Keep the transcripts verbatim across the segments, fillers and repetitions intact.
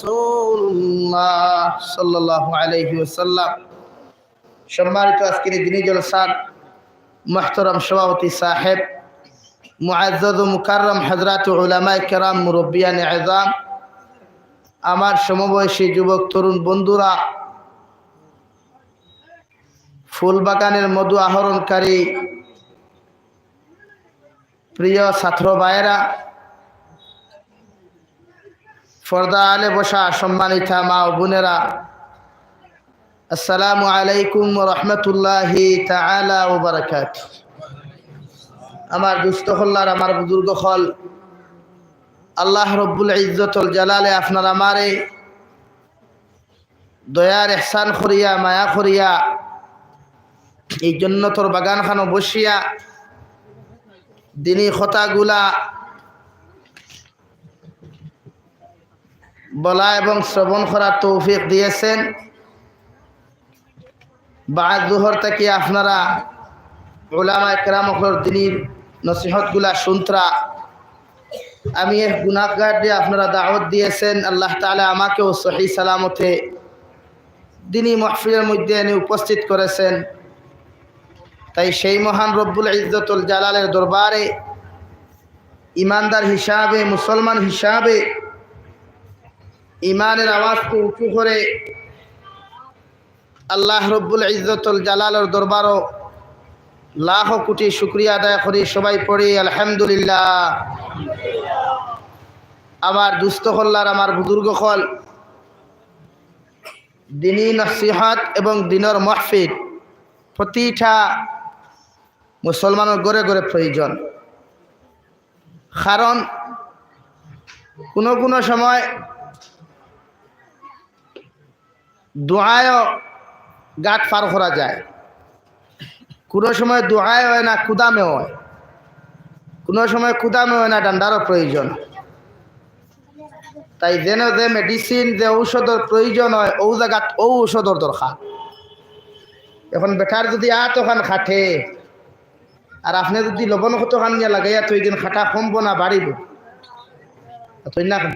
রাসূলুল্লাহ সাল্লাল্লাহু আলাইহি ওয়াসাল্লাম। সম্মানিত আজকের এই দিনী জলসার মুহতারাম সভাপতি সাহেব, মুআজ্জাজ ও মুকাররম হযরত উলামায়ে কেরাম, মুরব্বিয়ানে এজাম, আমার সমবয়সী যুবক তরুণ বন্ধুরা, ফুল বাগানের মধু আহরণকারী প্রিয় ছাত্র ভাইয়েরা, পর্দা আলে বসা সম্মানিতা মা ও বোনেরা, আসসালামু আলাইকুম ওয়া রাহমাতুল্লাহি তাআলা ওয়া বারাকাতুহু। আমার দুস্ত অকল আর আমার বুজুর্গ অকল, আল্লাহ রব্বুল ইজ্জতুল জালালে আপনার আমারে দয়ার এহসান করিয়া, মায়া করিয়া, এই জন্নতর বাগানখানো বসিয়া দিনী কথাগুলা বলা এবং শ্রবণ করার তৌফিক দিয়েছেন। বাদ জোহর থাকি আপনারা উলামায়ে কেরাম অকলর দিনীর নসিহতগুলা শুনতরা, আমি এক গুনাহগাররে আপনারা দাওয়াত দিয়েছেন, আল্লাহ তাআলা আমাকেও সহি সালামতে দিনী মাহফিলের মধ্যে এনে উপস্থিত করেছেন। তাই সেই মহান রব্বুল ইজ্জতুল জালালের দরবারে ইমানদার হিসাবে, মুসলমান হিসাবে ইমানের আওয়াজকে উঁচু করে আল্লাহ রব্বুল ইজ্জতুল জালালের দরবারও লাখো কোটি শুকরিয়া আদায় করি। সবাই পড়ি আলহামদুলিল্লাহ। আমার দুস্ত অকল আর আমার বুজুর্গ অকল, দিনী নসিহত এবং দিনর মাহফিল প্রতিটা মুসলমানের ঘরে ঘরে প্রয়োজন। কারণ কোনো কোনো সময় দোয়ায়ও ঘাট পার করা যায়, কোনো সময় দোয়ায় হয় না, কুদামে হয়, কোনো সময় কুদামে হয় না, ডান্ডারও প্রয়োজন। তাই যেন যে মেডিসিন, যে ঔষধর প্রয়োজন হয়, ও জাগাত ও ঔষধর দরকার। এখন বেটার যদি আত ওখান খাটে, আর আপনে যদি লবণ কতখান নিয়া লাগাইয়া থই দিন, খাটা কমবো না বাড়িবো? থই না কেন?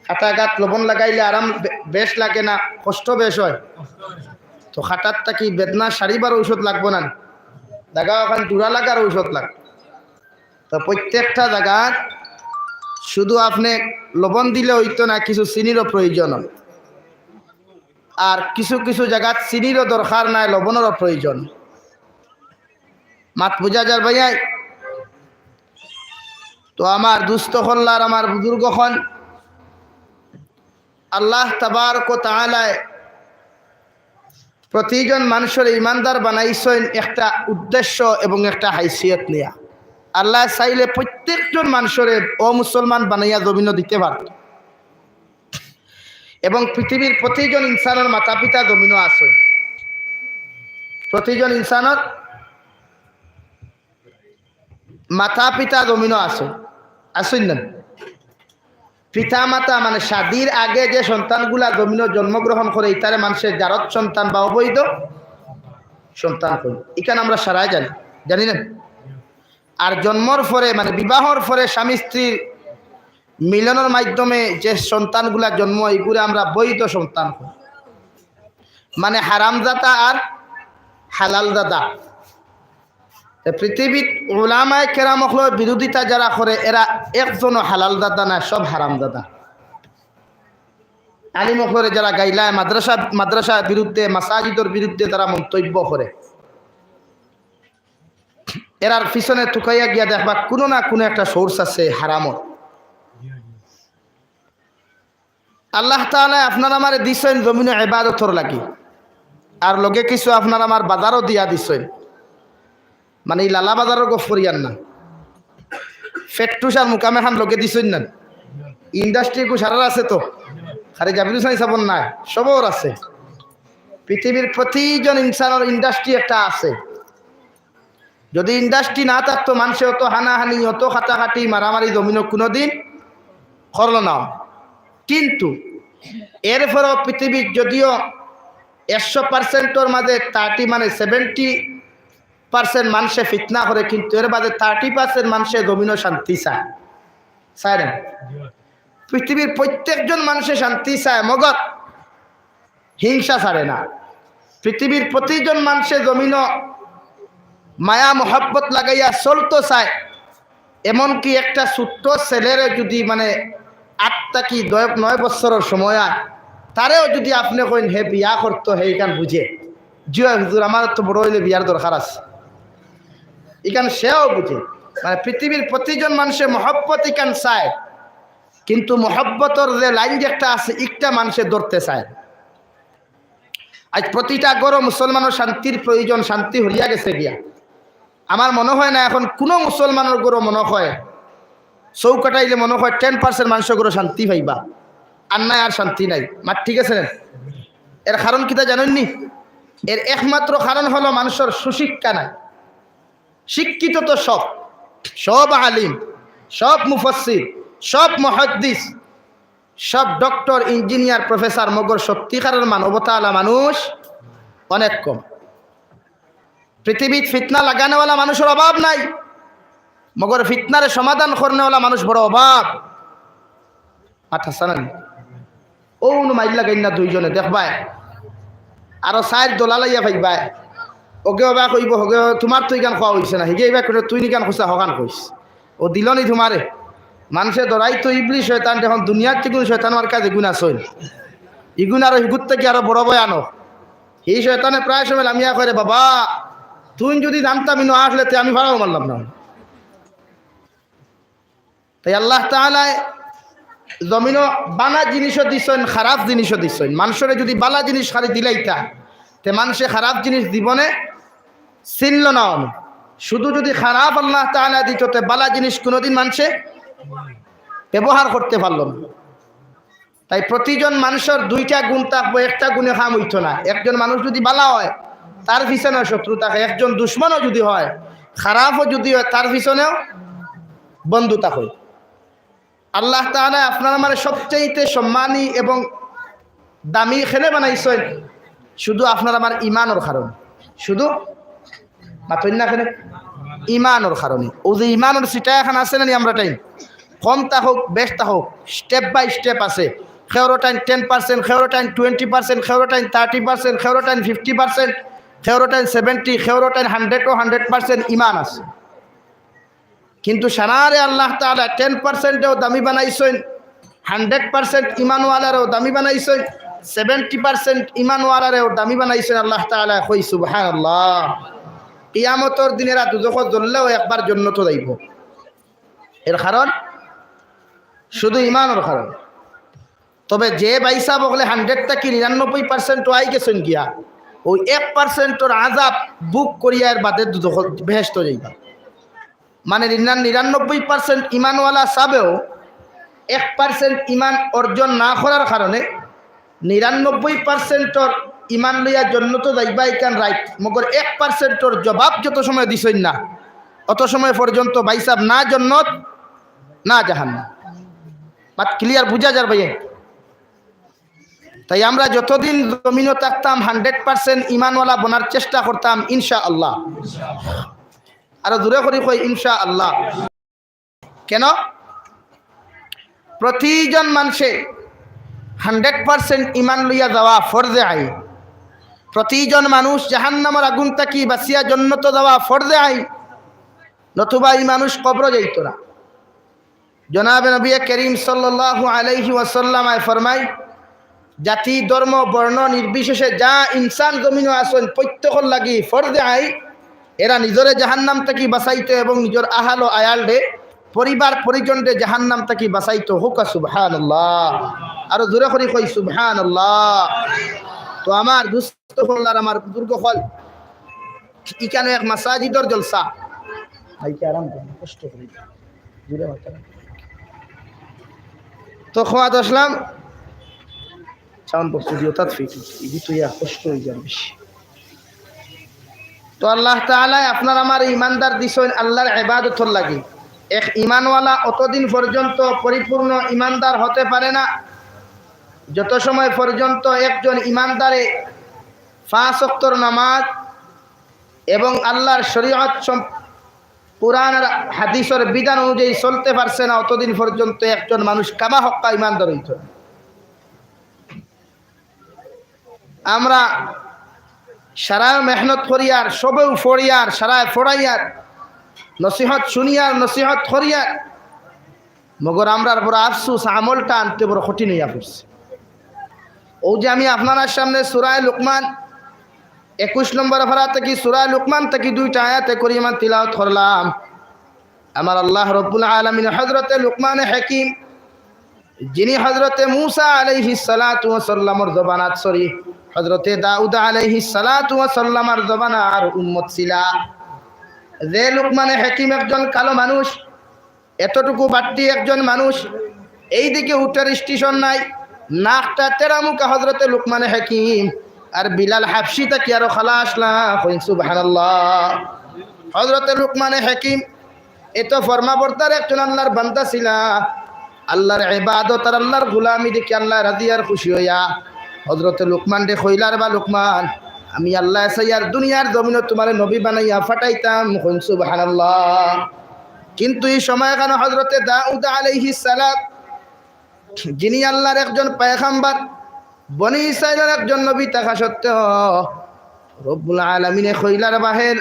খাটা গাত লবণ লাগাইলে আরাম বে-, বেশ লাগে না, কষ্ট বেশ হয়। তো খাটার থাকি বেদনা সারিবার ঔষধ লাগবো না, জাগা ওখান জোড়া লাগার ঔষধ লাগবো। তো প্রত্যেকটা জাগাত শুধু আপনে লবণ দিলে হইতো না, কিছু চিনিরও প্রয়োজন হয়। আর কিছু কিছু জাগাত চিনিরও দরকার নাই, লবণেরও প্রয়োজন। মাত বুঝা যার ভাইয়াই? তো আমার দুস্ত অকল আর আমার বুজুর্গ অকল, আল্লাহ তাবারক ওয়া তাআলায় প্রতিজন মানুষরে ইমানদার বানাইছইন একটা উদ্দেশ্য এবং একটা হাইসিয়ত নিয়া। আল্লাহ চাইলে প্রত্যেকজন মানুষরে অমুসলমান বানাইয়া জমিনো দিতে পারত। এবং পৃথিবীর প্রতিজন ইনসানর মাতা পিতা জমিনো আছে, প্রতিজন ইনসানর মাতা পিতা জমিনো আছে, আছইন না? পিতা মাতা মানে শাদির আগে যে সন্তানগুলা জমিনো জন্মগ্রহণ করে, ইতারে মানষে জারজ সন্তান বা অবৈধ সন্তান কয়। ইখান আমরা সারাই জানি, জানি না? আর জন্মর পরে, মানে বিবাহর পরে স্বামী স্ত্রীর মিলনের মাধ্যমে যে সন্তানগুলা জন্ম হয়, ইগুরে আমরা বৈধ সন্তান কই। মানে হারামজাদা আর হালালজাদা। তে পৃথিবীত উলামায়ে কেরাম অকলর বিরোধিতা যারা করে, এরা একজনও হালালজাদা না, সব হারামজাদা। আলিম অকলরে যারা গাইলায়, মাদ্রাসা, মাদ্রাসার বিরুদ্ধে, মাসাজিদর বিরুদ্ধে যারা মন্তব্য করে, এরার পিছনে তুকাইয়া গিয়া দেখবা, কুনু না কুনু একটা source আছে হারামর। আল্লাহ তাআলায় আপনার আমারে দিছইন জমিনো ইবাদতর লাগি, আর লগে কিছু আপনার আমার বাজারও দিয়া দিছইন। মানে, ই লালা বাজারর গফ করিয়ার না, ফেট্টুস আর মুকামে খান লগে দিছইন না। Industry গু সারার আছে তো, খালি জাবির হুসাইন সাবর নাই, সবর আছে। পৃথিবীর প্রতিজন ইনসানর industry একটা আছে। যদি industry না থাকতো, মানষে অত হানাহানি, অত কাটাকাটি, মারামারি জমিনো কুনুদিন করলো না। কিন্তু এরপরও পৃথিবীর যদিও একশো percent-র মাঝে thirty, মানে seventy percent মানষে ফিতনা করে, কিন্তু এর বাদে thirty percent মানষে জমিনো শান্তি চায়, চায় না? পৃথিবীর প্রত্যেকজন মানুষে শান্তি চায়, মগর হিংসা ছাড়ে না। পৃথিবীর প্রতিজন মানুষে জমিনো মায়া মহব্বত লাগাইয়া চলতো চায়। এমনকি একটা ছোট্ট ছেলেরে যদি, মানে, আট থাকি দয়-, নয় বছরর সময় অয়, তারেও যদি আপনে কইন হে বিয়া করতো, হে ইখান বুঝে, "জি অয় হুজুর, আমার তো বড় অইলে বিয়ার দরকার আছে।" ইখান সেও বুঝে। মানে, পৃথিবীর প্রতিজন মানুষে মহব্বত ইখান চায়, কিন্তু মহব্বতর যে লাইন যে একটা আছে, একটা মানুষে ধরতে চায়। আজ প্রতিটা ঘরো মুসলমানর শান্তির প্রয়োজন, শান্তি হরিয়া গেছে গিয়া। আমার মনো হয় না এখন কুনু মুসলমানর ঘরো মনো হয়, চউখ কাটাইলে মনো হয় ten percent মানুষর ঘরো শান্তি পাইবা, আর নাই আর শান্তি নাই। মাত ঠিক আছে না? এর কারণ কিতা জানইননি? এর একমাত্র কারণ হলো মানুষর সুশিক্ষা নাই। শিক্ষিত তো সব, সব আলিম, সব মুফাসসির, সব মুহাদ্দিস, সব ডক্টর, ইঞ্জিনিয়ার, প্রফেসর, মগর সত্যিকারের মানবতাআলা মানুষ অনেক কম। পৃথিবীত ফিতনা লাগানেওয়ালা মানুষর অভাব নাই, মগর ফিতনারে সমাধান করনেওয়ালা মানুষ বড় অভাব। মাত হাছা নানি? অউ নু মাইর লাগাইন না দুইজনে, দেখবায়। আরো চাইর দলা লাইয়া পাইবায়। অগে অবা কইবো, "হগে তুমার তো ইখান কওয়া অইছে না।" হিগে ইবা কইবো, "তুই ইখান কইছস, হখান কইস।" অউ দিলো নি তুমারে। মানষে ধরাইতো ইবলিশ শয়তান, অখন দুনিয়াত যেগুন শয়তান মার্কা যেগুন আছইন, ইগুন আরো হিগুর থাকি আরো বড় ভয়ানক। হি শয়তানে প্রায় সময় লামিয়া কয়, "রে বাবা, তুই যদি জানতাম ইনো আসলে তে আমি ফাড়াও মারলাম না।" তাই আল্লাহ তাআলায় জমিনো বালা জিনিসও দিছইন, খারাপ জিনিসও দিছইন। মানষরে যদি বালা জিনিস খালি দিলাইতা, তে মানষে খারাপ জিনিস জীবনে চিনলো না অনে। শুধু যদি খারাপ আল্লাহ তাআলায় দিতো, তে বালা জিনিস কুনুদিন মানষে ব্যবহার করতে পারলো না। তাই প্রতিজন মানষর দুইটা গুণ থাকবো, একটা গুণে কাম অইতো না। একজন মানুষ যদি বালা হয়, তার পিছনে শত্রু থাকে। একজন দুশমনও যদি হয়, খারাপও যদি হয়, তার পিছনেও বন্ধু থাকে। আল্লাহ তাআলায় আপনার আমারে সবচাইতে সম্মানী এবং দামি কেনে বানাইছইন, শুধু আপনার আমার ইমানর কারণে। শুধু মাতইন না কেনে? ইমানর কারণে। অউ যে ইমানর ছিটা এখান আছে না নি, আমরা টাইম কম থাকউক, বেশ থাকউক, step by step আছে। কেউরো টাইম ten percent, কেউরো টাইম twenty percent, কেউরো টাইম thirty percent, কেউরো টাইম fifty percent, কেউরো টাইম seventy, কেউরো টাইম hundred ও hundred percent ইমান আছে। কিন্তু সারারে আল্লাহ তাআলায় ten percent এও দামি বানাইছইন, hundred percent ইমানওয়ালারেও দামি বানাইছইন, seventy percent ইমানওয়ালারেও দামি বানাইছইন। আল্লাহ তাআলায় কই, "সুবহানাল্লাহ।" কিয়ামতর দিন এরা দুজখো জ্বললেও একবার জন্নতো যাইবো। এর কারণ শুধু ইমানর কারণ। তবে যে ভাইসাব অকলে hundred থাকি নিরানব্বই percent আই গেছইন গিয়া, অউ এক percent-র আযাব ভোগ করিয়া এর বাদে দুজখো, বেহেশতো যাইবা। মানে নিরান-, নিরানব্বই percent ইমানওয়ালা সাবেও এক percent ইমান অর্জন না করার কারণে নিরানব্বই percent-র ইমান লইয়া জন্নতো যাইবা ইখান right, মগর এক percent-র জবাব যত সময় দিছইন না, অত সময় পর্যন্ত ভাইসাব না জন্নত না জাহান্নাম। মাত clear বুঝা যার ভাইয়ে? তাই আমরা যতদিন জমিনো থাকতাম hundred percent ইমানওয়ালা বনার চেষ্টা করতাম ইনশাআল্লাহ। আরো জোরে করি কই ইনশাআল্লাহ। কেন? প্রতিজন মানষে hundred percent ইমান লইয়া যাওয়া ফরজে আইন। প্রতিজন মানুষ জাহান্নামর আগুন থাকি বাঁচিয়া জন্নতো যাওয়া ফরজে আইন, নতুবা ই মানুষ কবরো যাইতো না। জনাবে নবী করিম সাল্লাল্লাহু আলাইহি ওয়াসাল্লাম আয় ফরমাই, জাতি, ধর্ম, বর্ণ নির্বিশেষে যা ইনসান জমিনো আছইন, প্রত্যেকর লাগি ফরজে আইন এরা নিজরে জাহান্নাম থাকি বাঁচাইতো এবং নিজর আহাল ও আয়ালরে, পরিবার পরিজনরে জাহান্নাম থাকি বাঁচাইতো। কউক্কা সুবহানাল্লাহ। আরো জোরে করি কই সুবহানাল্লাহ। তো আমার দুস্ত অকল আর আমার বুজুর্গ অকল, ইখানো এক মাসাজিদর জলসা। আইতে আরাম করো, কষ্ট করি। জোরে মাতইন না। তো কওয়াত আছলাম, sound box যদি অতাত fit, ইদি তো ইয়া কষ্ট অই যার বেশি। তো আল্লাহ তাআলায় আপনার আমারে ইমানদার দিছইন আল্লাহর ইবাদতর লাগি। এক ইমানওয়ালা অতদিন পর্যন্ত পরিপূর্ণ ইমানদার হতে পারে না, যত সময় পর্যন্ত একজন ইমানদারে পাঁচ ওয়াক্তর নামাজ এবং আল্লাহর শরীয়ত সম-, কোরআন আর হাদিসর বিধান অনুযায়ী চলতে পারছে না, অতদিন পর্যন্ত একজন মানুষ কামা হক্কা ইমানদার হইত না। আমরা সারা মেহনত করিয়ার, সবেউ পড়িয়ার, সারায় পড়াইয়ার, নসিহত শুনিয়ার, নসিহত করিয়ার, মগর আমরার বড় আফসুস, আমলটা আনতে বড় কঠিন হইয়া পড়ছে। অউ যে আমি আপনারার সামনে সূরায়ে লুকমান একুশ নম্বর পারা থাকি, সূরায়ে লুকমান থাকি দুইটা আয়াতে করিমা তিলাওয়াত করলাম। আমার আল্লাহ রব্বুল আলামিন হযরতে লুকমানে হাকিম, যিনি হযরতে মুসা আলাইহিস সালাতু ওয়াস সালামর জমানাত, sorry, হযরতে দাউদ আলাইহিস সালাতু ওয়াস সালামর জমানার উম্মত ছিলা, যে লুকমানে হাকিম একজন কালো মানুষ, এতটুকু বাট্টি একজন মানুষ, এইদিকে উটের স্টেশন নাই, নাকটা তেরা মুখা হযরতে লুকমানে হাকিম, আর বিলাল হাবশি থাকি আরো কালা আছলা, কইন সুবহানাল্লাহ। হযরতে লুকমানে হাকিম এত ফরমাবর্তার একজন আল্লাহর বান্দা ছিলা, আল্লাহর ইবাদত আর আল্লাহর গোলামি দেখি আল্লাহ রাজি আর খুশি হইয়া হযরতে লুকমানরে কইলা, "বা লুকমান, আমি আল্লাহ চাইয়ার দুনিয়ার জমিনো তুমারে নবী বানাইয়া পাঠাইতাম", কইন সুবহানাল্লাহ। কিন্তু ই সময়খানো হযরতে দাউদ আলাইহিস সালাম, যিনি আল্লাহর একজন পয়গম্বর, বনি ইসরাইলর একজন নবী থাকা সত্ত্বেও রব্বুল আলামিনে কইলা, "বা হে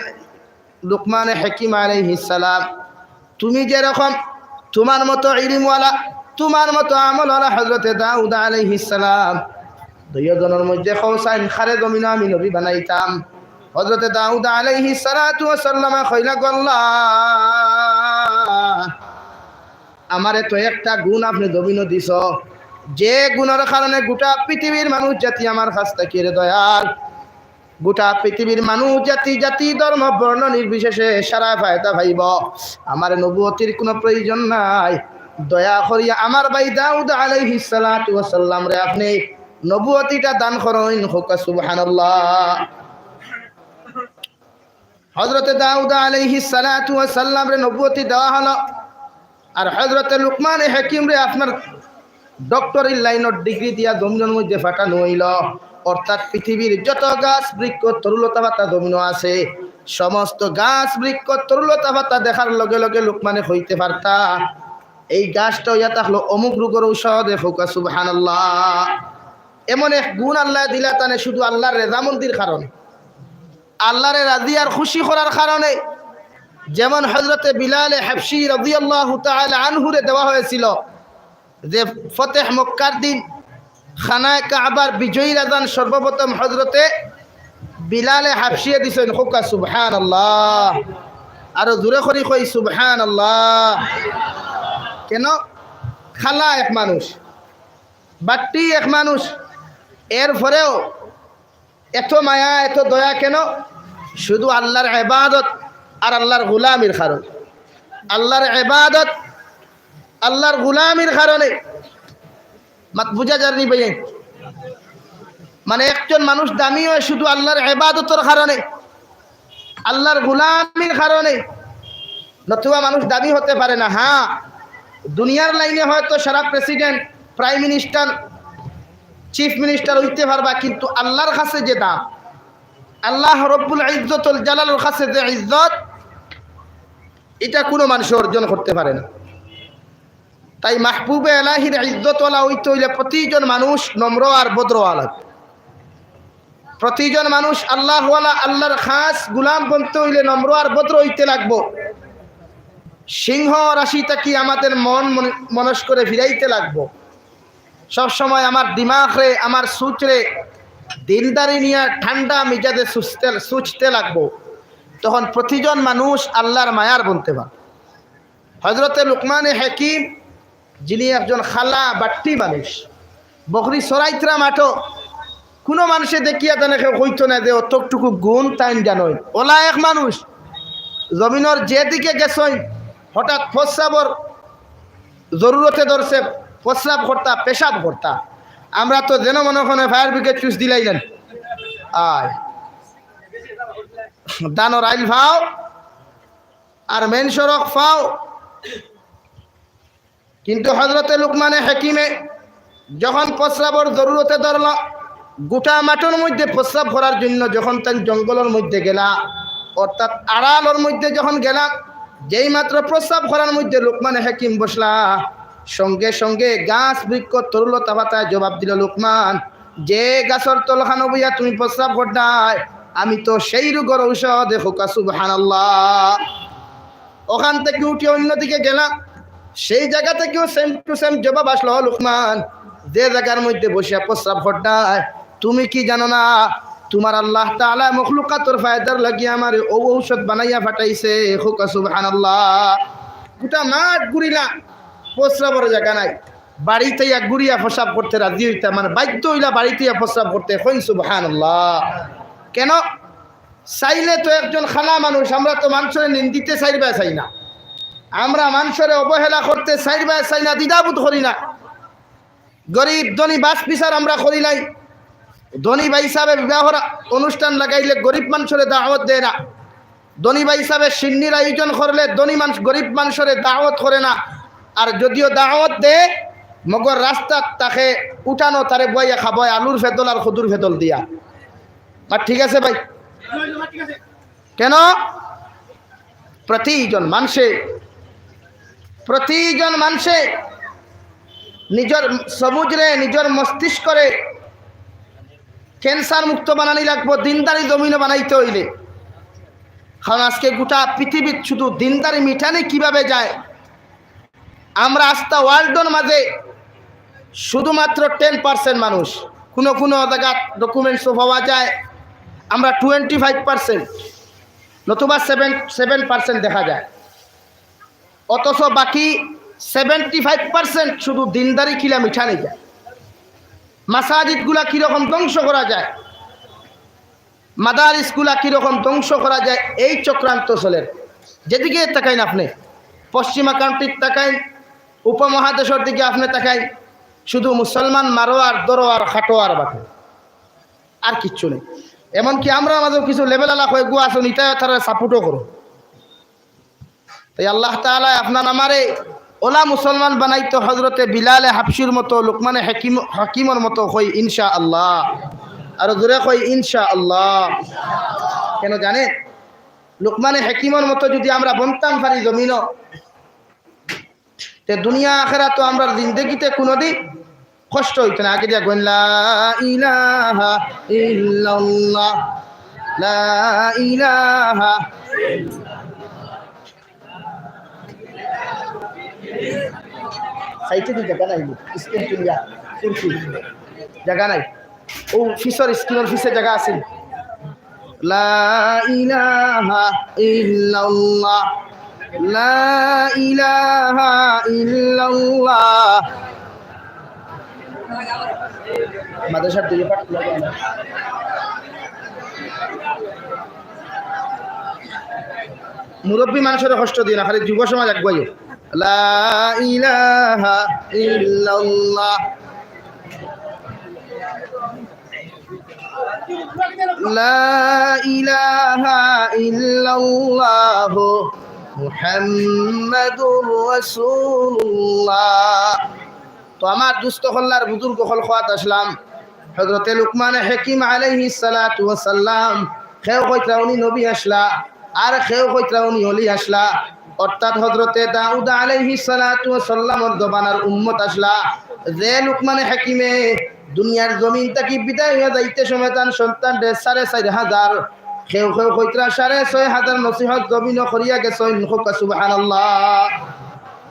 লুকমানে হাকিম আলাইহিস সালাম, তুমি যেরকম তুমার মতো ইলিমওয়ালা, তুমার মতো আমলওয়ালা হযরতে দাউদ আলাইহিস সালাম, দুইজনর মধ্যে কও চাইন কারে জমিনো আমি নবী বানাইতাম।" হযরতে দাউদ আলাইহিস সালাতু ওয়াস সালামে কইলা, "গো আল্লাহ, আমারে তো একটা গুণ আপনে জমিনো দিছো, যে গুণর কারণে গোটা পৃথিবীর মানুষ জাতি আমার কাছ থাকি রে দয়াল, গোটা পৃথিবীর মানুষ জাতি, জাতি, ধর্ম, বর্ণ নির্বিশেষে সারা ফায়দা পাইবো। আমার নবুয়তির কোনো প্রয়োজন নাই। দয়া করিয়া আমার ভাই দাউদ আলাইহিস সালাতু ওয়াস সালামরে আপনে নবুয়তিটা দান করইন।" কউক্কা সুবহানাল্লাহ। হযরতে দাউদ আলাইহিস সালাতু ওয়াস সালামরে নবুয়তি দেওয়া হলো। আর হযরতে লুকমানে হাকিমরে আপনার ডক্টরির লাইনর ডিগ্রি দিয়া জমিনর মধ্যে পাঠানো হইল। অর্থাৎ পৃথিবীর যত গাছ, বৃক্ষ, তরুলতা পাতা জমিনো আছে, সমস্ত গাছ, বৃক্ষ, তরুলতা পাতা দেখার লগে লগে লুকমানে কইতে পারতা, "এই গাছটা হইয়া থাকলো অমুক রোগর ঔষধ", কউক্কা সুবহানাল্লাহ। এমন এক গুণ আল্লাহ দিলা তানে শুধু আল্লাহর রেজামন্দির কারণে, আল্লাহরে রাজি আর খুশি করার কারণে। যেমন হযরতে বিলালে হাবশি রাদিয়াল্লাহু তাআলা আনহুরে দেওয়া হয়েছিল, যে ফতেহ মক্কার দিন খানায়ে কাবার বিজয়ীর আজান সর্বপ্রথম হযরতে বিলালে হাবশিয়ে দিছইন। কউক্কা সুবহানাল্লাহ। আরো জোরে করি কই সুবহানাল্লাহ। কেন? কালা এক মানুষ, বাট্টি এক মানুষ, এরপরেও এত মায়া, এত দয়া কেন? শুধু আল্লাহর ইবাদত আর আল্লাহর গোলামির কারণে। আল্লাহর ইবাদত, আল্লাহর গোলামির কারণে। মাত বুঝা যারনি ভাই? মানে, একজন মানুষ দামি হয় শুধু আল্লাহর ইবাদতর কারণে, আল্লাহর গোলামির কারণে, নতুবা মানুষ দামি হতে পারে না। হ্যাঁ, দুনিয়ার লাইনে হয়তো সারা president, prime minister, chief minister হইতে পারবা, কিন্তু আল্লাহর কাছে যে দাম, আল্লাহ রব্বুল ইজ্জতুল জালালর কাছে যে ইজ্জত, এটা কোনো মানুষ অর্জন করতে পারে না। তাই মাহবুবে এলাহির ইজ্জতওয়ালা হইতে হইলে প্রতিজন মানুষ নম্র আর ভদ্রওয়ালা। প্রতিজন মানুষ আল্লাহওয়ালা, আল্লাহর খাস গোলাম বনতে হইলে নম্র আর ভদ্র হইতে লাগবো। সিংহ রাশি থাকি আমাদের মন মন-, মনস্করে ফিরাইতে লাগবো। সব সময় আমার দিমাগরে, আমার সুচরে দিলদারি নিয়া ঠান্ডা মিজাজে সুচতে, সুচতে লাগবো। তখন প্রতিজন মানুষ আল্লাহর মায়ার বনতে পারে। হযরতে লুকমানে হাকিম, যিনি একজন কালা বাট্টি মানুষ, বকরি চরাইতরা মাঠো, কোনো মানুষে দেখিয়া তানে কেউ কইতো না যে অতটুকু গুণ তাইন জানইন। ওলা এক মানুষ জমিনর যেদিকে গেছইন, হঠাৎ প্রস্রাবর জরুরতে ধরছে, প্রস্রাব করতা, পেশাব করতা। আমরা তো যেন মনে হয় ফায়ার ব্রিগেড চুষ দিলাইলেন। আয়, ধানর আইল ফাও আর মেন সড়ক ফাও। কিন্তু হযরতে লুকমানে হাকিমে যখন প্রস্রাবর জরুরতে ধরল, গোটা মাঠর মধ্যে প্রস্রাব করার জন্য যখন তাইন জঙ্গলর মধ্যে গেলা, অর্থাৎ আড়ালর মধ্যে যখন গেলা, যেই মাত্র প্রস্রাব করার মধ্যে লুকমানে হাকিম বসলা, সঙ্গে সঙ্গে গাছ বৃক্ষ তরুলতা পাতায় জবাব দিল, "লুকমান, যে গাছর তলখানো বইয়া তুমি প্রস্রাব করতায়, আমি তো সেই রোগর ঔষধ।" কউক্কা সুবহানাল্লাহ। ওখান থেকে উঠে অন্যদিকে গেলা, সেই জায়গা থেকেও সেম টু সেম জবাব আসলো, "লুকমান, যে জায়গার মধ্যে বসিয়া প্রস্রাব করতায়, তুমি কি জানো না, তুমার আল্লাহ তাআলা মখলুকাতর ফায়দার লাগি আমারে ও ঔষধ বানাইয়া পাঠাইছে?" কউক্কা সুবহানাল্লাহ। গোটা মাঠ ঘুরিলা, প্রস্রাবর জায়গা নাই। বাড়িত আইয়া ঘুরিয়া প্রস্রাব করতে রাজি অইতা, মানে বাধ্য অইলা বাড়িত আইয়া প্রস্রাব করতে। কইন সুবহানাল্লাহ। কেন? চাইলে তো একজন খানা মানুষ, আমরা তো মানষরে নিন্দিতে চাইরবায় চাই না, আমরা মানষরে অবহেলা করতে চাইরবায় চাই না, দ্বিধাবোধ করি না। গরিব ধনী বাছ বিচার আমরা করি নাই। ধনী ভাইসাবে বিবাহর অনুষ্ঠান লাগাইলে গরিব মানষরে দাওয়াত দেয় না, ধনী ভাইসাবে শিন্নির আয়োজন করলে ধনী মানষ, গরিব মানষরে দাওয়াত করে না। আর যদিও দাওয়াত দেয়, মগর রাস্তাত তাকে উঠানো, তারে বওয়াইয়া খাবায় আলুর ফেদল আর কদুর ফেদল দিয়া। আর ঠিক আছে ভাই? কেন? প্রতিজন মানষে, প্রতিজন মানষে নিজর সবুজরে, নিজর মস্তিষ্করে ক্যান্সার মুক্ত বানানি লাগবো, দিনদারি জমিনো বানাইতে অইলে। কারণ আজকে গোটা পৃথিবীত শুধু দিনদারি মিটানি কিভাবে যায়, আমরা আস্তা ওয়ার্ল্ডর মাঝে শুধুমাত্র টেন পার্সেন্ট মানুষ, কুনু কুনু জাগাত ডকুমেন্টসও পাওয়া যায়, আমরা টোয়েন্টি ফাইভ পার্সেন্ট নতুবা সেভেন, সেভেন পার্সেন্ট দেখা যায়। অথচ বাকি সেভেন্টি ফাইভ পার্সেন্ট শুধু দিনদারি কিলা মিটানি যায়। মাসাজিদগুলা কিরকম ধ্বংস করা যায়, মাদারিসগুলা কিরকম ধ্বংস করা যায়, এই চক্রান্ত চলের। যেদিকে তাকাইন আপনে, পশ্চিমা কান্ট্রিত তাকাইন, উপমহাদেশর দিকে আপনে তাকাইন, শুধু মুসলমান মারো আর ধরো আর কাটো আর বাটো, আর কিচ্ছু নেই। এমনকি আমরার মাঝেও কিছু লেবেলআলা কয়েকগু আছইন, ইতায় তারারে সাপোর্টও করো। তাই আল্লাহ তাআলায় আপনার আমারে ওলা মুসলমান বানাইতো হযরতে বিলালে হাবশির মতো, লুকমানে হাকিম, হাকিমর মতো, কই ইনশাআল্লাহ। আরো জোরে কই ইনশাআল্লাহ। কেন জানেন? লুকমানে হাকিমর মতো যদি আমরা বনতাম পারি জমিনো, তে দুনিয়া আখেরাতো আমরার জিন্দেগিতে কুনুদিন কষ্ট অইতো না। আগে দিয়া কইন, লা ইলাহা ইল্লাল্লাহ, লা ইলাহা। সাইডে তো জাগা নাই, স্ক্রিন তুলিয়া, কুরসি, জাগা নাই। ও পিছর স্ক্রিনর পিছে জাগা আছে। লা ইলাহা ইল্লাল্লাহ, লা ইলাহা ইল্লাল্লাহ। মাদ্রাসার দিকে পাঠ খোলা যায় না। মুরব্বী মানুষরে কষ্ট দিও না, খালি যুব সমাজ আগুয়াইও। লা ইলাহা ইল্লাল্লাহ। লা ইলাহা ইল্লাল্লাহু মুহাম্মাদুর রাসূলুল্লাহ। তো আমার দুস্ত অকল আর বুজুর্গ অকল, কওয়াত আছলাম, হযরতে লুকমানে হাকিম আলাইহিস সালাতু ওয়াস সালাম, কেউ কইতরা উনি নবী আছলা, আর কেউ কইতরা উনি অলি আছলা, অর্থাৎ হযরতে দাউদ আলাইহিস সালাতু ওয়াস সালামর জমানার উম্মত আছলা। যে লুকমানে হাকিমে দুনিয়ার জমিন থাকি বিদায় অইয়া যাইতে সময় তান সন্তানরে সাড়ে চাইর হাজার, কেউ কেউ কইতরা সাড়ে ছয় হাজার নসিহত জমিনো করিয়া গেছইন, কউক্কা সুবহানাল্লাহ।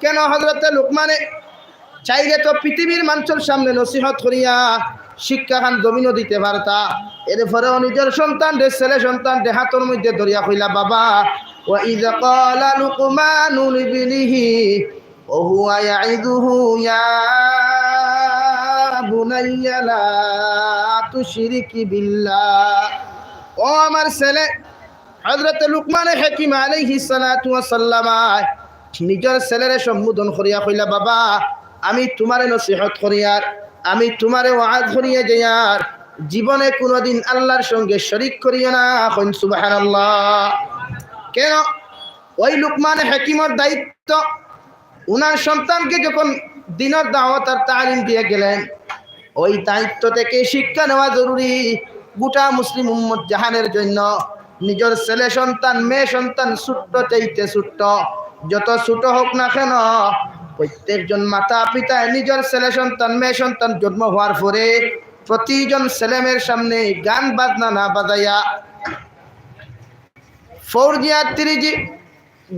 কেন হযরতে লুকমানে চাইলে তো পৃথিবীর মানষর সামনে নসিহত করিয়া শিক্ষাখান জমিনো দিতে পারতা। এরপরেও নিজর সন্তানরে, ছেলে সন্তানরে হাতর মধ্যে ধরিয়া কইলা, বাবা, ওয়া ইয ক্বালা লুকমানু লিবনিহি ওয়া হুয়া ইয়াইযুহু ইয়া বুনাইয়া লা তুশরিক বিল্লাহ। ও আমার ছেলে, হযরতে লুকমানে হাকিম আলাইহিস সালাতু ওয়াস সালাম নিজর ছেলেরে সম্বোধন করিয়া কইলা, বাবা, আমি তুমারে নসিহত করিয়ার, আমি তুমারে ওয়াজ করিয়া যাইয়ার, জীবনে কুনুদিন আল্লাহর সঙ্গে শরিক করিও না। কইন সুবহানাল্লাহ। কেন? ওই লুকমানে হাকিমর দায়িত্ব, উনার সন্তানকে যখন দ্বীনর দাওয়াত আর তালিম দিয়া গেলেন, ওই দায়িত্ব থেকে শিক্ষা নেওয়া জরুরি গোটা মুসলিম উম্মত জাহানের জন্য। নিজর ছেলে সন্তান, মেয়ে সন্তান, ছোট্ট চাইতে ছোট্ট, যত ছোট হোক না কেন, প্রত্যেকজন মাতা পিতায় নিজের ছেলে সন্তান, মেয়ে সন্তান জন্ম হওয়ার পরে প্রতিজন ছেলে মেয়ের সামনে গান বাজনা না বাজাইয়া, ফোর জি আর থ্রি জি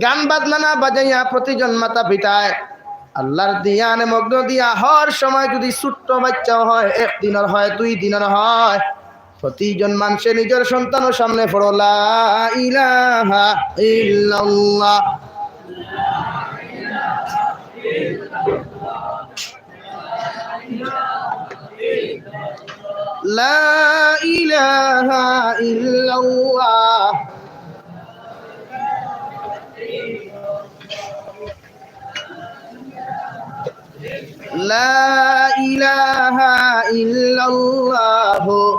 গান বাজনা না বাজাইয়া প্রতিজন মাতা পিতায় আল্লাহর ধ্যানে মগ্ন দিয়া হর সময় যদি ছোট্ট বাচ্চাও হয়, এক দিনের হয়, দুই দিনের হয়, প্রতিজন মানুষে নিজের সন্তানের সামনে পড়ো, লা ইলাহা ইল্লাল্লাহ, লা ইলাহা ইল্লাল্লাহ, লা ইলাহা ইল্লাল্লাহ,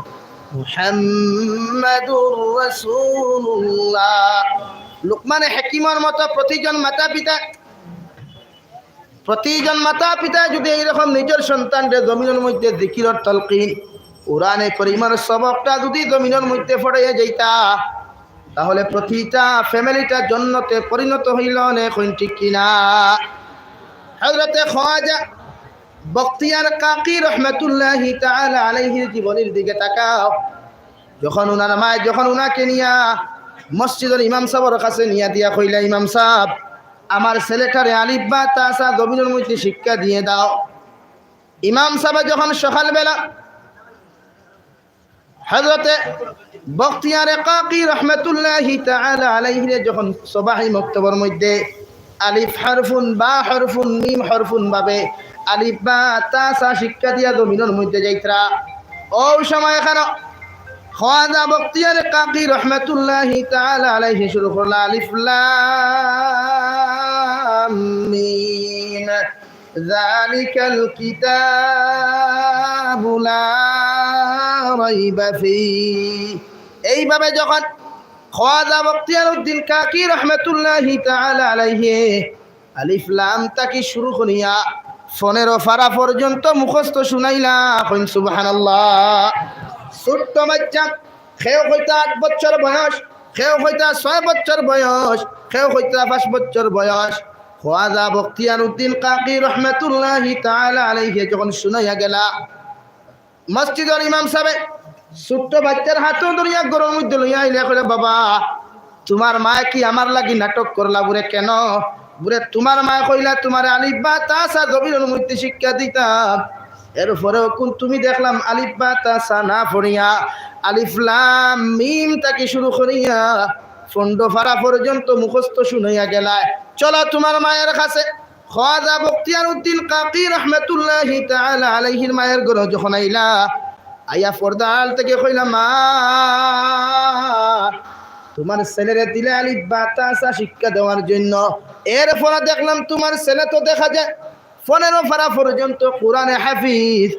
মুহাম্মাদুর রাসূলুল্লাহ। লুকমানে হাকিমর মতো প্রতিজন মাতা পিতা, প্রতিজন মাতা পিতা যদি এইরকম নিজের সন্তানরে জমিনের মধ্যে জিকিরর তালকিন, কোরআনে করিমর সবকটা যদি জমিনের মধ্যে পড়াইয়া যাইতা, তাহলে প্রতিটা ফ্যামিলিটা জন্নতে পরিণত হইল অনে, কইন ঠিক কিনা? হযরতে খাজা বখতিয়ার কাকি রহমতুল্লাহি তাআলা আলাইহির জীবনীর দিকে তাকাও। যখন উনার মায়, যখন উনাকে নিয়া মসজিদর ইমাম সাবর কাছে নিয়া দিয়া কইলা, "ইমাম সাব, আমার ছেলেটারে আলিফ বা তা সা জমিনের মধ্যে শিক্ষা দিয়ে দাও।" ইমাম সাবে যখন সকালবেলা হযরতে বখতিয়ারে কাকি রহমতুল্লাহি তাআলা আলাইহিরে যখন সবাহি মক্তবর মধ্যে আলিফ হরফুন বা হরফুন মিম হরফুন ভাবে আলিফ বা তা সা শিক্ষা দিয়া জমিনের মধ্যে যাইতরা, ও সময় এখানে খাজা বখতিয়ারে কাকি রহমতুল্লাহি তাআলা আলাইহি শুরু করলা, আলিফ লাম মিম। যালিকাল কিতাবু লা রাইবা ফি। এইভাবে যখন খাজা বখতিয়ার উদ্দিন কাকি রহমতুল্লাহি তাআলা আলাইহি আলিফ লাম থাকি শুরু করিয়া পনেরো পারা পর্যন্ত মুখস্থ শুনাইলা, কইন সুবহানাল্লাহ। ছোট্ট বাচ্চা, কেউ কইতা আট বছর বয়স, কেউ কইতা ছয় বছর বয়স, কেউ কইতা পাঁচ বছর বয়স। খাজা বখতিয়ার উদ্দিন কাকি রহমতুল্লাহি তাআলা আলাইহি যখন শুনাইয়া গেলা, মসজিদর ইমাম সাবে ছোট্ট বাচ্চার হাতও ধরিয়া ঘরর মধ্যে লইয়া আইলা, কইলা, "বাবা, তোমার মায় কি আমার লাগি নাটক করলা বুরে? কেন বুরে? তোমার মায় কইলা তোমারে আলিফ বা তা সা জমিনের মধ্যে শিক্ষা দিতাম, এরপরেও কোন তুমি দেখলাম আলিফ বা তা সা না পড়িয়া আলিফ লাম মিম থাকি শুরু করিয়া পনেরো পারা পর্যন্ত মুখস্থ শুনাইয়া গেলায়। চলো তোমার মায়ের কাছে।" খাজা বখতিয়ার উদ্দিন কাকি রহমতুল্লাহি তাআলা আলাইহির মায়ের ঘরো যখন আইলা, আইয়া পর্দার আড়াল থাকি কইলা, "মা, তোমার ছেলেরে দিলে আলিফ বা তা সা শিক্ষা দেওয়ার জন্য, এরপরে দেখলাম তোমার ছেলে তো দেখা যায় পনেরো পারা পর্যন্ত কোরআনে হাফিজ।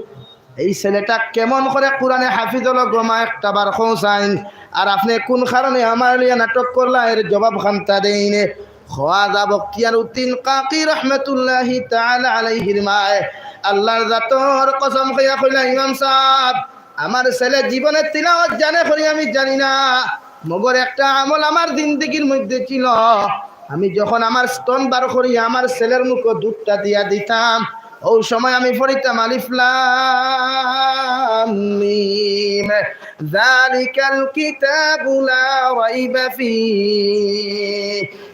এই ছেলেটা কেমন করে কোরআনে হাফিজ হলো গো মা, একটা বার কও চাইন। আর আপনে কোন কারণে আমার লইয়া নাটক করলা, এর জবাব খান্তা দেইনে।" খাজা বখতিয়ার উদ্দিন কাকি রহমতুল্লাহি তাআলা আলাইহির মায় আল্লাহর জাতর কসম খাইয়া কইলা, "ইমাম সাব, আমার ছেলে জীবনে তিলাওয়াত জানে করি আমি জানি না, মগর একটা আমল আমার জিন্দেগির মধ্যে ছিল, আমি যখন আমার স্তন বার করি আমার ছেলের মুখো দুধটা দিয়া দিতাম, ও সময় আমি পড়িতাম আলিফ লাম মিম, যালিকাল কিতাবু লা রাইবা ফি।"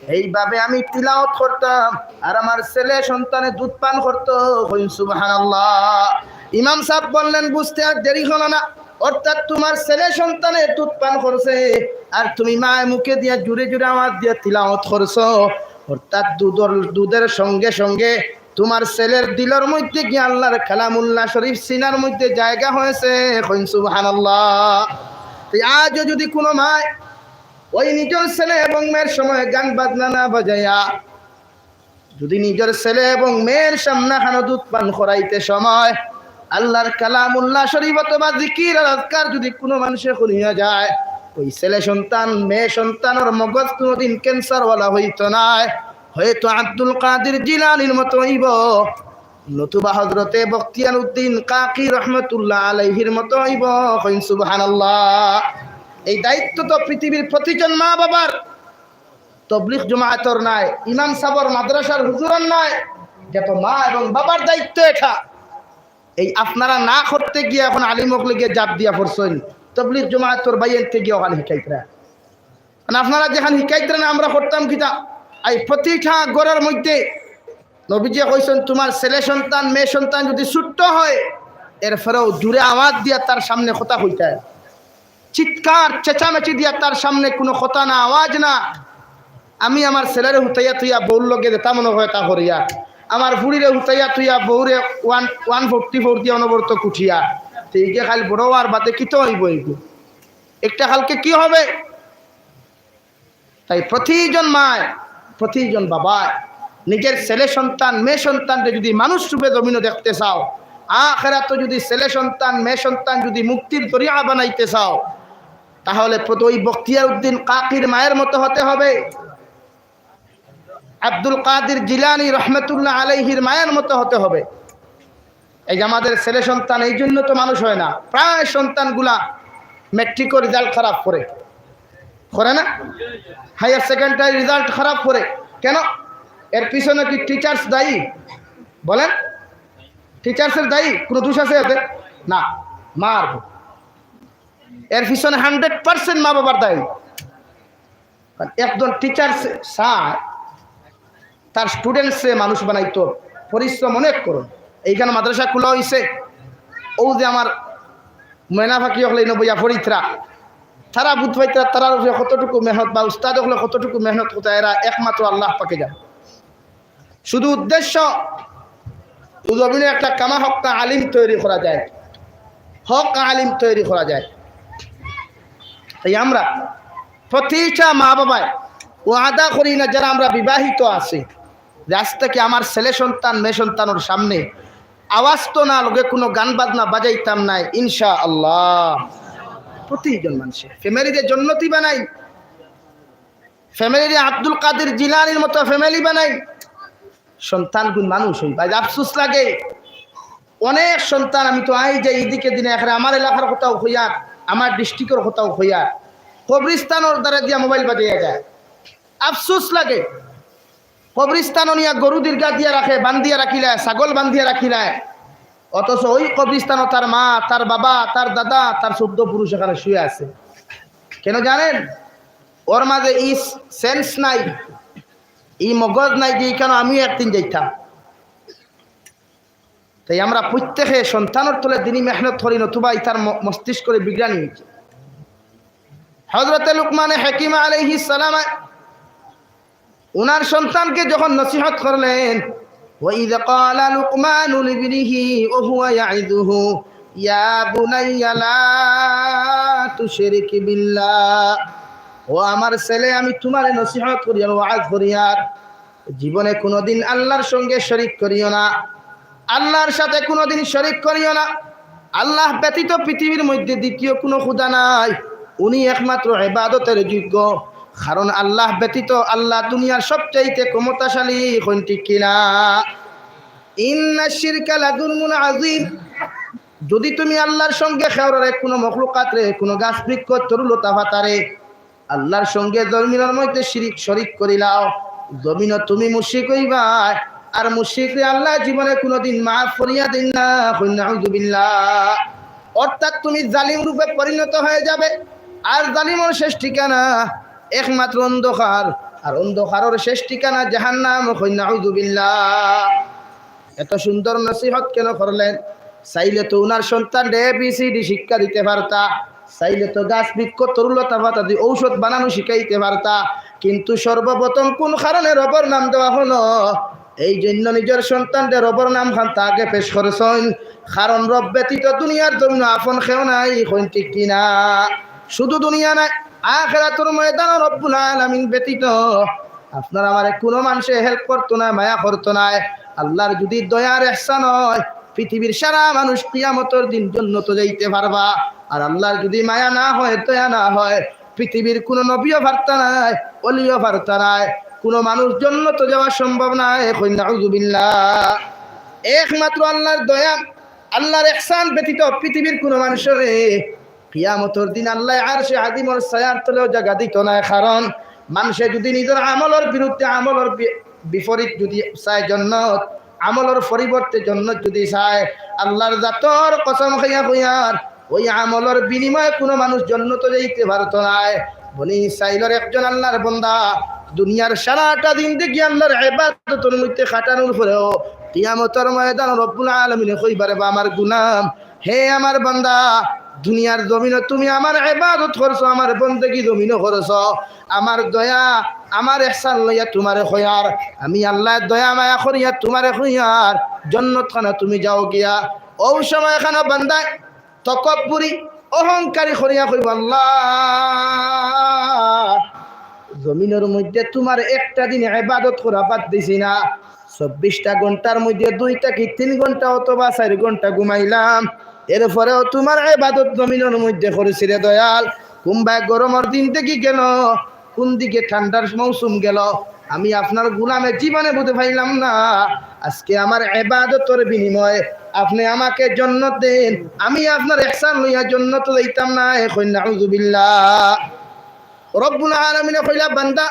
এইভাবে আমি তিলাওয়াত করতাম, আর আমার ছেলে সন্তানে দুধ পান করতো। কইন সুবহানাল্লাহ। ইমাম সাব বললেন, "বুঝতে আর দেরি হলো না, অর্থাৎ তোমার ছেলে সন্তানে দুধ পান করছে, আর তুমি মায় মুখে দিয়া জুরে জুরে আওয়াজ দিয়া তিলাওয়াত করছো, অর্থাৎ দুধর, দুধের সঙ্গে সঙ্গে তোমার ছেলের দিলর মধ্যে গিয়া আল্লাহর কালামুল্লাহ শরীফ সিনার মধ্যে জায়গা হয়েছে।" কইন সুবহানাল্লাহ। তো আজও যদি কোনো মায় ওই নিজের ছেলে এবং মেয়ের সময় গান বাজনা না বাজাইয়া, যদি নিজের ছেলে এবং মেয়ের সামনে খানো দুধ পান করাইতে সময় আল্লাহর কালামুল্লাহ শরীফ অথবা জিকির আর আজকার যদি কোনো মানুষে শুনিয়া যায়, ওই ছেলে সন্তান, মেয়ে সন্তানর মগজ কোনোদিন ক্যান্সারওয়ালা হইতো নায়, হয়তো আব্দুল কাদির জিলানির মতো হইব, নতুবা হযরতে বখতিয়ার উদ্দিন কাকি রহমতুল্লাহ আলাইহির মতো হইব। কইন সুবহানাল্লাহ। এই দায়িত্ব তো পৃথিবীর প্রতিজন মা বাবার। তবলিগ জমাতর নায়, ইমাম সাবর, মাদ্রাসার হুজুরর নায়, যত মা এবং বাবার দায়িত্ব এটা। এই আপনারা না করতে গিয়া এখন আলিম অকলে গিয়া জাপ দিয়া পড়ছইন, তবলিগ জমাতর ভাইয়াইন্তে গিয়া ওখান হিকাইতরা। মানে আপনারা যেখান হিকাইতরা না, আমরা করতাম কিতা? এই প্রতিটা ঘরর মধ্যে নবীজি কইছইন, "তুমার ছেলে সন্তান, মেয়ে সন্তান যুদি ছুট্ট হয়, এরপরেও জুরে আওয়াজ দিয়া তার সামনে কথা কইতায়।" চিৎকার চেঁচামেচি দিয়া তার সামনে কুনু কথা না, আওয়াজ না। আমি আমার ছেলেরে হুতাইয়া থুইয়া বউর লগে যেতা মনো কয় তা করিয়ার, আমার ফুড়িরে হুতাইয়া থুইয়া বউরে ওয়ান, ওয়ান ফোর্টি ফোর দিয়া অনবরত কুটিয়ার, তে ইগে খালি বড় অওয়ার বাদে কিতা অইবো ইগু? একটা কালকে কি হবে? তাই প্রতিজন মায়, প্রতিজন বাবায় নিজের ছেলে সন্তান, মেয়ে সন্তানরে যুদি মানুষ রূপে জমিনো দেখতে চাও, আখেরাতো যুদি ছেলে সন্তান, মেয়ে সন্তান যুদি মুক্তির জরিয়া বানাইতে চাও, তাহলে প্রত-, ওই বখতিয়ার উদ্দিন কাকির মায়ের মতো হতে হবে, আব্দুল কাদির জিলানী রহমতুল্লাহ আলাইহির মায়ের মতো হতে হবে। এই যে আমাদের ছেলে সন্তান, এই জন্য তো মানুষ হয় না, প্রায় সন্তানগুলা ম্যাট্রিকর রেজাল্ট খারাপ করে, করে না? হায়ার সেকেন্ডারি রেজাল্ট খারাপ করে কেন? এর পিছনে কি টিচার্স দায়ী? বলেন, টিচার্সের দায়ী? কোনো দোষ আছে এতে? না, মার। এর পিছনে হান্ড্রেড পার্সেন্ট মা বাবার দায়ী। কারণ একজন টিচার চায় তার স্টুডেন্টসরে মানুষ বানাইতো, পরিশ্রম অনেক করইন। এইখানে মাদ্রাসা খোলা হইছে, অউ যে আমার ময়না পাখি অকলে ইনো বইয়া পড়িতরা, তারা বুঝ পাইতরা, তারার উপরে কতটুকু মেহনত বা উস্তাদ অকলে কতটুকু মেহনত করতা, এরা একমাত্র আল্লাহ পাকে জানে। শুধু উদ্দেশ্য জমিনো একটা কামা হক্কা আলিম তৈরি করা যায়, হক আলিম তৈরি করা যায়। তাই আমরা প্রতিটা মা বাবায় ওয়াদা করি না, যারা আমরা বিবাহিত আছি, যে আজ থেকে আমার ছেলে সন্তান মেয়ে সন্তানর সামনে আওয়াজ তো না, লগে কোনো গান বাজনা বাজাইতাম নায়, ইনশা আল্লাহ। প্রতিজন মানুষে ফ্যামিলিরে জন্নতি বানাই, ফ্যামিলিরে আব্দুল কাদির জিলানীর মতো ফ্যামিলি বানাই। সন্তানগুন মানুষ হই, ভাই, আফসোস লাগে। অনেক সন্তান, আমি তো আই যাই এদিকে দিনে, এখানে আমার এলাকার কথাও হইয়ার, আমার ডিস্ট্রিক্টর কথাও হইয়ার, কবরিস্তানর দ্বারা দিয়া মোবাইল বাজাইয়া যায়। আফসোস লাগে। কবরিস্তানো নিয়া গরু দীর্ঘা দিয়া রাখে, বান্ধিয়া রাখিলায়, ছাগল বান্ধিয়া রাখিলায়, অথচ ওই কবরিস্তানো তার মা, তার বাবা, তার দাদা, তার চোদ্দ পুরুষ এখানে শুয়ে আছে। কেন জানেন? ওর মাঝে ই সেন্স নাই, ই মগজ নাই যে এখানে আমিও একদিন যাইতাম। তাই আমরা প্রত্যেকে সন্তানর তলে দিনই মেহনত করি, নতুবা ইতার ম-, মস্তিষ্করে বিগড়ানি হইছে। হযরতে লুকমানে হাকিম আলাইহিস সালাম উনার সন্তানকে যখন নসিহত করলেন, "ওয়া ইয ক্বালা লুকমানু লিবনিহি ওয়া হুয়া ইয়াইযুহু, ইয়া বুনাইয়া লা তুশরিক বিল্লাহ।" ও আমার ছেলে, আমি তোমারে নসিহত করিয়ার, ওয়াজ করিয়ার, জীবনে কোনোদিন আল্লাহর সঙ্গে শরিক করিও না, আল্লাহর সাথে কোনোদিন শরিক করিও না। আল্লাহ ব্যতীত পৃথিবীর মধ্যে দ্বিতীয় কোনো খুদা নাই, উনি একমাত্র ইবাদতের যোগ্য। কারণ আল্লাহ ব্যতীত আল্লাহ দুনিয়ার সবচাইতে ক্ষমতাশালী, কইন ঠিক কিনা? ইন্না শিরকা লাযুলমুন আযীম। যদি তুমি আল্লাহর সঙ্গে কেউরে, কোনো মখলুকাতরে, কোনো গাছ বৃক্ষ তরুলতা পাতারে আল্লাহর সঙ্গে জমিনর মধ্যে শিরিক শরিক করিলাও, জমিনো তুমি মুশরিক হইবায়। আর মুশরিকরে আল্লাহ জীবনে কোনোদিন মাফ করিয়া দিন না, কইন নাউজুবিল্লাহ। অর্থাৎ তুমি জালিম রূপে পরিণত হয়ে যাবে। আর জালিমর শেষ ঠিকানা একমাত্র অন্ধকার, আর অন্ধকারর শেষ ঠিকানা জাহান্নাম, কইন নাউজুবিল্লাহ। এত সুন্দর নসিহত কেন করলেন? চাইলে তো উনার সন্তানরে এ বি সি ডি শিক্ষা দিতে পারতা, চাইলে তো গাছ বৃক্ষ তরুলতা পাতা দিয়া ঔষধ বানানো শিখাইতে পারতা, কিন্তু সর্বপ্রথম কোন কারণে রবর নাম দেওয়া হলো? এই জন্য নিজের সন্তানরে রবর নাম খান তা আগে পেশ করছইন, কারণ রব ব্যতীত দুনিয়ার জমিনো আপন কেউ নাই, কইন ঠিক কিনা? শুধু দুনিয়া নাই, আখেরাতর ময়দান রব্বুল আলামিন ব্যতীত আপনার আমারে কোনো মানুষে হেল্প করতো না, মায়া করতো না। আল্লাহর যদি দয়ার এহসান হয়, পৃথিবীর সারা মানুষ কিয়ামতর দিন জন্নতো যাইতে পারবা। আর আল্লাহর যদি মায়া না হয়, দয়া না হয়, পৃথিবীর কোনো নবীও পারতা নায়, অলিও পারতা নায়, কোনো মানুষ জন্নতো যাওয়া সম্ভব নায়। কইন নাউজুবিল্লাহ। একমাত্র আল্লাহর দয়া, আল্লাহর এহসান ব্যতীত পৃথিবীর কোনো মানুষরে কিয়ামতর দিন আল্লাহ আরশে আজিমর ছায়ার তলেও জাগা দিত নায়, কারণ মানষে যুদি নিজর আমলর বিরুদ্ধে, আমলর বি-, বিপরীত যুদি চায় জন্নত, আমলর পরিবর্তে জন্নত যুদি চায়, আল্লার জাতর কসম খাইয়া কইয়ার, ওই আমলর বিনিময়ে কুনু মানুষ জন্নতো যাইতে পারতো নায়। বনি ইসরাইলর একজন আল্লার বন্দা দুনিয়ার সারাটা জিন্দেগি আল্লার ইবাদতর মধ্যে কাটানোর পরেও কিয়ামতর ময়দান রব্বুল আলামিনে কইবা, "রে বা আমার গুলাম, হে আমার বান্দা, দুনিয়ার জমিনো তুমি আমার ইবাদত করছো, আমার বন্দেগি জমিনো করছো, আমার দয়া, আমার ইহসান লইয়া তুমারে কইয়ার, আমি আল্লায় দয়া মায়া করিয়া তুমারে কইয়ার, জন্নতখানো তুমি যাও গিয়া।" অউ সময়খানো বান্দায় তকব্বুরি, অহংকারী করিয়া কইবো, "আল্লা, জমিনর মধ্যে তুমার একটা দিন ইবাদত করা বাদ দিছি না, চব্বিশটা ঘন্টার মধ্যে দুই থাকি তিন ঘন্টা অথবা চাইর ঘন্টা ঘুমাইলাম, এরপরেও তুমার ইবাদত জমিনর মধ্যে করছি রে দয়াল। কুনবায় গরমর দিন থাকি গেল, কুন দিকে ঠান্ডার মৌসুম গেল, আমি আপনার গুলামে জীবনে বুঝে পাইলাম না। আজকে আমার ইবাদতর বিনিময়ে আপনে আমাকে জন্নত দেন, আমি আপনার ইহসান লইয়া জন্নত যাইতাম না।" এখন নাউজুবিল্লাহ। রব্বুল আলামিনে কইলা, "বান্দা,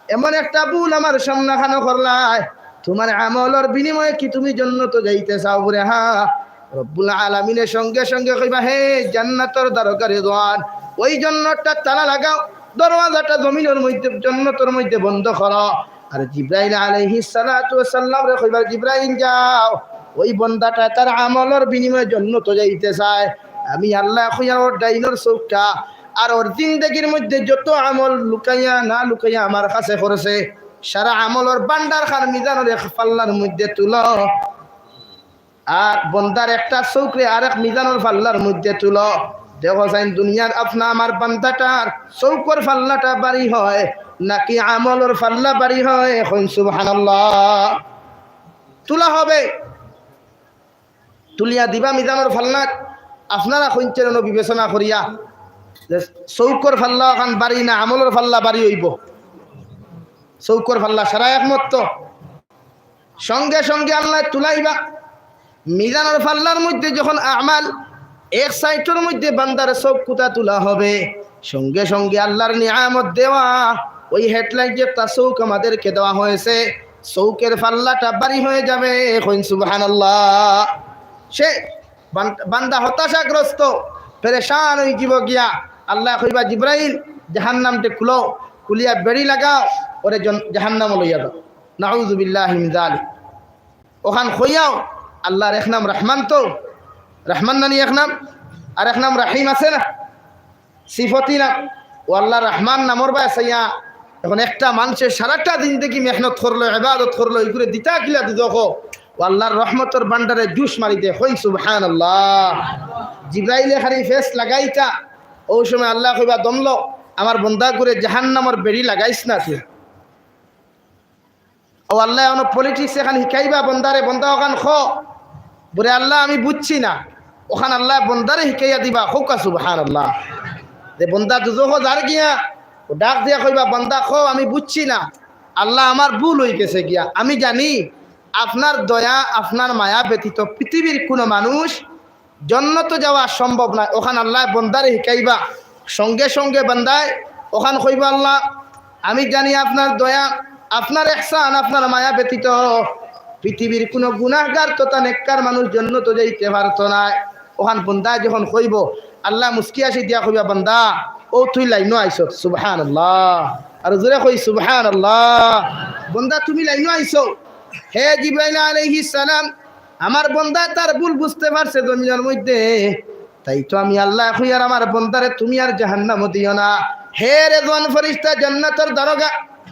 এমন একটা ভুল আমার সামনাখানো করলায়, তুমার আমলর বিনিময়ে কি তুমি জন্নতো যাইতে চাও বুলে?" হ্যাঁ। রব্বুল আলামিনে সঙ্গে সঙ্গে কইবা, "হে জান্নাতর দারোগা রেদওয়ান, ওই জন্নতটা তালা লাগাও, দরওয়াজাটা জমিনর মধ্যে, জন্নতর মধ্যে বন্ধ করো।" আর জিব্রাইল আলাইহিস সালাতু ওয়াস সালামরে কইবা, "জিব্রাইল যাও, ওই বন্দাটা তার আমলর বিনিময়ে জন্নতো যাইতে চায়, আমি আল্লায় কইয়ার ওর ডাইনর চউখটা আর ওর জিন্দেগির মধ্যে যত আমল লুকাইয়া না লুকাইয়া আমার কাছে করছে, সারা আমলর ভান্ডারখান মিজানর এক পাল্লার মধ্যে তুলো, আর বন্দার একটা চউখরে আরেক মিজানর পাল্লার মধ্যে তুলো। দেখো চাইন দুনিয়ার আপনা আমার বান্দাটার চউখর পাল্লাটা ভারী হয় নাকি আমলর পাল্লা ভারী হয়?" কইন সুবহানাল্লাহ। তুলা হবে, তুলিয়া দিবা মিজানর পাল্লাত। আপনারা কইনছেন অনো বিবেচনা করিয়া যে চউখর পাল্লা অখান ভারী না আমলর পাল্লা ভারী অইবো? চউখর পাল্লা, সারা একমত তো? সঙ্গে সঙ্গে আল্লায় তুলাইবা। মিজানর পাল্লার মধ্যে যখন আমাল এক সাইডর মধ্যে বান্দার চউখ কুতা তুলা হবে, সঙ্গে সঙ্গে আল্লার নিয়ামত দেওয়া ওই হেডলাইট যে একটা চউখ আমাদেরকে দেওয়া হয়েছে, চউখর পাল্লাটা ভারী হয়ে যাবে। কইন সুবহানাল্লাহ। সে বান-, বান্দা হতাশাগ্রস্ত, পেরেশান অইযিবো গিয়া। আল্লায় কইবা, "জিব্রাইল, জাহান্নামটা খুলো, খুলিয়া বেড়ি লাগাও, ওরে জন-, জাহান্নামো লইয়া যাও।" নাউজুবিল্লাহি মিন যালিক। অখান কইয়াও আল্লার এক নাম রহমান তো, রহমান নানি এক নাম, আর এক নাম রাহিম আছে না? সিফতি নাম। ও আল্লার রহমান নামর বায় চাইয়া, এখন একটা মানষে সারাটা জিন্দেগি মেহনত করলো, ইবাদত করলো, ইগুরে দিতা কিলা দুজখো? ও আল্লার রহমতর ভান্ডারে জুস মারি দে, কইন সুবহানাল্লাহ। জিব্রাইলে খালি ফেস লাগাইতা, অউ সময় আল্লায় কইবা, "দমলো, আমার বন্দাগুরে জাহান্নামর বেড়ি লাগাইস না তুই।" ও আল্লায় অনো পলিটিক্স এখান হিকাইবা বন্দারে, বন্দা অখান খ। বুলে, "আল্লাহ, আমি বুঝছি না।" অখান আল্লায় বন্দারে হিকাইয়া দিবা, কউক্কা সুবহানাল্লাহ। যে বন্দা দুজখো যার গিয়া, ও ডাক দিয়া কইবা, "বন্দা খ, আমি বুঝছি না। আল্লাহ, আমার ভুল অইগেছে গিয়া। আমি জানি আপনার দয়া, আপনার মায়া ব্যতীত পৃথিবীর কুনু মানুষ জন্নতো যাওয়া সম্ভব নায়।" অখান আল্লায় বন্দারে হিকাইবা, সঙ্গে সঙ্গে বন্দায় অখান কইবা, "আল্লাহ, আমি জানি আপনার দয়া, আপনার ইহসান, আপনার মায়া ব্যতীত পৃথিবীর কুনু গুনাহগার তথা নেককার মানুষ জন্নতো যাইতে পারতো নায়।" অখান বন্দায় যখন কইবো, আল্লায় মুস্কি হাসি দিয়া কইবা, "বন্দা, অউ তুই লাইনো আইছস।" সুবহানাল্লাহ। আর জোরে কই, "সুবহানাল্লাহ।" বন্দা, তুমি লাইনো আইছো। হে জিব্রাইল আলাইহিস সালাম, আমার বন্দায় তার ভুল বুঝতে পারছে জমিনর মধ্যে, তাই তো আমি আল্লায় কইয়ার আমার বন্দারে তুমি আর জাহান্নামো দিও না। হে রেদওয়ান ফিরিস্তা, জান্নাতর দারোগা,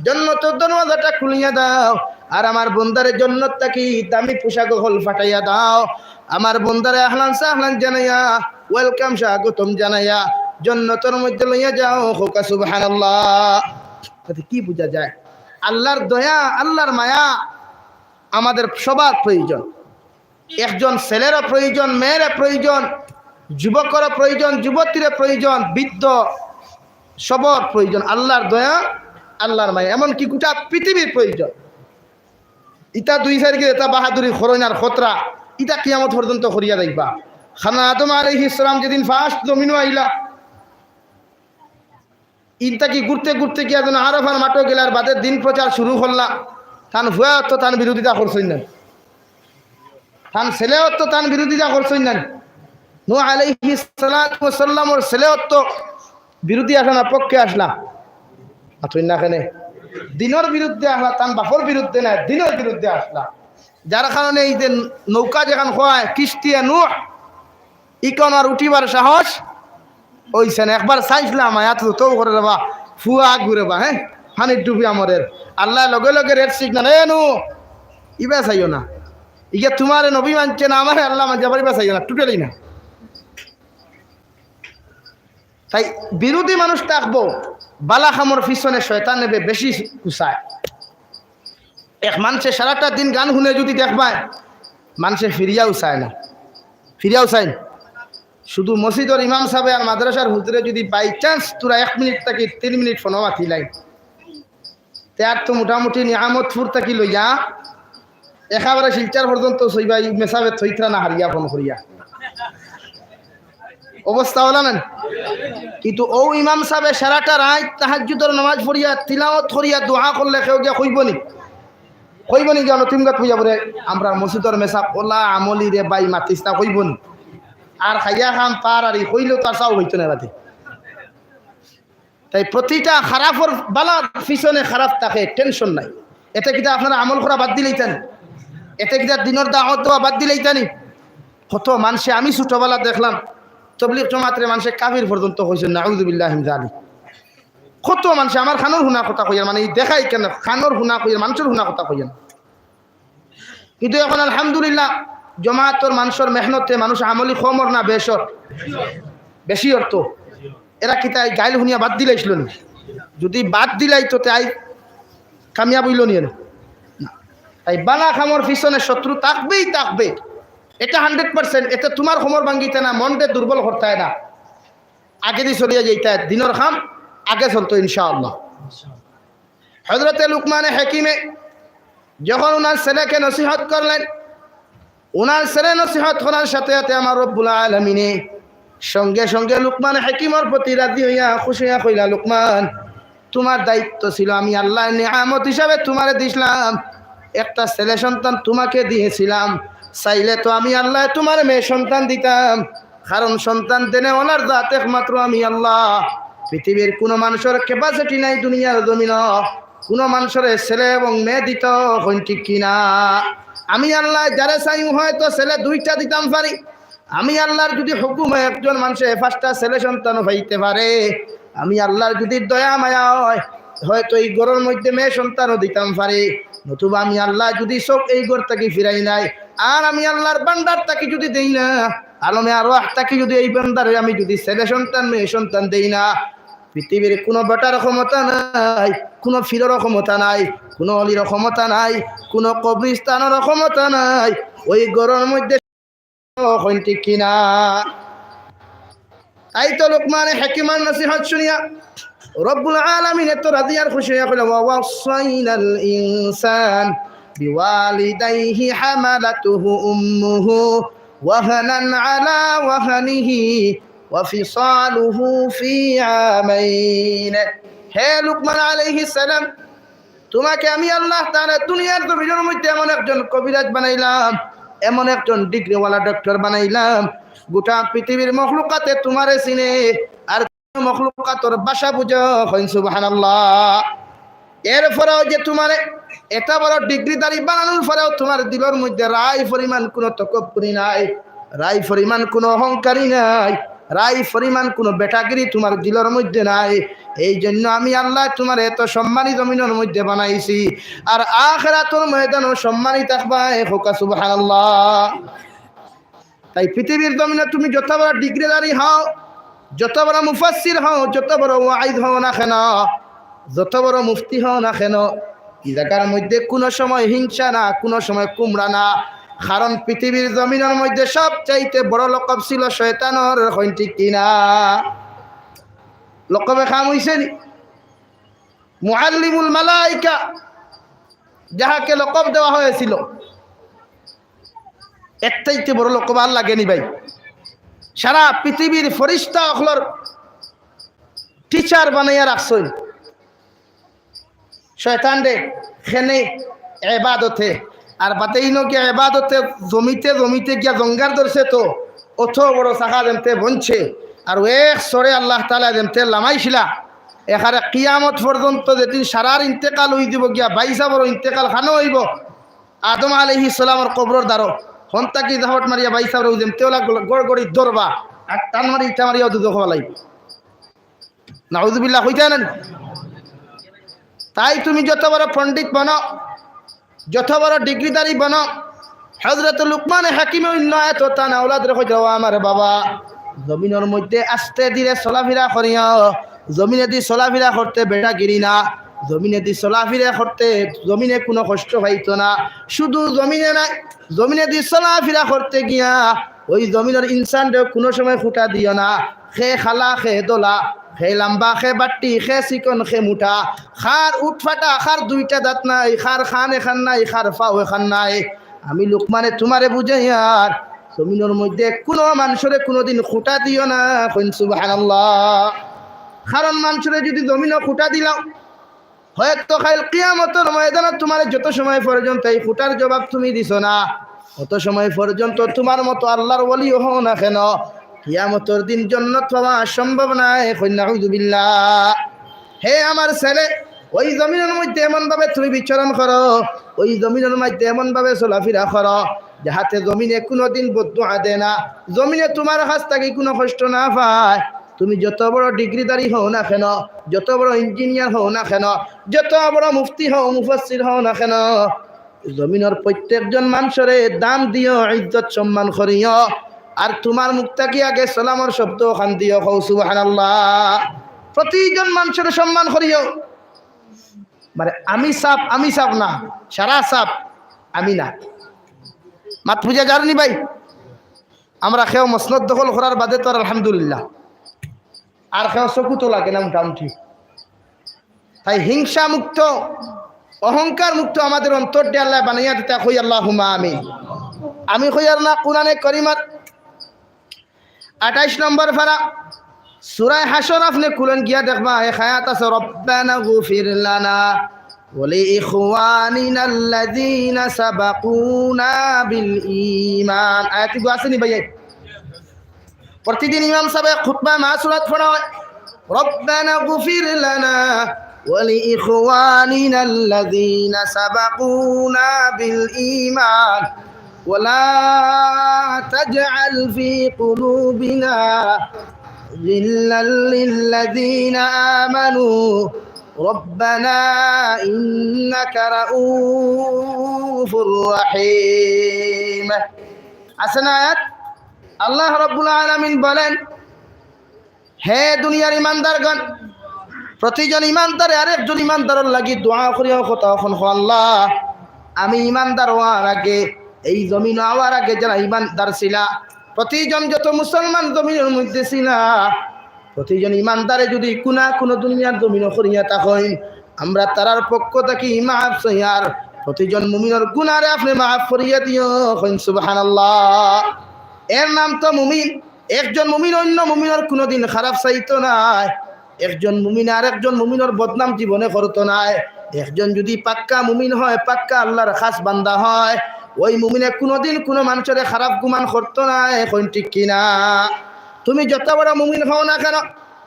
জন্নতর দরওয়াজাটা খুলিয়া দাও, আর আমার বন্দারে জন্নত থাকি দামি পোশাক অকল ফাটাইয়া দাও, আমার বন্দারে আহলান সাহলান জানাইয়া, ওয়েলকাম, স্বাগতম জানাইয়া জন্নতর মধ্যে লইয়া যাও। কউক্কা সুবহানাল্লাহ। তাতে কি বুঝা যায়? আল্লার দয়া, আল্লার মায়া আমাদের সবার প্রয়োজন। একজন ছেলেরও প্রয়োজন, মেয়েরও প্রয়োজন, যুবকরও প্রয়োজন, যুবতীরও প্রয়োজন, বৃদ্ধ, সবার প্রয়োজন আল্লার দয়া, আল্লার মায়া, এমনকি গোটা পৃথিবীর প্রয়োজন। ইতা দুই চাইর গিয়ে ইতা বাহাদুরি করইন আর খতরা, ইতা কিয়ামত পর্যন্ত করিয়া যাইবা। কারণ আদম আলাইহিস সালাম যেদিন ফার্স্ট জমিনো আইলা, ইন থাকি ঘুরতে ঘুরতে গিয়া যেন আরাফার মাঠো গেলার বাদে দিন প্রচার শুরু করলা। তান ফুয়ায় তো তান বিরোধিতা করছইন না, তান ছেলেও তো তান বিরোধিতা করছইন না। নূহ আলাইহিস সালাতু ওয়াস সালামর ছেলেও তো বিরোধী আসলা না, পক্ষে আসলা? মাতইন না কেনে? দিনর বিরুদ্ধে আসলা, তান বাপর বিরুদ্ধে না, দিনর বিরুদ্ধে আসলা। যার কারণে এই যে নৌকা যেখান কয় কিস্তিয়ে নূহ, ইখান আর উঠিবার সাহস অইছে না। একবার চাইছিলাম, আয়াত তো করে রেবা, ফুয়া ঘুরে বা, হ্যাঁ, পানিত ডুবিয়া মরের। আল্লায় লগে লগে red signal, "এ নূহ, ইবা চাইও না। ইগে তুমারে নবী মানছে না, আমারে আল্লাহ মানছে, আবার ইবা চাইও না, totally না।" তাই বিরোধী মানুষ থাকবো, বালা কামর পিছনে শয়তানে বে-, বেশি কুচায়। এক মানষে সারাটা দিন গান হুনে যদি দেখবায়, মানষে ফিরিয়াও চায় না, ফিরিয়াও চায় না। শুধু মসজিদর ইমাম সাবে আর মাদ্রাসার হুজুরে যদি by chance তোরা এক মিনিট থাকি তিন মিনিট ফোনো মাতিলাইন, তে আর তো মোটামুটি নিয়ামতপুর থাকি লইয়া একেবারে শিলচর পর্যন্ত সইবাই মেসাবে থইতরা না হারিয়া ফোন করিয়া। অবস্থা অলা না? কিন্তু অউ ইমাম সাবে সারাটা রাইত তাহাজ্জুদর নামাজ পড়িয়া, তিলাওয়াত করিয়া, দোয়া করলে কেউ গিয়া কইবো নি? কইবো নি গিয়া নতুন গাত কইয়া পড়ে, "আমরার মসজিদর মেসাব অলা আমলি রে ভাই, মাতিস না," কইবো নি? আর খাইয়া খাম পার আর ই কইলেও তার চাও হইতো না বাদে। তাই প্রতিটা খারাপর বালার পিছনে খারাপ থাকে, tension নাই। এতে কিতা আপনারা আমল করা বাদ দিলাইতা নি? এতে কিতা দিনর দাওয়াত দেওয়া বাদ দিলাইতা নি? কত মানষে, আমি ছোটবেলা দেখলাম, তবলিগ জমাতরে মানষে কাফির পর্যন্ত কইছে, নাউযুবিল্লাহি মিন যালিক। কত মানষে আমার কানর হুনা কথা কইয়ার, মানে, ই দেখাই কেনে, কানর হুনা কইয়ার, মানষর হুনা কথা কইয়ার। কিন্তু এখন আলহামদুলিল্লাহ, জমাতর মানষর মেহনতে মানুষ আমলি কমর না বেশর? বেশি অর তো। এরা কিতা ই গাইল হুনিয়া বাদ দিলাইছিল নি? যদি বাদ দিলাইতো, তে আইজ কামিয়াব অইলো নি এনে? না। তাই বালা কামর পিছনে শত্রু থাকবেই থাকবে, এটা hundred percent। এতে তুমার কোমর ভাঙ্গিতা না, মনরে দুর্বল করতায় না, আগেদি চলিয়া যাইতায়, দিনর কাম আগে চলতো ইনশাআল্লাহ। হযরতে লুকমানে হাকিমে যখন উনার ছেলেকে নসিহত করলেন, উনার ছেলে নসিহত করার সাথে সাথে আমার রব্বুল আলামিনে সঙ্গে সঙ্গে লুকমান হাকিমর প্রতি রাজি হইয়া, খুশি হইয়া কইলা, "লুকমান, তুমার দায়িত্ব ছিল, আমি আল্লাহর নিয়ামত হিসাবে তুমারে দিছলাম, একটা ছেলে সন্তান তুমাকে দিয়েছিলাম, চাইলে তো আমি আল্লাহ তুমারে মেয়ে সন্তান দিতাম, কারণ সন্তান দেনেওয়ালার জাত একমাত্র আমি আল্লাহ। পৃথিবীর কোনো মানুষর capacity নাই দুনিয়ার জমিন কোনো মানুষরে ছেলে এবং মেয়ে দিত, কইন ঠিক কি না? আমি আল্লাহ যারে চাই হয়তো ছেলে দুইটা দিতাম পারি। আমি আল্লাহর যদি হুকুম হয় একজন মানুষে পাঁচটা ছেলে সন্তান হইতে পারে, আমি আল্লাহর যদি দয়া মায়া হয়, হয়তো এই ঘরর মধ্যে মেয়ে সন্তানও দিতাম পারি। নতুবা আমি আল্লাহ যদি চোখ এই ঘর থাকি ফিরাই নাই, আর আমি আল্লাহর ভান্ডার থাকি যদি দেই না, আলমে আরওয়াহ থাকি যদি এই ভান্ডারে আমি যদি ছেলে সন্তান মেয়ে সন্তান দেই না, পৃথিবীর কোনো বেটার ক্ষমতা নাই, কোনো পীরর ক্ষমতা নাই, কোনো অলির ক্ষমতা নাই, কোনো কবরস্থানর ক্ষমতা নাই। ওই ঘরর মধ্যে কইন ঠিক কি না?" তাই তো লুকমানে হাকিমর নসিহত শুনিয়া রব্বুল আলামিন এত রাজি আর খুশি হইয়া কইলা, "ওয়া ওয়াসাইনাল ইনসান বিওয়ালিদাইহি হামালাতুহু উম্মুহু ওয়াহনান আলা ওয়াহনিহি ওয়া ফিসালুহু ফি আমাইন।" হে লুকমান আলাইহিস সালাম, তোমাকে আমি আল্লাহ তাআলা দুনিয়ার জমিনের মধ্যে এমন একজন কবিরাজ বানাইলাম, এমন একজন ডিগ্রিওয়ালা ডক্টর বানাইলাম, গোটা পৃথিবীর মখলুকাতে তোমারে চিনে, আর মখলুকাতর ভাষা বুঝো, কইন সুবহানাল্লাহ। এরপরেও যে তোমারে এত বড় ডিগ্রিধারী বানানোর পরেও তোমার দিলর মধ্যে রাই পরিমাণ কোনো তকব্বুরি নাই, রাই পরিমাণ কোনো অহংকারী নাই, রাই পরিমাণ কোনো বেটাগিরি তোমার দিলর মধ্যে নাই। এই জন্য আমি আল্লাহ তোমার এত সম্মানী জমিনর মধ্যে বানাইছি, আর আখেরাতর ময়দানও সম্মানী থাকবায়। কউক্কা সুবহানাল্লাহ। তাই পৃথিবীর জমিনে তুমি যত বড় ডিগ্রিধারী হও, যত বড় মুফাসসির হও, যত বড় ওয়াইজ হও না কেন, যত বড় মুফতি হও না কেন, ই জাগার মধ্যে কোনো সময় হিংসা না, কোনো সময় কুমড়া না। কারণ পৃথিবীর জমিনর মধ্যে সবচাইতে বড় লকব ছিল শয়তানর, কইন ঠিক কি না? লকবে কাম অইছে নি? মুআল্লিমুল মালাইকা, যাহাকে লকব দেওয়া হয়েছিল, এর চাইতে বড় লকব আর লাগে নি ভাই। সারা পৃথিবীর ফিরিস্তা অকলর অফিসার বানাইয়া রাখছইন শয়তানরে। কেনে? এবাদতে। আর বাদে ইনো গিয়া এবাদতে জমিতে জমিতে গিয়া জঙ্গার ধরছে তো, অত বড় শাখা যেমতে বনছে। আর এক সরে আল্লাহ তাআলা যেমতে লামাইছিলা, এখানে কিয়ামত পর্যন্ত যেদিন সারার ইন্তেকাল অই দিব গিয়া, ভাইসাবর ইন্তেকাল খানো অইব, আদম আলাইহিস সালামর কবরর দ্বারো, হন থাকি জাপট মারিয়া ভাইসাবর অউ যেমতে ওলা গড়গড়ি ধরবা, আর টান মারি ইটা মারিয়া দুজখো ফালাইব। নাউজুবিল্লাহ কইতা না নি? তাই তুমি যত বড় পণ্ডিত বনো, যত বড় ডিগ্রিধারী বনো, হযরত লুকমানে হাকিমে অন্য আয়াত তান আওলাদরে কইরা, "ও আমার বাবা, জমিনর মধ্যে আস্তে ধীরে চলাফিরা করিও, জমিনেদি চলাফিরা করতে বেটাগিরি না, জমিনেদি চলাফিরা করতে জমিনে কুনু কষ্ট পাইতো না, শুধু জমিনে নায়, জমিনেদি চলাফিরা করতে গিয়া অউ জমিনর ইনসানরেও কুনু সময় খুটা দিও না।" কে কালা, কে ধলা, কে লাম্বা, কে বাট্টি, কে চিকন, কে মুটা, কার উটফাটা, কার দুইটা দাঁত নাই, কার কান এখান নাই, কার পাও এখান নাই। আমি লুকমানে তুমারে বুঝাইয়ার, জমিনর মধ্যে কুনু মানষরে কুনুদিন খুটা দিও না। কইন সুবহানাল্লাহ। কারণ মানষরে যুদি জমিনো খুটা দিলাও, হয়তো কাইল কিয়ামতর ময়দানো তুমারে যত সময় পর্যন্ত এই খুটার জবাব তুমি দিছো না, অত সময় পর্যন্ত তুমার মতো আল্লাহর ওলিও হও না কেন, কিয়ামতর দিন জন্নত পাওয়া সম্ভব নায়। কইন নাউজুবিল্লাহ। হে আমার ছেলে, অউ জমিনর মধ্যে এমন ভাবে তুমি বিচরণ করো, অউ জমিনর মধ্যে এমন ভাবে চলাফিরা করো, যাহাতে জমিনে কুনুদিন বদদুয়া দেয় না, জমিনে তুমার কাছ থাকি কুনু কষ্ট না পায়। তুমি যত বড় ডিগ্রিধারী হও না কেন, যত বড় ইঞ্জিনিয়ার হও না কেন, যত বড় মুফতি হও, মুফাসসির হও না কেন, জমিনর প্রত্যেকজন মানষরে দাম দিও, ইজ্জত সম্মান করিও। আর তুমার মুখ থাকি আগে সালামর শব্দ খান দিও, কও সুবহানাল্লাহ। প্রতিজন মানষরে সম্মান করিও। মানে আমি সাফ, আমি সাফ না, সারা সাফ আমি না। মাত বুঝা যার নি ভাই? আমরা কেউ মসনদ দখল করার বাদে তো আর আলহামদুলিল্লাহ, আর কেউ চকুত লাগে না মোটামুটি। তাই হিংসা মুক্ত, অহংকার মুক্ত আমাদের অন্তররে আল্লায় বানাইয়া দিতা। কই আল্লাহুম্মা আমিন। আমি কইয়ার না, কুরআনে করিমর আঠাইশ নম্বর পারা, সূরা হাশর আপনে খুলইন, গিয়া দেখবা, এক আয়াত আছে, "রব্বানা গফির লানা ওয়া লিইখওয়ানিনাল্লাযীনা সাবাকুনা বিল ঈমান।" আয়াতগু আছে নি ভাই? প্রতিদিন ইমাম সাবে খুতবা মাসুরাত পড়া হয়, "রব্বানা গফির লানা ওয়া লিইখওয়ানিনাল্লাযীনা সাবাকুনা বিল ঈমান।" ولا تجعل في قلوبنا غلا للذين آمنوا ربنا إنك رءوف رحيم। আছে না আয়াত? আল্লাহ রাব্বুল আলামিন বলেন, হে দুনিয়ার ইমানদারগণ, প্রতিজন ইমানদারে আরেকজন ইমানদারর লাগি দোয়া করিও, কথা অখন কও, "আল্লাহ, আমি ইমানদার অওয়ার আগে, এই জমিনো আওয়ার আগে যারা ইমানদার ছিলা, প্রতিজন যত মুসলমান জমিনর মধ্যে ছিলা, প্রতিজন ইমানদারে যুদি গুনা কুনু দুনিয়ার জমিনো করিয়া থাকইন, আমরা তারার পক্ষ থাকি মাফ চাইয়ার, প্রতিজন মুমিনর গুনারে আপনে মাফ করিয়া দিও।" কইন সুবহানাল্লাহ। এর নাম তো মুমিন। একজন মুমিন অইন্য মুমিনর কুনুদিন খারাপ চাইতো নায়। একজন মুমিন আরেকজন মুমিনর বদনাম জীবনে করতো নায়। একজন যুদি পাক্কা মুমিন হয়, পাক্কা আল্লার খাছ বান্দা হয়, ওই মুমিনে কুনুদিন কুনু মানষরে খারাপ গুমান করতো নায়। কইন ঠিক কি না? তুমি যত বড় মুমিন হও না কেন,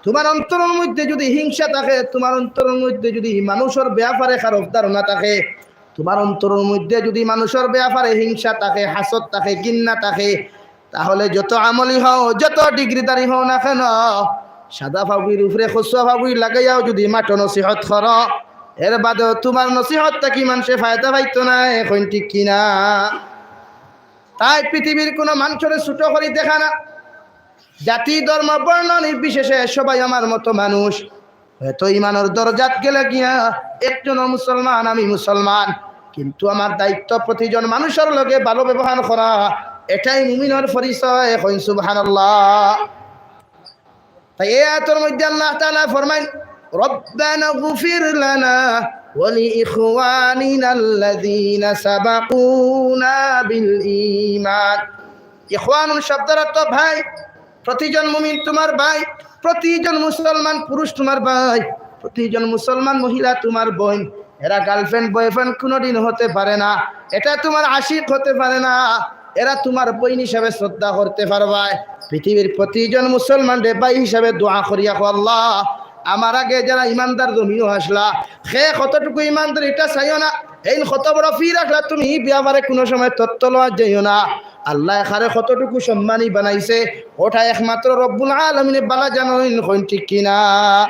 তুমার অন্তরর মধ্যে যুদি হিংসা থাকে, তুমার অন্তরর মধ্যে যুদি মানষর বেয়াপারে খারাপ ধারণা থাকে, তুমার অন্তরর মধ্যে যুদি মানষর বেয়াপারে হিংসা থাকে, হাসদ থাকে, ঘিন্না থাকে, তাহলে যত আমলি হও, যত ডিগ্রিধারী হও না কেন, সাদা পাগুড়ির উপরে কচুয়া পাগুড়ি লাগাইয়াও যুদি মাঠো নসিহত করো, এর বাদেও তুমার নসিহত থাকি মানষে ফায়দা পাইতো নায়। কইন ঠিক কি না? তাই পৃথিবীর কুনু মানষরে ছোট করি দেখা না। জাতি, ধর্ম, বর্ণ নির্বিশেষে সবাই আমার মতো মানুষ। হয়তো ইমানর দরজাত গেলে গিয়া একজনও মুসলমান, আমি মুসলমান, কিন্তু আমার দায়িত্ব প্রতিজন মানষর লগে ভালো ব্যবহার করা, এটাই মুমিনর পরিচয়। কইন সুবহানাল্লাহ। তাই এই আয়াতর মধ্যে আল্লাহ তাআলা ফরমাইন, "রব্বানা গফির লানা ওয়া লিইখওয়ানিনাল্লাযীনা সাবাকুনা বিল ঈমান।" ইখওয়ানুন শব্দর অর্থ ভাই। প্রতিজন মুমিন তুমার ভাই, প্রতিজন মুসলমান পুরুষ তোমার ভাই, প্রতিজন মুসলমান মহিলা তোমার বোন। এরা গার্লফ্রেন্ড বয়ফ্রেন্ড কোনোদিন হতে পারে না, এটা তোমার আশিক হতে পারে না, এরা তোমার বোন হিসাবে শ্রদ্ধা করতে পারবায়। পৃথিবীর প্রতিজন মুসলমানরে ভাই হিসাবে দোয়া করিয়া কও, "আল্লাহ, আমার আগে যারা ইমানদার জমিনো আসলা, হে কতটুকু ইমানদার এটা চাইও না, এইন কত বড় পীর আসলা, তুমি ই ব্যাপারে কোনো সময় তথ্য লওয়া যাইও না।" আল্লাহ কারে কতটুকু সম্মানী বানাইছে, ওটা একমাত্র রব্বুল আলামিনে বালা জানইন, কইন ঠিক কিনা?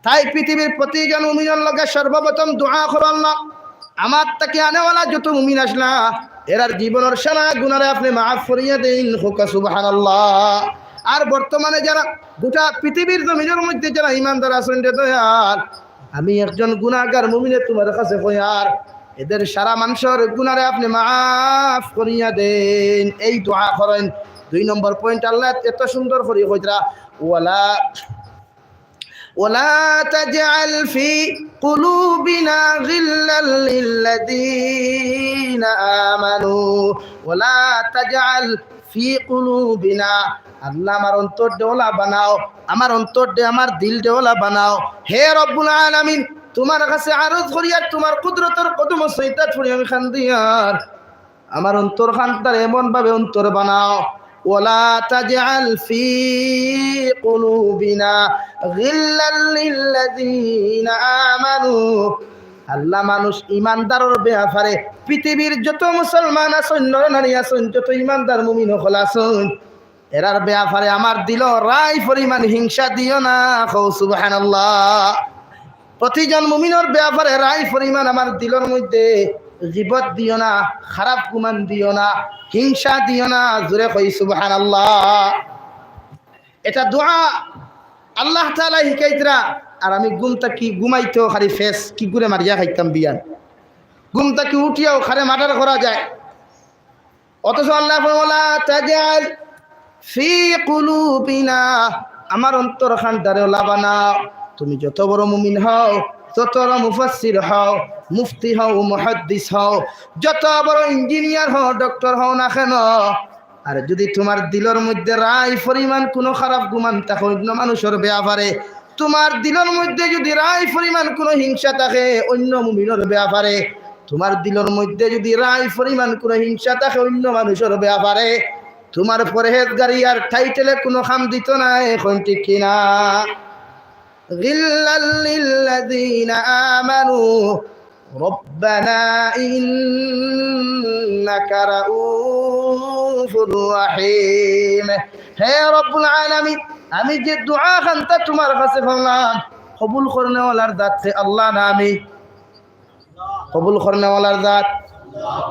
তাই পৃথিবীর প্রতিজন মুমিনর লগে সর্বপ্রথম দোয়া করো, "আল্লাহ, আমার থাকি আনেওয়ালা যত মুমিন আসলা, এরার জীবনর সারা গুনারে আপনে মাফ করিয়া দেইন।" কউক্কা সুবহানাল্লাহ। আর বর্তমানে যারা গোটা পৃথিবীর জমিনর মধ্যে যারা ইমানদার আছইন রে দয়াল, আমি একজন গুনাহগার মুমিনে তোমার কাছে কইয়ার, এদের সারা মানষর গুনারে আপনে মাফ করিয়া দেইন, এই দোয়া করইন। দুই নম্বর পয়েন্ট, আল্লাহ এত সুন্দর করি কইতরা, "ওয়ালা, ওয়ালা তাজআল ফি কুলুবিনা গিল্লাল লিল্লাযীনা আমানু, ওয়ালা তাজআল ফি কুলুবিনা।" আল্লাহ, আমার অন্তররে ওলা বানাও, আমার অন্তররে, আমার দিলরে ওলা বানাও। হে রব্বুল আলামিন, তোমার কাছে আরজ করিয়ার, তোমার কুদরতর কদমো সইজদাত করি আমি কান্দিয়ার, আমার অন্তরখানটারে এমন ভাবে অন্তর বানাও, "ওয়ালা তাজআল ফি কুলুবিনা গিল্লাল লিল্লাযীনা আমানু।" আল্লাহ, মানুষ ইমানদারর ব্যাপারে পৃথিবীর যত মুসলমান আছইন, নর নারী আছইন, যত ইমানদার মুমিন অকল আছইন, এরার ব্যাপারে আমার দিলো রাই পরিমাণ হিংসা দিও না। কও সুবহানাল্লাহ। প্রতিজন মুমিনর ব্যাপারে রাই পরিমাণ আমার দিলর মধ্যে গিবত দিও না, খারাপ গুমান দিও না, হিংসা দিও না। জোরে কই সুবহানাল্লাহ। এটা দোয়া আল্লাহ তাআলা হিকাইতরা। আর আমি ঘুম থাকি ঘুমাইতেও খালি ফেস কি করে মারিয়া খাইতাম বিয়ান, ঘুম থাকি উঠিয়াও খারে মার্ডার করা যায়। অথচ আল্লাহ বলেন, "ওয়ালা তাজআল ফি কুলুবিনা", আমার অন্তরখানটারে ওলা বানাও। তুমি যত বড় মুমিন হও, যত বড় মুফাসসির হও, মুফতি হও, মুহাদ্দিস হও, যত বড় ইঞ্জিনিয়ার হও, ডক্টর হও না কেন, আর যদি তোমার দিলর মধ্যে রাই পরিমাণ কোনো খারাপ গুমান থাকে অন্য মানুষর ব্যাপারে, তোমার দিলর মধ্যে যদি রাই পরিমাণ কোনো হিংসা থাকে অন্য মুমিনর ব্যাপারে, তোমার দিলর মধ্যে যদি রাই পরিমাণ কোনো হিংসা থাকে অন্য মানুষর ব্যাপারে, তোমার পরহেজগারি আর টাইটেলে কোনো কাম দিত না, এখন ঠিক কিনা? গিল্লাল লিল্লাযীনা আমানু, রব্বানা ইন্নাকা রাউফুর রহিম। হে রব্বুল আলামিন, আমি যে দোয়া খানতা তোমার কাছে করলাম, কবুল করনেওয়ালার জাত কে আল্লাহ না আমি? কবুল করনেওয়ালার জাত।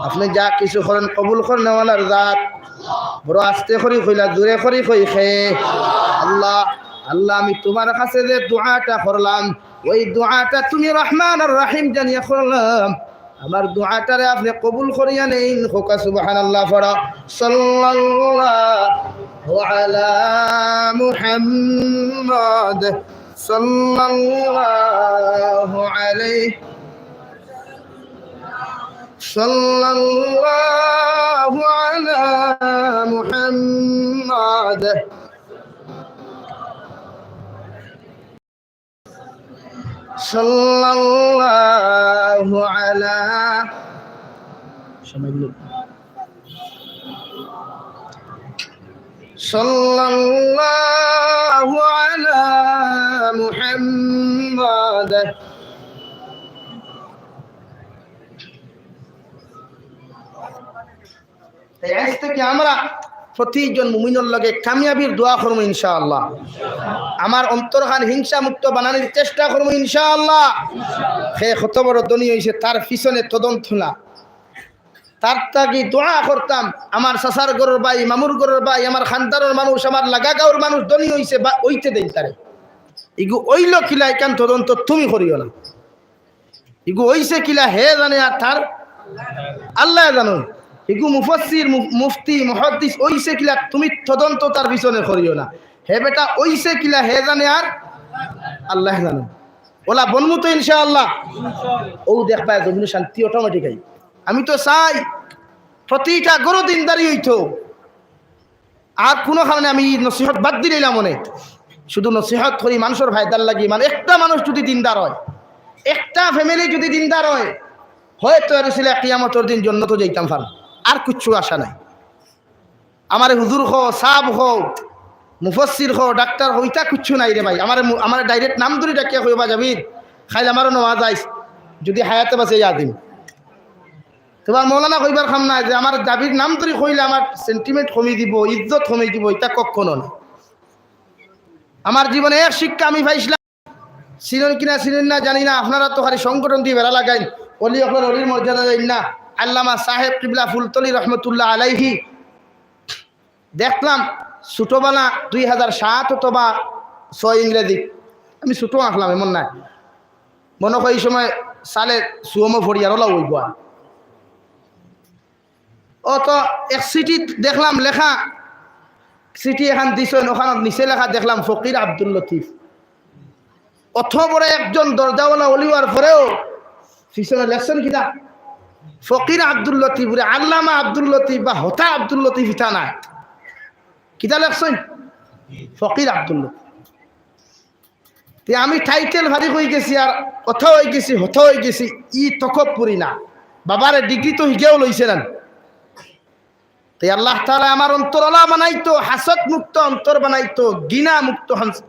আপনে যা কিছু করেন, কবুল করনেওয়ালার জাত। বড় আস্তে করি কইলা, জোরে করি কই খে। আল্লাহ, আল্লাহ, আমি তোমার কাছে যে দোয়াটা করলাম, ওই দোয়াটা তুমি রহমান আর রহিম জানিয়া করলাম। আমার দোয়াটারে আপনে কবুল করিয়া নেইন। কউক্কা সুবহানাল্লাহ পড়ো। সাল্লাল্লাহু আলা মুহাম্মদ। সাল্লাল্লাহু আলাইহি, সাল্লাল্লাহু আলা মুহাম্মদ। সাল্লাল্লাহু আলা, সময় দিল। সাল্লাল্লাহু আলা মুহাম্মদ। তাই আইজ থাকি আমরা প্রতিজন মুমিনর লগে কামিয়াবির দোয়া করমু ইনশাআল্লাহ। আমার অন্তরখান হিংসা মুক্ত বানানির চেষ্টা করমু ইনশাআল্লাহ। হে কত বড় ধনী অইছে, তার পিছনে তদন্ত না। তার থাকি দোয়া করতাম, আমার চাচার ঘরর ভাই, মামুর ঘরর ভাই, আমার খানদানর মানুষ, আমার লাগা গাঁওর মানুষ ধনী অইছে বা অইতে দেইন তারে। ইগু অইলো কিলা, ইখান তদন্ত তুমি করিও না। ইগু অইছে কিলা হে জানে, আর তার আল্লায় জানইন। ইগু মুফাসসির, মু-, মুফতি, মুহাদ্দিস অইছে কিলা, তুমি তদন্ত তার পিছনে করিও না। হে বেটা অইছে কিলা হে জানে, আর আল্লায় জানইন। ওলা বনমু তো ইনশাআল্লাহ। ও দেখবায় জমিনো শান্তি অটোমেটিক আই। আমি তো চাই প্রতিটা ঘরো দিনদারি অইতো। আর কোনো কারণে আমি নসিহত বাদ দিলাইলাম অনে। শুধু নসিহত করি মানুষর ফায়দার লাগি। মানে একটা মানুষ যদি দিনদার হয়, একটা ফ্যামিলি যদি দিনদার হয়, হয়তো এর উসিলায় কিয়ামতর দিন জন্নতো যাইতাম পারমু। আর কিচ্ছু আশা নাই। আমারে হুজুর কও, সাব কও, মুফাসসির কও, ডাক্তার কও, ইতা কিচ্ছু নাই রে ভাই। আমারে মু-, আমারে ডাইরেক্ট নাম ধরি ডাকিয়া কইবা, "জাবির, কাইল আমারও নেওয়া যাইস, যদি হায়াতে বাঁচে ইয়া দিন।" তোমার মৌলানা কইবার কাম নাই যে আমার জাবির নাম ধরি কইলে আমার সেন্টিমেন্ট কমি দিব, ইজ্জত কমি দিব, ইতা কখনো না। আমার জীবনে এক শিক্ষা আমি পাইছিলাম, চিনইন কিনা চিনইন না জানি না, আপনারা তো খালি সংগঠন দি বেড়া লাগাইন, অলি অকলর অলির মর্যাদা দেইন না। আল্লামা সাহেব কিবলা ফুলতলি রহমতুল্লাহ আলাইহি দেখলাম ছোটবেলা দুই হাজার সাত অথবা ছয় ইংরেজি, আমি ছোট আছলাম, এমন নায়, মনো কয় ই সময় সালে সুয়মো ফড়িয়ার অলা অইবো আর। অত এক চিঠিত দেখলাম লেখা, চিঠি এখান দিছইন, ওখান নিচে লেখা দেখলাম ফকির আব্দুল লতিফ। অত বড় একজন দরজাওয়ালা অলি অওয়ার পরেও পিছনে লেখছইন কিতা? ফকির আব্দুল লতিফ, বুলে আল্লামা আব্দুল লতিফ বা হতা আব্দুল লতিফ ইতা নায়। কিতা লেখছইন? ফকির আব্দুল লতিফ। তে আমি টাইটেল ফারিক অইগেছি, আর কথা অইগেছি, হতা অইগেছি, ই তকব্বুরি না। বাবারে ডিগ্রি তো হিগেও লইছে না। তে আল্লাহ তাআলা আমার অন্তর অলা বানাইতো, হাসদ মুক্ত অন্তর বানাইতো, ঘৃণা মুক্ত হান-,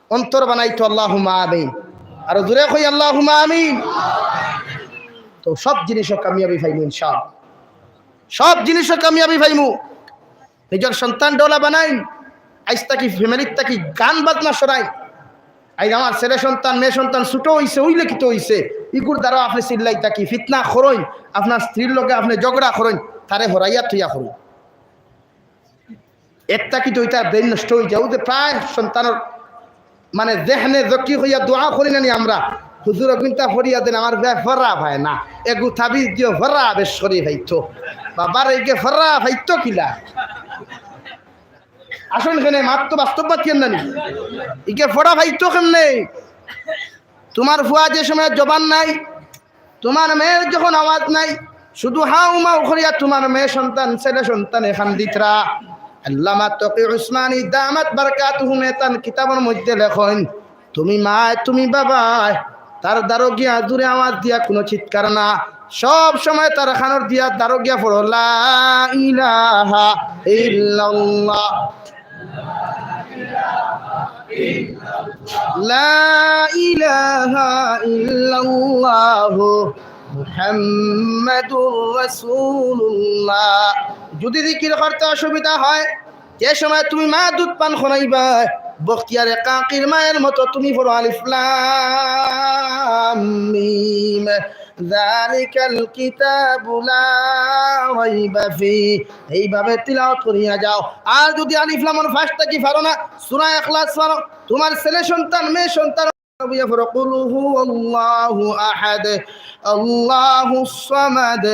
অন্তর বানাইতো। আল্লাহুম্মা আমিন। আরো জোরে কই, আল্লাহুম্মা আমিন। তো সব জিনিসও কামিয়াবি পাইমু ইনশাআল্লাহ, সব জিনিসও কামিয়াবি পাইমু। নিজর সন্তানরে অলা বানাইন, আইজ থাকি ফ্যামিলির থাকি গান বাজনা সরাইন। আইজ আমার ছেলে সন্তান, মেয়ে সন্তান ছোট অইছে, অইলে কিতা অইছে, ইগুর দ্বারা আপনে চিল্লাই থাকি ফিতনা করইন, আপনার স্ত্রীর লগে আপনে ঝগড়া করইন, তারে হরাইয়া থইয়া করইন। এর থাকি তো ইতার ব্রেইন নষ্ট অইযায়। অউ যে প্রায় সন্তানর মানে জেহনে জকি অইয়া দোয়া করি না নি আমরা, "হুজুর, অগুইনতা ফড়িয়া দেন, আমার বেয়া ফড়া পায় না, এগু তাবিজ দিও, ফড়া বেশ করি পাইতো।" বাবারে, ইগে ফড়া পাইতো কিলা? আসুন কেনে, মাত তো বাস্তব মাতিয়ার না নি? ইগে ফড়া পাইতো কেমনে? তোমার ফুয়া যে সময় জবান নাই, তোমার মেয়ের যখন আওয়াজ নাই, শুধু হাউ মাউ করিয়া তোমার মেয়ে সন্তান, ছেলে সন্তানে কান্দিতরা। আল্লামা তকি উসমানী দামাত বারকাতুহুমে তান কিতাবর মধ্যে লেখইন, তুমি মায়, তুমি বাবায়, তার দ্বারো গিয়া জুরে আওয়াজ দিয়া কুনু চিৎকার না, সব সময় তার কানর দিয়া দ্বারো গিয়া পড়ো, লা ইলাহা ইল্লাল্লাহ। লা ইলাহা ইল্লাল্লাহু মুহাম্মাদুর রাসূলুল্লাহ। যদি জিকির করতে অসুবিধা হয়, যে সময় তুমি মা দুধ পান করাইবা, বখতিয়ারে কাকির মায়ের মতো তুমি পড়ো আলিফ লাম মিম। যালিকাল কিতাবু লা রাইবা ফি। এইভাবে তিলাওয়াত করিয়া যাও। আর যদি আলিফ লামর ফাঁস থাকি পারো না, সূরা ইখলাস পারো, তোমার ছেলে সন্তান, মেয়ে সন্তান বইয়া পড়ো, কুল হুয়াল্লাহু আহাদ, আল্লাহুস সামাদ,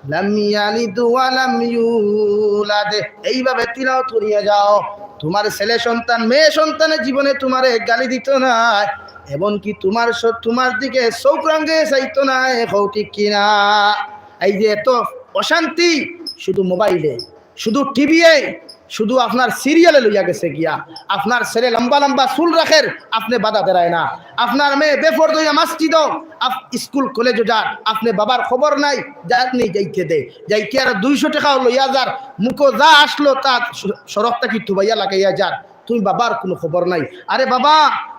লাম ইয়ালিদ ওয়া লাম ইউলাদ। এইভাবে তিলাওয়াত করিয়া যাও। তোমার ছেলে সন্তান, মেয়ে সন্তানে জীবনে তোমারে গালি দিত না, এমনকি তোমার স-, তোমার দিকে চোখ রাঙে চাইতো না, কও ঠিক কিনা? এই যে এত অশান্তি, শুধু মোবাইলে, শুধু টিভিয়ে, শুধু আপনার সিরিয়ালে লইয়া গেছে গিয়া। আপনার ছেলে লম্বা লম্বা চুল রাখের, আপনে বাধা দেরায় না। আপনার মেয়ে বেপর্দা অইয়া মসজিদো, আপ-, স্কুল কলেজো যার, আপনে বাবার খবর নাই, যার নেই যাইতে দে, যাইতে আর দুইশো টেকাও লইয়া যার, মুখো যা আসলো তা স-, সড়ক থাকি তুবাইয়া লাগাইয়া যার। তুমি বাবার কুনু খবর নাই। আরে বাবা,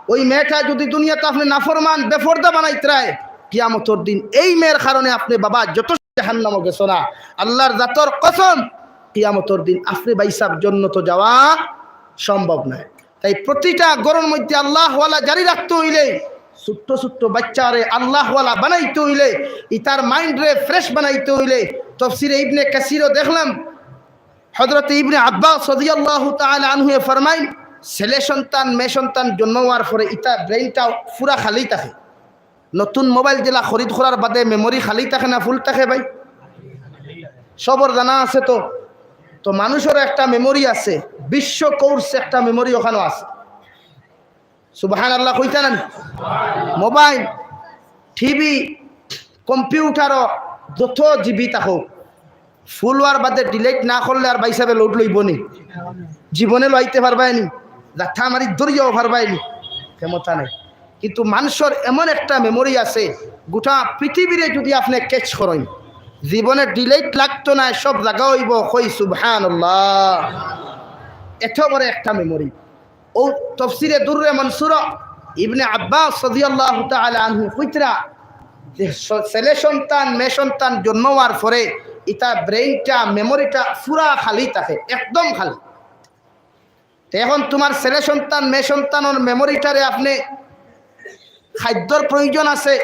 ওই মেয়েটা যদি দুনিয়াত আপনে নাফরমান, বেপর্দা বানাইতরায়, কিয়ামতর দিন এই মেয়ের কারণে আপনে বাবা যত জাহান্নামো গেছো না, আল্লাহর জাতর কসম, কিয়ামতর দিন আপনে ভাইসাব জন্নতো যাওয়া সম্ভব নায়। তাই প্রতিটা ঘরর মধ্যে আল্লাহওয়ালা জারি রাখতে অইলে, ছোট্ট ছোট্ট বাচ্চারে আল্লাহওয়ালা বানাইতে অইলে, ইতার মাইন্ডরে ফ্রেশ বানাইতে অইলে, তফসিরে ইবনে কাসিরো দেখলাম, হযরতে ইবনে আব্বাস রাদিয়াল্লাহু তাআলা আনহুয়ে ফরমাইন, ছেলে সন্তান, মেয়ে সন্তান জন্ম অওয়ার পরে ইতা ব্রেইনটা পুরা খালি থাকে। নতুন মোবাইল যেলা খরিদ করার বাদে মেমোরি খালি থাকে না ফুল থাকে ভাই? সবর জানা আছে তো? তো মানুষর একটা মেমোরি আছে, বিশ্ব কোর্স একটা মেমোরি ওখানো আছে। সুবহানাল্লাহ কইতা না নি? মোবাইল, টিভি, কম্পিউটারো যত জিবি থাকউক, ফুল অওয়ার বাদে ডিলিট না করলে আর ভাইসাবে লোড লইবো নি? জীবনে লইতে পারবায় নি? লাথা মারি ধরিয়াও পারবায়নি, ক্ষমতা নাই। কিন্তু মানষর এমন একটা মেমোরি আছে, গোটা পৃথিবীরে যুদি আপনে ক্যাচ করইন, জীবনে ডিলিট লাগতো নায়, সব জাগা অইবো। কই সুবহানাল্লাহ। এত বড় একটা মেমোরি। অউ তফসিরে দুররে মনসুর ইবনে আব্বাস রাদিয়াল্লাহু তাআলা আনহু কইতরা যে স-, ছেলে সন্তান, মেয়ে সন্তান জন্ম অওয়ার পরে ইতা ব্রেইনটা, মেমোরিটা পুরা খালি থাকে, একদম খালি। তে এখন তুমার ছেলে সন্তান, মেয়ে সন্তানর মেমোরিটারে আপনে খাদ্যর প্রয়োজন আছে,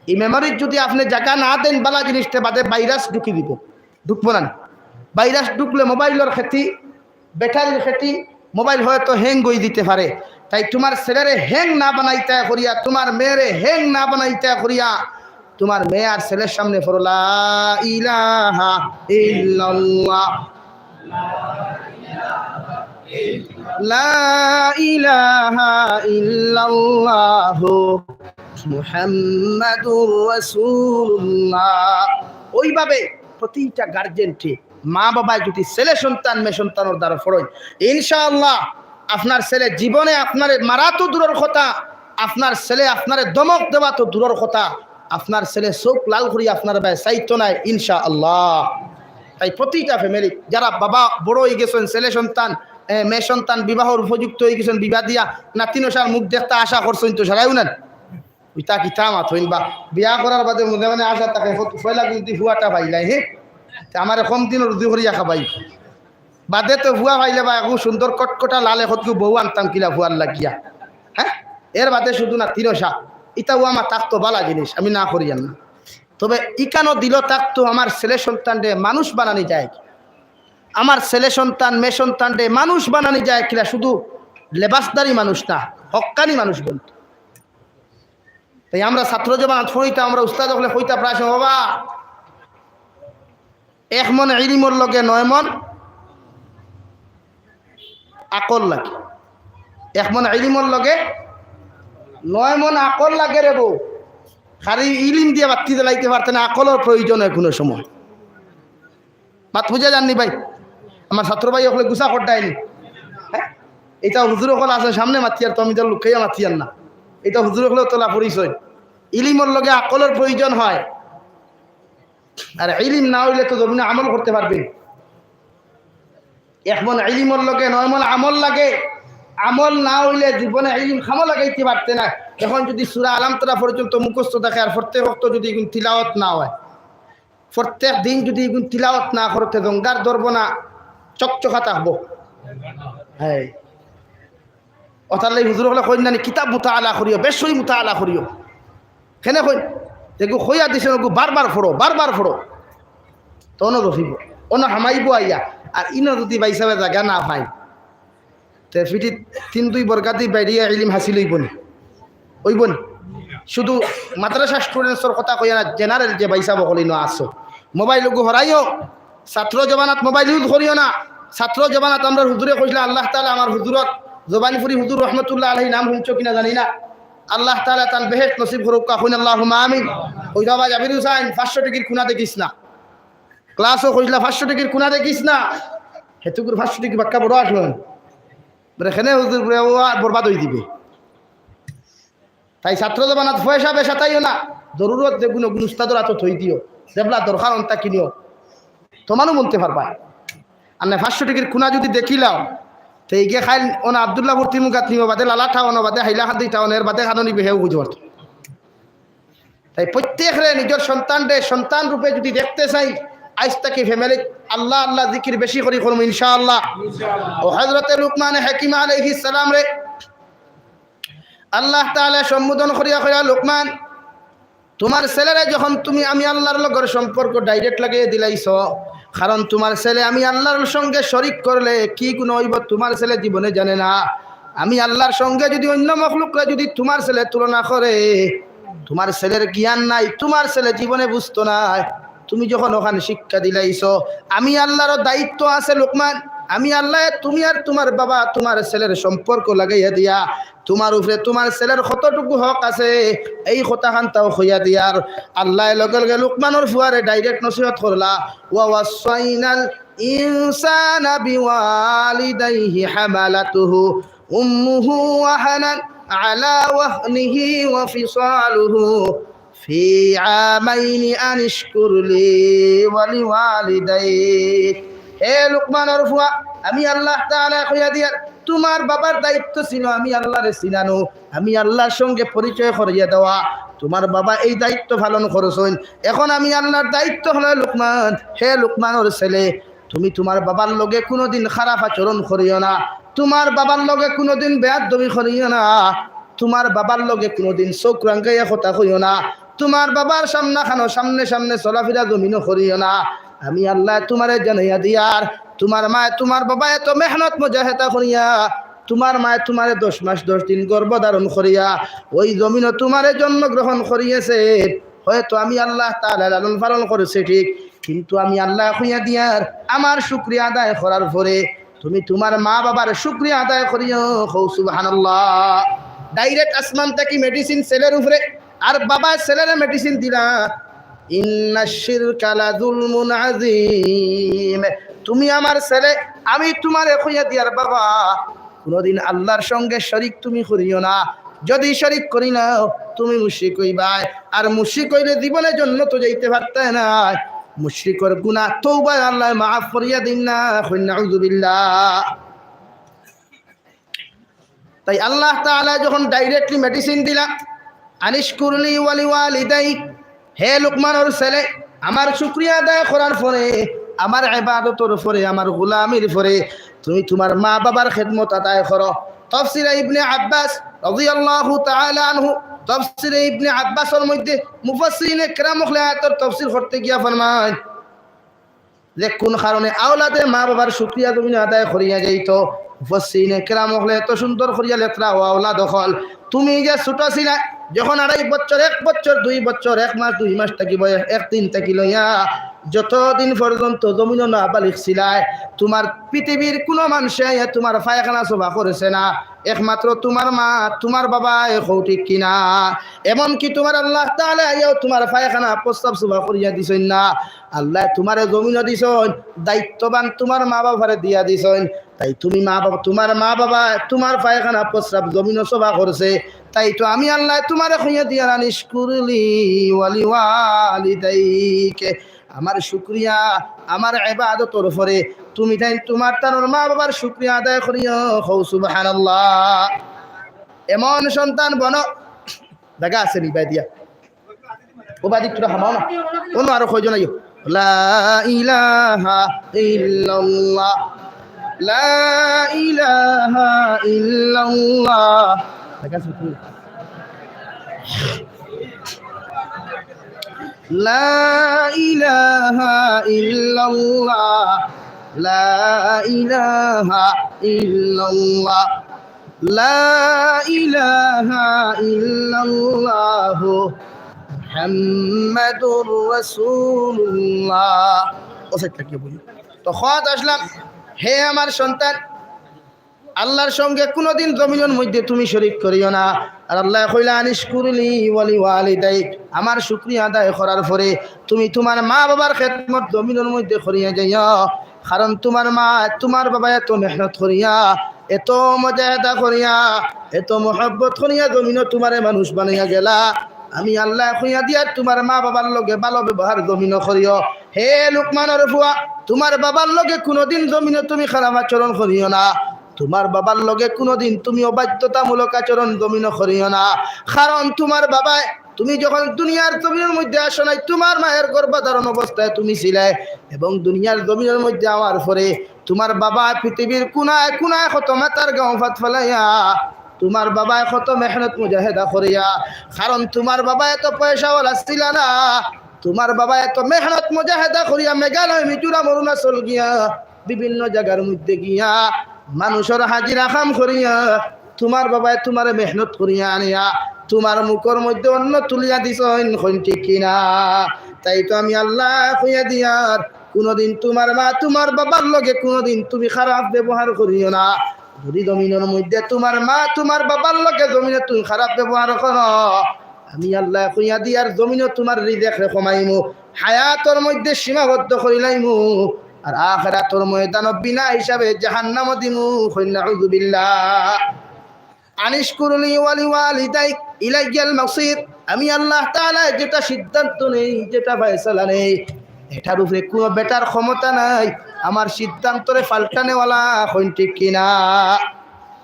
ই মেমোরিত যুদি আপনে জাগা না দেইন, বালা জিনিস, তে বাদে ভাইরাস ঢুকি দিবো, ঢুকবো না নি? ভাইরাস ঢুকলে মোবাইলর ক্ষতি, ব্যাটারির ক্ষতি, মোবাইল হয়তো হ্যাং অই দিতে পারে। তাই তুমার ছেলেরে হ্যাং না বানাইতা করিয়া, তুমার মেয়েরে হ্যাং না বানাইতা করিয়া, তুমার মেয়ে আর ছেলের সামনে পড়ো, লা ইলাহা ইল্লাল্লাহ, লা ইলাহা ইল্লাল্লাহু মুহাম্মাদুর রাসূলুল্লাহ। ওইভাবে প্রতিটা গার্জেনকে, মা বাবায় যুদি ছেলে সন্তান, মেয়ে সন্তানর দ্বারা পড়ইন, ইনশাআল্লাহ আপনার ছেলে জীবনে আপনারে মারা তো দূরর কথা, আপনার ছেলে আপনারে ধমক দেওয়া তো দূরর কথা, আপনার ছেলে চউখ লাল করি আপনার বায় চাইতো নায়, ইনশাআল্লাহ। তাই প্রতিটা ফ্যামিলি, যারা বাবা বড় অই গেছইন, ছেলে সন্তান, এ, মেয়ে সন্তান বিবাহর উপযুক্ত অই গেছইন, বিবাহ দিয়া নাতিন অসার মুখ দেখতা আশা করছইন, তো সারাইও না। ইতা কিতা মাতইন বা, বিয়া করার বাদে মনে মনে আশা থাকে, ফ-, ফয়লা কিন্তু ফুয়াটা পাইলাই, হে? তে আমারে কম দিনর রুজি করিয়া খাবাই। বাদে তো ফুয়া পাইলে বা একু সুন্দর কটকটা লাল একটু বউ আনতাম কিলা ফুয়ার লাগিয়া। হ্যাঁ? এর বাদে শুধু নাতিন অসা। ইতা ওয়া মা থাকতো বালা জিনিস, আমি না করিয়ার না। তবে ইকানো দিল থাকতো আমার ছেলে সন্তানরে মানুষ বানানি যায়। আমার ছেলে সন্তান, মেয়ে সন্তানরে মানুষ বানানি যায় কিলা, শুধু লেবাসদারি মানুষ না, হক্কানি মানুষ বনতো। তাই আমরা ছাত্র জমানাত পড়িতাম, আমরা উস্তাদ অকলে কইতা প্রায় সময়, "বাবা, এক মন ইলিমর লগে নয় মন আকল লাগে, এক মন ইলিমর লগে নয় মন আকল লাগে রে বউ।" খালি ইলিম দিয়া বাত্তি জ্বালাইতে পারতে না, আকলর প্রয়োজন অয় কুনু সময়। মাত বুঝা যার নি ভাই? আমার ছাত্র ভাই অকলে গুছা করডায়নি। হ্যাঁ? ইতা হুজুর অকল আছইন সামনে মাতিয়ার, তো আমি তো লুকাইয়া মাতিয়ার না। ইতা হুজুর অকলেও তোলা পরিচয়। ইলিমর লগে আকলর প্রয়োজন হয়। আর ইলিম না অইলে তো জমিনে আমল করতে পারবে। এক মন ইলিমর লগে নয় মন আমল লাগে। আমল না অইলে জীবনে ইলিম কামো লাগাইতে পারতে না। এখন যুদি সূরা আলাম তারা পর্যন্ত মুখস্থ থাকে আর প্রত্যেক ওয়াক্ত যুদি ইগুন তিলাওয়াত না অয়, প্রত্যেক দিন যুদি ইগুন তিলাওয়াত না করো, তে জঙ্গার ধরবো না, চকচকা থাকবো। হ্যাঁ, অতার লাগি হুজুর অকলে কইন না নি, কিতাব মুতাআলা করিও, বেশি মুতাআলা করিও। কেনে কইন? যেগু কইয়া দিছইন, ওগু বারবার পড়ো, বারবার পড়ো। তনো রফিব, অনো হামাইবো আইয়া। আর ইনো যুদি ভাইসাবে জাগা না পাইন, তে ফিটিত তিন দুই বরকাতি বাইরিয়া ইলিম হাসিল অইবো নি? অইবো নি? শুধু মাদ্রাসা স্টুডেন্টসর কথা কইয়া না, জেনারেল যে ভাইসাব অকল ইনো আছো, মোবাইল ওগু হরাইও, ছাত্র জমানাত মোবাইল ইউজ করিও না। ছাত্র জমানাত আমরার হুজুরে কইছলা, আল্লাহ তাআলা আমার হুজুরর জবানপুরি হুজুর রহমতুল্লাহ আলাইহি নাম হুনছো কিনা জানি না, আল্লাহ তাআলা তান বেহেশত নসিব করউক্কা, কইন আল্লাহুম্মা আমিন। কইতা বা জাবির হুসাইন, পাঁচশো টেকির কুনা দেখিস না। ক্লাসও কইছলা, পাঁচশো টেকির কুনা দেখিস না। হেতুকুর পাঁচশো টেকি বাক্কা বড় আসলো। বলে, "কেনে হুজুর?" বলে, "ও আর বরবাদ অই দিবে।" তাই ছাত্র জমানাত পয়সা বেশা তাইও না, জরুরত যেগুন ওগুন উস্তাদর আতো থই দিও, যেবলা দরকার অন্তা কিনিও, তমানও বনতে পারবা। আর না, পাঁচশো টেকির কুনা যুদি দেখিলাও, তে ইগে খাইল অনা আব্দুল্লাহপুর তিমুকাত নিও, বাদে লালা টাউন, বাদে হাইলাকান্দি টাউন, এর বাদে খানো নিবে, হেও বুঝতে পারতো। তাই প্রত্যেকরে নিজর সন্তানরে সন্তান রূপে যুদি দেখতে চাই, আইজ থাকি ফ্যামিলিত আল্লাহ আল্লাহ জিকির বেশি করি করমু ইনশাআল্লাহ। ও হযরতে লুকমানে হাকিম আলাইহিস সালামরে আল্লাহ তাআলা সম্বোধন করিয়া কইরা, "লুকমান, তুমার ছেলেরে যখন তুমি আমি আল্লাহর লগর সম্পর্ক ডাইরেক্ট লাগাইয়া দিলাইছো, কারণ তুমার ছেলে আমি আল্লাহর সঙ্গে শরিক করলে কি গুনাহ অইবো তুমার ছেলে জীবনে জানে না। আমি আল্লাহর সঙ্গে যুদি অইন্য মখলুকরে যুদি তুমার ছেলে তুলনা করে, তুমার ছেলের জ্ঞান নাই, তুমার ছেলে জীবনে বুঝতো নায়। তুমি যখন অখান শিক্ষা দিলাইছো, আমি আল্লাহরও দায়িত্ব আছে লুকমান। আমি আল্লায় তুমি আর তুমার বাবা তুমার ছেলের সম্পর্ক লাগাইয়া দিয়া তুমার উপরে তুমার ছেলের কতটুকু হক আছে, এই কথাখানতাও কইয়া দিয়ার।" আল্লায় লগে লগে লুকমানর ফুয়ারে ডাইরেক্ট নসিহত করলা, "ওয়া ওয়াসসাইনাল ইনসানা বিওয়ালিদাইহি হামালাতুহু أمه وهنا على وهنه وفصاله في عامين أن اشكر لي ولوالديك। হে লুকমানর ফুয়া, আমি আল্লাহ তাআলায় কইয়া দিয়ার, তুমার বাবার দায়িত্ব ছিল আমি আল্লাহরে চিনানো, আমি আল্লাহর সঙ্গে পরিচয় করিয়া দেওয়া। তুমার বাবা এই দায়িত্ব পালন করছইন, এখন আমি আল্লাহর দায়িত্ব হলো লুকমান। হে লুকমানর ছেলে, তুমি তুমার বাবার লগে কুনুদিন খারাপ আচরণ করিও না, তুমার বাবার লগে কুনুদিন বেয়াদবি করিও না, তুমার বাবার লগে কুনুদিন চউখ রাঙ্গাইয়া কথা কইও না, তুমার বাবার সামনাখানো সামনে সামনে চলাফিরা জমিনো করিও না। আমি আল্লায় তুমারে জানাইয়া দিয়ার, তুমার মায় তুমার বাবায় এত মেহনত মুজাহেদা করিয়া, তুমার মায় তুমারে দশ মাস দশ দিন গর্ভ ধারণ করিয়া ওই জমিনো তুমারে জন্মগ্রহণ করিয়েছে। হয়তো আমি আল্লাহ তাআলায় লালন পালন করছি ঠিক, কিন্তু আমি আল্লায় কইয়া দিয়ার, আমার শুকরিয়া আদায় করার পরে তুমি তুমার মা বাবার শুকরিয়া আদায় করিও। কও সুবহানাল্লাহ। Direct আসমান থাকি medicine ছেলের উপরে, আর বাবায় ছেলেরে medicine দিলা। ইন্না শিরকা লাযুলমুন আযীম। তুমি আমার ছেলে, আমি তুমারে কইয়া দিয়ার বাবা, কুনুদিন আল্লাহর সঙ্গে শরিক তুমি করিও না। যদি শরিক করিলাও, তুমি মুশরিক অইবায়। আর মুশরিক অইলে জীবনে জন্নতো যাইতে পারতায় নায়। মুশরিকর গুনাহ তওবায় আল্লায় মাফ করিয়া দেইন না। কইন নাউজুবিল্লাহ। তাই আল্লাহ তাআলায় যখন directly medicine দিলা, আনিশকুর লি ওয়ালিওয়ালিদাইক, হে লুকমানর ছেলে, আমার শুকরিয়া আদায় করার পরে, আমার ইবাদতর পরে, আমার গোলামির পরে তুমি তুমার মা বাবার খেদমত আদায় করো। তাফসীরে ইবনে আব্বাস রাদিয়াল্লাহু তাআলা আনহু, তাফসীরে ইবনে আব্বাসর মধ্যে মুফাসসিরিনে কেরাম অকলে আয়াতর তাফসীর করতে গিয়া ফরমাইন, যে কুন কারণে আওলাদে মা বাবার শুকরিয়া জমিনো আদায় করিয়া যাইতো। মুফাসসিরিনে কেরাম অকলে এত সুন্দর করিয়া লেখরা, ও আওলাদ অকল, তুমি যে ছোট ছিলায়, যখন আড়াই বছর, এক বছর, দুই বছর, এক মাস, দুই মাস থাকি বয়স, এক দিন থাকি লইয়া যতদিন পর্যন্ত জমিনো নাবালিগ ছিলায়, তুমার পৃথিবীর কুনু মানষে আইয়া তুমার পায়খানা সাফা করছে না, একমাত্র তুমার মা, তুমার বাবায়, কও ঠিক কিনা? এমনকি তুমার আল্লাহ তাআলায় আইয়াও তুমার পায়খানা প্রস্রাব সাফা করিয়া দিছইন না। আল্লায় তুমারে জমিনো দিছইন, দায়িত্ববান তুমার মা বাবারে দিয়া দিছইন। তাই তুমি মা বাবা, তুমার মা বাবায় তুমার পায়খানা প্রস্রাব জমিনো সাফা করছে, তাই তো আমি আল্লায় তুমারে কইয়া দিয়ার আনিশকুর লি ওয়ালিওয়ালিদাইক, আমার শুকরিয়া, আমার ইবাদতর পরে তুমি তাইন তুমার তানর মা বাবার শুকরিয়া আদায় করিও। কও সুবহানাল্লাহ। এমন সন্তান বনো, জাগা আছে নি বায় দিয়া? ও বায় দি একটু হামাও না। অনো আরো কয়জন আইও। লা ইলাহা ইল্লাল্লাহ। লা ইলাহা ইল্লাল্লাহ। জাগা আছে নি? লা ইলাহা ইল্লাল্লাহ, লা ইলাহা ইল্লাল্লাহ, লা ইলাহা ইল্লাল্লাহু মুহাম্মাদুর রাসূলুল্লাহ। ও সাইড থাকিয়া বলি। তো কওয়াত আসলাম, হে আমার সন্তান, আল্লাহর সঙ্গে কুনুদিন জমিনর মধ্যে তুমি শরিক করিও না। আর আল্লায় কইলা, আনিশকুর লি ওয়ালিওয়ালিদাইক, আমার শুকরিয়া আদায় করার পরে তুমি তুমার মা বাবার খেদমত জমিনর মধ্যে করিয়া যাইও। কারণ তুমার মা, তুমার বাবায় এত মেহনত করিয়া, এত মুজাহেদা করিয়া, এত মহব্বত করিয়া জমিনো তুমারে মানুষ বানাইয়া গেলা। আমি আল্লায় কইয়া দিয়ার তুমার মা বাবার লগে ভালো ব্যবহার জমিনো করিও। হে লুকমানর ফুয়া, তুমার বাবার লগে কুনুদিন জমিনো তুমি খারাপ আচরণ করিও না। তুমার বাবার লগে কুনুদিন তুমি অবাধ্যতামূলক আচরণ জমিনো করিও না। কারণ তুমার বাবায়, তুমি যখন দুনিয়ার জমিনর মধ্যে আসো নাই, তুমার মায়ের গর্ভধারণ অবস্থায় তুমি ছিলায়, এবং দুনিয়ার জমিনর মধ্যে আওয়ার পরে তুমার বাবায় পৃথিবীর কুনায় কুনায় কত মাথার ঘাম ফাত ফালাইয়া, তুমার বাবায় কত মেহনত মুজাহেদা করিয়া, কারণ তুমার বাবায় তো পয়সাওয়ালা ছিলা না, তুমার বাবায় তো মেহনত মুজাহেদা করিয়া মেঘালয়, মিজোরাম, অরুণাচল গিয়া, বিভিন্ন জাগার মধ্যে গিয়া, মানুষর হাজিরা কাম করিয়া, তুমার বাবায় তুমারে মেহনত করিয়া আনিয়া, তুমার মুখর মধ্যে অন্ন তুলিয়া দিছইন, কইন ঠিক কিনা? তাই তো আমি আল্লায় কইয়া দিয়ার, কুনুদিন তুমার মা, তুমার বাবার লগে কুনুদিন তুমি খারাপ ব্যবহার করিও না। যদি জমিনর মধ্যে তুমার মা, তুমার বাবার লগে জমিনো তুমি খারাপ ব্যবহার করো, আমি আল্লায় কইয়া দিয়ার জমিনো তুমার রিজেকরে কমাইমু, হায়াতর মধ্যে সীমাবদ্ধ করিলাইমু। আর আখিরাতর ময়দানো বিনা হিসাবে জাহান্নামো দিমু। কইন নাউজুবিল্লাহ। আনিশকুর লি ওয়া লিওয়ালিদাইক ইলাইয়াল মাসির। আমি আল্লাহ তাআলা যেটা সিদ্ধান্ত নেই, যেটা ফয়সালা নেই, এটার উপরে কোনো বেটার ক্ষমতা নাই আমার সিদ্ধান্তরে পাল্টানেওয়ালা। কইন ঠিক কিনা?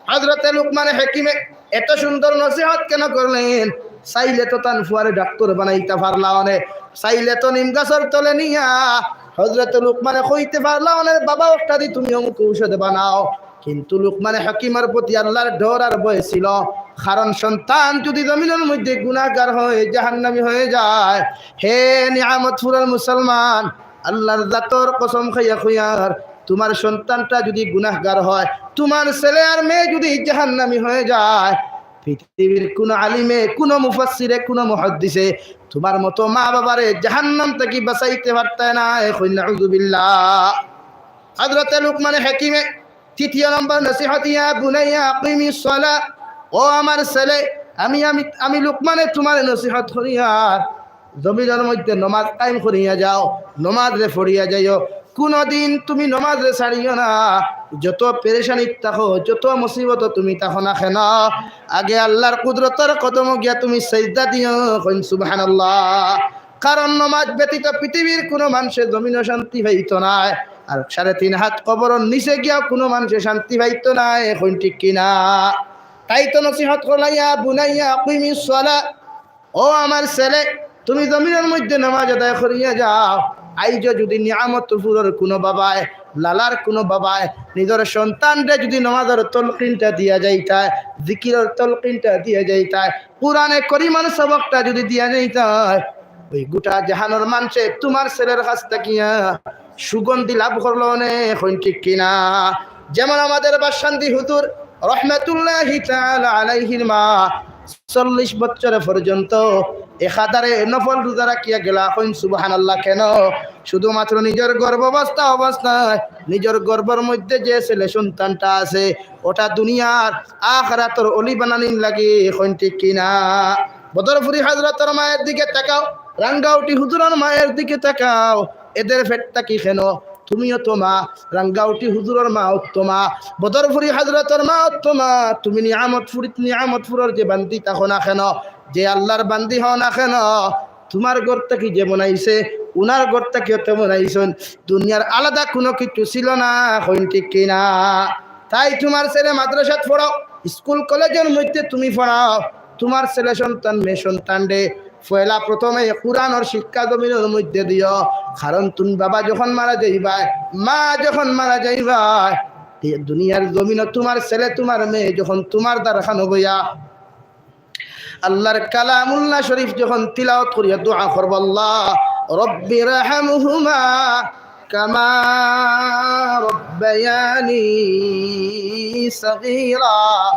হযরতে লুকমানে হাকিমে এত সুন্দর নসিহত কেন করলেন? চাইলে তো তান ফুয়ারে ডাক্তর বানাইতা পারলা অনে, চাইলে তো নিম গাছর তলে নিয়া হযরতে লুকমানে কইতে পারলা অনে, "বাবা, ওটা দি তুমি অমুক ঔষধ বানাও।" কিন্তু লুকমানে হাকিমর প্রতি আল্লাহর ডর আর ভয় ছিল, কারণ সন্তান যদি জমিনর মধ্যে গুনাহগার হয়, জাহান্নামী হয়ে যায়, হে নিয়ামতপুরর মুসলমান, আল্লাহর জাতর কসম খাইয়া কইয়ার, তোমার সন্তানটা যদি গুনাহগার হয়, তোমার ছেলে আর মেয়ে যদি জাহান্নামী হয়ে যায়, পৃথিবীর কোনো আলিমে, কোনো মুফাসসিরে, কোনো মুহাদ্দিসে তোমার মতো মা বাবারে জাহান্নাম থাকি বাঁচাইতে পারতায় নায়। কইন নাউজুবিল্লাহ। হযরতে লুকমানে হাকিমে তৃতীয় নম্বর নসিহত, "ইয়া বুনাইয়া আকিমিস সালাহ।" ও আমার ছেলে, আমি, আমি, আমি লুকমানে তোমার নসিহত করিয়ার, জমিনর মধ্যে নমাজ কায়েম করিয়া যাও, নমাজরে পড়িয়া যাইও, কোনোদিন তুমি নমাজরে ছাড়িও না। যত পেরেশানিত থাকো, যত মুসিবতো তুমি থাকো না কেন, আগে আল্লাহর কুদরতর কদমো গিয়া তুমি সেজদা দিও। কইন সুবহানাল্লাহ। কারণ নমাজ ব্যতীত পৃথিবীর কোনো মানুষে জমিনও শান্তি পাইতো নায়, আর সাড়ে তিন হাত কবরর নিচে গিয়াও কোনো মানুষে শান্তি পাইতো নায়। কইন ঠিক কিনা? তাই তো নসিহত করলা, "ইয়া বুনাইয়া আকিমিস সালাহ।" ও আমার ছেলে, তুমি জমিনর মধ্যে নামাজ আদায় করিয়া যাও। আইজও যদি নিয়ামতপুরর কোনো বাবায়, লালার কোনো বাবায় নিজর সন্তানরে যদি নামাজর তলকিনটা দিয়া যাইতায়, জিকিরর তলকিনটা দিয়া যাইতায়, কোরআনে করিমর সবকটা যদি দিয়া যাইতায়, ওই গোটা জাহানর মানষে তোমার ছেলের কাছ থাকিয়া সুগন্ধি লাভ করলো অনে। কইন ঠিক কিনা? যেমন আমাদের বাসন্তি হুজুর রহমাতুল্লাহি তাআলা আলাইহির মা চল্লিশ বছর পর্যন্ত একাধারে নফল রোজা রাখিয়া গেলা। কইন সুবহানাল্লাহ। কেন? শুধুমাত্র নিজর গর্ভাবস্থা অবস্থায় নিজর গর্ভর মধ্যে যে ছেলে সন্তানটা আছে, ওটা দুনিয়ার আখিরাতর অলি বানানির লাগি। কইন ঠিক কিনা? বদরপুরি হযরতর মায়ের দিকে তাকাও, রাঙ্গাউটি হুজুরর মায়ের দিকে তাকাও, এদের পেট থাকি কেন তুমিও তো মা, রাঙ্গাউটি হুজুরর মাও তো মা, বদরপুরি হযরতর মাও তো মা। তুমি নিয়ামতপুরি, নিয়ামতপুরর যে বান্দি থাকো না কেন, যে আল্লাহর বান্দি হও না কেন, তোমার ঘর থাকি যে বনাইছে, উনার ঘর থাকিও তো বনাইছইন। দুনিয়ার আলাদা কোনো কিছু ছিল না। কইন ঠিক কিনা? তাই তোমার ছেলে মাদ্রাসাত পড়াও, স্কুল কলেজর মধ্যে তুমি পড়াও, তোমার ছেলে সন্তান, মেয়ে সন্তানরে পয়লা প্রথমে কোরআনর শিক্ষা জমিনর মধ্যে দিও। কারণ তুমি বাবা যখন মারা যাইবায়, মা যখন মারা যাইবায়, এই দুনিয়ার জমিনো তোমার ছেলে, তোমার মেয়ে যখন তোমার দ্বারখানো বইয়া আল্লাহর কালামুল্লাহ শরীফ যখন তিলাওয়াত করিয়া দোয়া করবো, "আল্লাহ, রব্বির হামহুমা কামা রব্বায়ানি সগীরা।"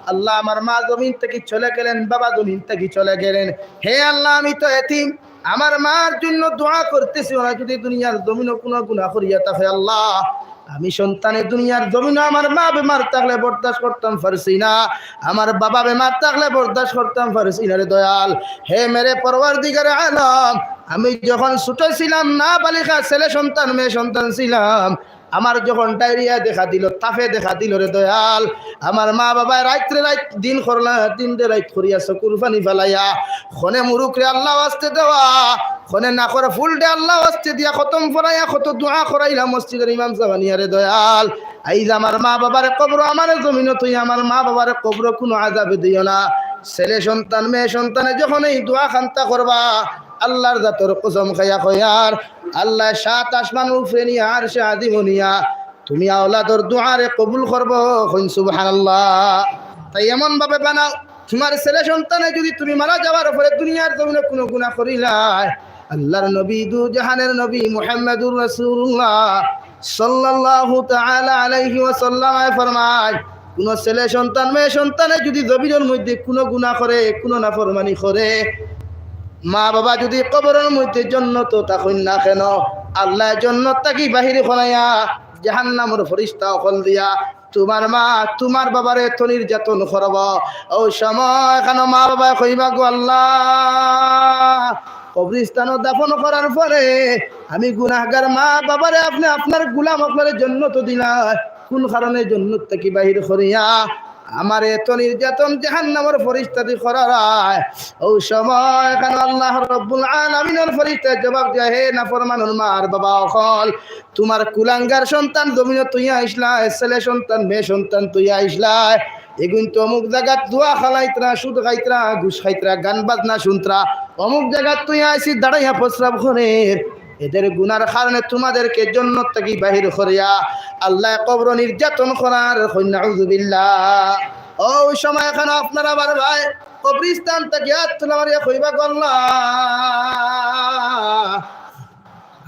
আল্লাহ, আমার মা জমিন থাকি চলে গেলেন, বাবা জমিন থাকি চলে গেলেন। হে আল্লাহ, আমি তো এতিম, আমার মার জন্য দোয়া করতেছি, ওরা যদি দুনিয়ার জমিনো কোনো গুনাহ করিয়া থাকে, আল্লাহ, আমি সন্তানে দুনিয়ার জমিনো আমার মা বেমার থাকলে বরদাস্ত করতাম পারছি না, আমার বাবা বেমার থাকলে বরদাস্ত করতাম পারছি না রে দয়াল। হে মেরে পরওয়ারদিগারে আলম, আমি যখন ছোট ছিলাম, নাবালিগা ছেলে সন্তান, মেয়ে সন্তান ছিলাম, আমার যখন ডায়রিয়া দেখা দিল, তাইফয়েড দেখা দিল রে দয়াল, আমার মা বাবায় রাইতরে রাইত, দিন করলা, দিনরে রাইত করিয়া চকুর পানি ফালাইয়া, খনে মুরুখরে আল্লাহ ওয়াস্তে দেওয়া, খনে নাকর ফুলরে আল্লাহ ওয়াস্তে দিয়া খতম পড়াইয়া কত দোয়া করাইলা মসজিদর ইমাম সাব আনিয়া রে দয়াল। আইজ আমার মা বাবার কবরো, আমার জমিনো থইয়া আমার মা বাবার কবরো কোনো আজাবে দিও না। ছেলে সন্তান, মেয়ে সন্তানে যখন এই দোয়া খান্তা করবা, আল্লাহর জাতর কসম খাইয়া কইয়ার, আল্লাহ সাত আসমানর উপরে নিয়া আরশে আজিমো নিয়া তুমি আওলাদর দোয়ারে কবুল করবো। কইন সুবহানাল্লাহ। তাই এমন ভাবে বানাও, তোমার ছেলে সন্তানে যদি তুমি মারা যাওয়ার পরে দুনিয়ার জমিনো কোনো গুনাহ করিলায়, আল্লাহর নবী, দু জাহানের নবী মুহাম্মাদুর রাসূলুল্লাহ সাল্লাল্লাহু তাআলা আলাইহি ওয়াসাল্লামে ফরমায়, কোনো ছেলে সন্তান, মেয়ে সন্তানে যদি জমিনর মধ্যে কোনো গুনাহ করে, কোনো নাফরমানি করে, মা বাবা যদি কবরর মধ্যে জন্নতো থাকইন না কেন, আল্লাহ জন্নত থাকি বাহির করাইয়া জাহান্নামর ফিরিস্তা অকল দিয়া তোমার মা, তোমার বাবারে এত নির্যাতন করবো। ওই সময় কেন মা বাবায় কইবা, "গো আল্লাহ, কবরস্থানো দাফন করার পরে আমি গুনাহগার মা বাবারে আপনে আপনার গোলাম অকলরে জন্নত দিলা, কুন কারণে জন্নত থাকি বাহির করিয়া আমারে এত নির্যাতন জাহান্নামর ফিরিস্তাদি করারায়? অউ সময় খানো আল্লাহ রব্বুল আলামিনর ফিরিস্তায় জবাব দিয়া, হে নাফরমানর মা আর বাবা অকল, তুমার কুলাঙ্গার সন্তান জমিনো থইয়া আইছলায়, ছেলে সন্তান, মেয়ে সন্তান থইয়া আইছলায়, এগুইন তো অমুক জাগাত জুয়া খেলাইতরা, সুদ খাইতরা, ঘুষ খাইতরা, গান বাজনা শুনতরা, অমুক জাগাত থইয়া আইছি দাঁড়াইয়া প্রস্রাব করের। এদের গুনার কারণে তোমাদেরকে জন্নত থাকি বাহির করিয়া আল্লায় কবরো নির্যাতন করার, কইন নাউজুবিল্লাহ। অউ সময় খানো আপনারা বারবায় কবরস্থান থাকি আত তুলা মারিয়া কইবা, গো আল্লাহ,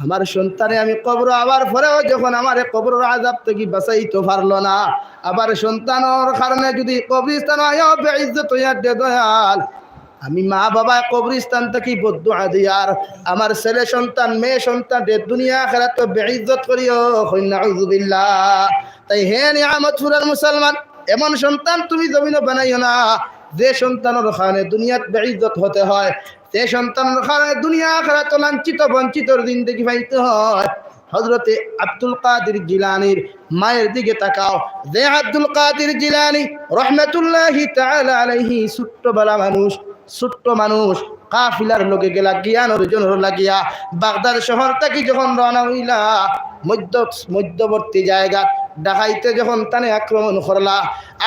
আমার সন্তানে আমি কবরো আওয়ার পরেও যখন আমারে কবরর আযাব থাকি বাঁচাইতো পারলো না, আবার সন্তানর কারণে যুদি কবরস্থানো আইয়াও বেইজ্জত অইয়ার রে দয়াল, আমি মা বাবায় কবরস্থান থাকি বদদোয়া দিয়ার, আমার ছেলে সন্তান, মেয়ে সন্তানরে দুনিয়া আখেরাতো বেইজ্জত করিও, কইন নাউজুবিল্লাহ। তাই হে নিয়ামতপুরর মুসলমান, এমন সন্তান তুমি জমিনো বানাইও না, যে সন্তানর কারণে দুনিয়াত বেইজ্জত হতে হয়, যে সন্তানর কারণে দুনিয়া আখেরাতো লাঞ্ছিত বঞ্চিতর জিন্দেগি পাইতে হয়। হযরতে আব্দুল কাদির জিলানীর মায়ের দিকে তাকাও, যে আব্দুল কাদির জিলানী রহমাতুল্লাহি তাআলা আলাইহি ছোট্ট বালা মানুষ, ছোট্ট মানুষ, কাফিলার লগে গেলা জ্ঞান অর্জনর লাগিয়া বাগদাদ শহর থাকি যখন রওনা অইলা, মধ্য-, মধ্যবর্তী জাগাত ডাকাইতে যখন তানে আক্রমণ করলা,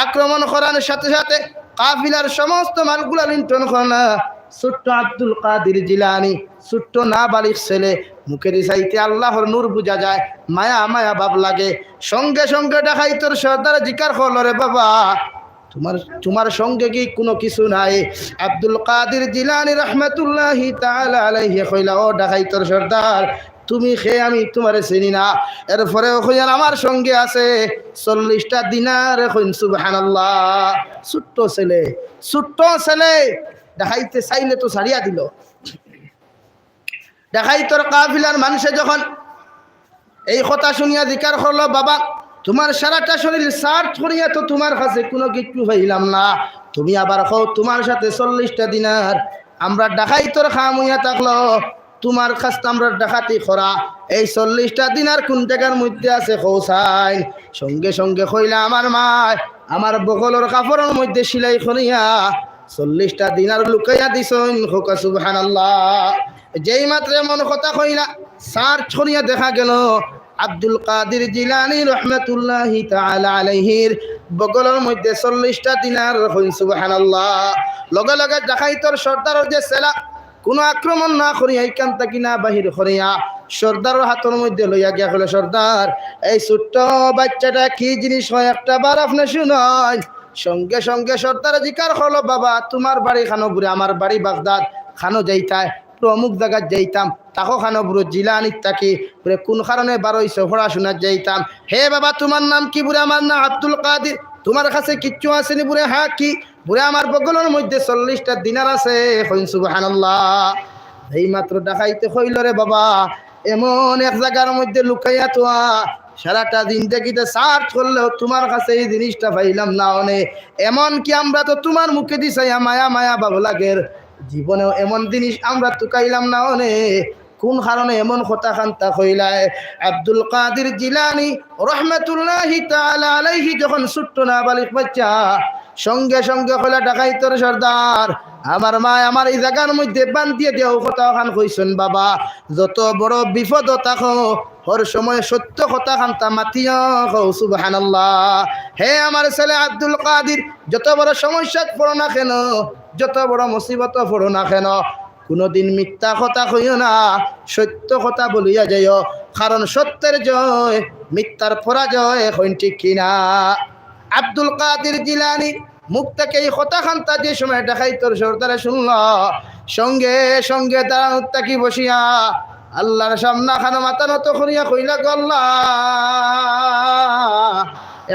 আক্রমণ করার সাথে সাথে কাফিলার সমস্ত মালগুলা লুণ্ঠন করলা। ছোট্ট আব্দুল কাদির জিলানী, ছোট্ট নাবালিগ ছেলে, মুখেদি চাইতে আল্লাহর নূর বুঝা যায়, মায়া মায়া ভাব লাগে। সঙ্গে সঙ্গে ডাকাইতর সর্দারে জিকার করলো, রে বাবা, তুমার, তুমার সঙ্গে কি কুনু কিছু নাই? আব্দুল কাদির জিলানী রহমাতুল্লাহি তাআলা আলাইহি কইলা, ও ডাকাইতর সর্দার, তুমি কে আমি তুমারে চিনি না। এরপরেও কইয়ার আমার সঙ্গে আছে চল্লিশটা দিনার, কইন সুবহানাল্লাহ। ছোট্ট ছেলে, ছোট্ট ছেলে, ডাকাইতে চাইলে তো ছাড়িয়া দিলো। ডাকাইতর কাফিলার মানষে যখন এই কথা শুনিয়া জিকার করলো, বাবা, তুমার সারাটা শরীর search করিয়া তো তুমার কাছে কুনু কিচ্ছু পাইলাম না, তুমি আবার কও তুমার সাথে চল্লিশটা দিনার, আমরা ডাকাইতর কাম অইয়া থাকলো, তুমার কাছে আমরা ডাকাতি করা, এই চল্লিশটা দিনার কুন জাগার মধ্যে আছে কও চাইন? সঙ্গে সঙ্গে কইলা, আমার মায় আমার বগলর কাপড়র মধ্যে সিলাই করিয়া চল্লিশটা দিনার লুকাইয়া দিছইন, কউক্কা সুবহানাল্লাহ। যেই মাত্র এমন কথা কইলা, search করিয়া দেখা গেল আব্দুল কাদির জিলানী রহমাতুল্লাহি তাআলা আলাইহির বগলর মধ্যে চল্লিশটা দিনার, কইন সুবহানাল্লাহ। লগে লগে ডাকাইতর সর্দারর যে ছেলা, কুনু আক্রমণ না করিয়া, ইখান থাকি না বাহির করিয়া, সর্দারর হাতর মধ্যে লইয়া গিয়া কইলো, সর্দার, এই ছোট্ট বাইচ্চাটা কি জিনিস কয়, একটা বার আপনে শুনইন। সঙ্গে সঙ্গে সর্দারে জিকার করলো, বাবা, তুমার বাড়ি কানো? বুলে, আমার বাড়ি বাগদাদ। কানো যাইতায়? বুলে, অমুক জাগাত যাইতাম। থাকো কানো? বুলে, জিলানীত থাকি। বুলে, কুন কারণে বারইছো? পড়াশুনাত যাইতাম। হে বাবা, তুমার নাম কি? বুলে, আমার নাম আব্দুল কাদির। তুমার কাছে কিচ্ছু আছে নি? বুলে, হ্যাঁ, কি? বুলে, আমার বগলর মধ্যে চল্লিশটা দিনার আছে। কইন সুবহানাল্লাহ। এই মাত্র ডাকাইতে কইলো, রে বাবা, এমন এক জাগার মধ্যে লুকাইয়া থুয়া, সারাটা জিন্দেগিতে search করলেও তুমার কাছে এই জিনিসটা পাইলাম না অনে। এমন কি আমরা তো তুমার মুখেদি চাইয়া মায়া মায়া ভাব লাগের, জীবনেও এমন জিনিস আমরা তুকাইলাম না অনে। কুন কারণে এমন কথা কান্তা কইলায়? আব্দুল কাদির জিলানী রহমাতুল্লাহি তাআলা আলাইহি যখন ছোট্ট নাবালিগ বাইচ্চা, সঙ্গে সঙ্গে কইলা, ডাকাইতর সর্দার, আমার মায় আমার এই জাগার মধ্যে বান্ধিয়া দিয়া অউ কথা অখান কইছইন, বাবা, যত বড় বিপদো থাকো, হর সময় সত্য কথা কান্তা মাতিয়া কও, সুবহানাল্লাহ। হে আমার ছেলে আব্দুল কাদির, যত বড় সমস্যাত পড়ো না কেন, যত বড় মুসিবতো পড়ো না কেন, কুনুদিন মিথ্যা কথা কইও না, সত্য কথা বলিয়া যাইও, কারণ সত্যের জয়, মিথ্যার পরাজয়। কইন ঠিক কিনা? আব্দুল কাদির জিলানীর মুখ থাকি এই কথা কান্তা যে সময় ডাকাইতর সর্দারে শুনলো, সঙ্গে সঙ্গে দাঁড়ানো থাকি বসিয়া আল্লার সামনে খানো মাথা নত করিয়া কইলা, গো আল্লাহ,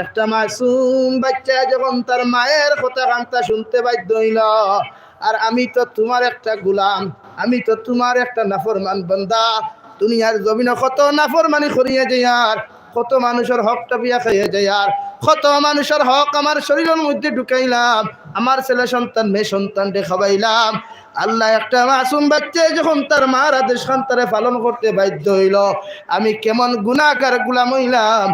একটা মাসুম বাইচ্চায় যখন তার মায়ের কথা কান্তা শুনতে বাধ্য অইলো, আর আমি তো তুমার একটা গোলাম, আমি তো তুমার একটা নাফরমান বান্দা। দুনিয়ার জমিনো কত নাফরমানি করিয়া যাইয়ার, কত মানুষর হক টাপিয়া খাইয়া যাইয়ার, কত মানুষর হক আমার শরীরর মধ্যে ঢুকাইলাম, আমার ছেলে সন্তান মেয়ে সন্তানরে খাওয়াইলাম। আল্লাহ, একটা মাসুম বাচ্চায় যখন তার মার আদেশ খান তারে পালন করতে বাধ্য অইলো, আমি কেমন গুনাহগার গোলাম অইলাম।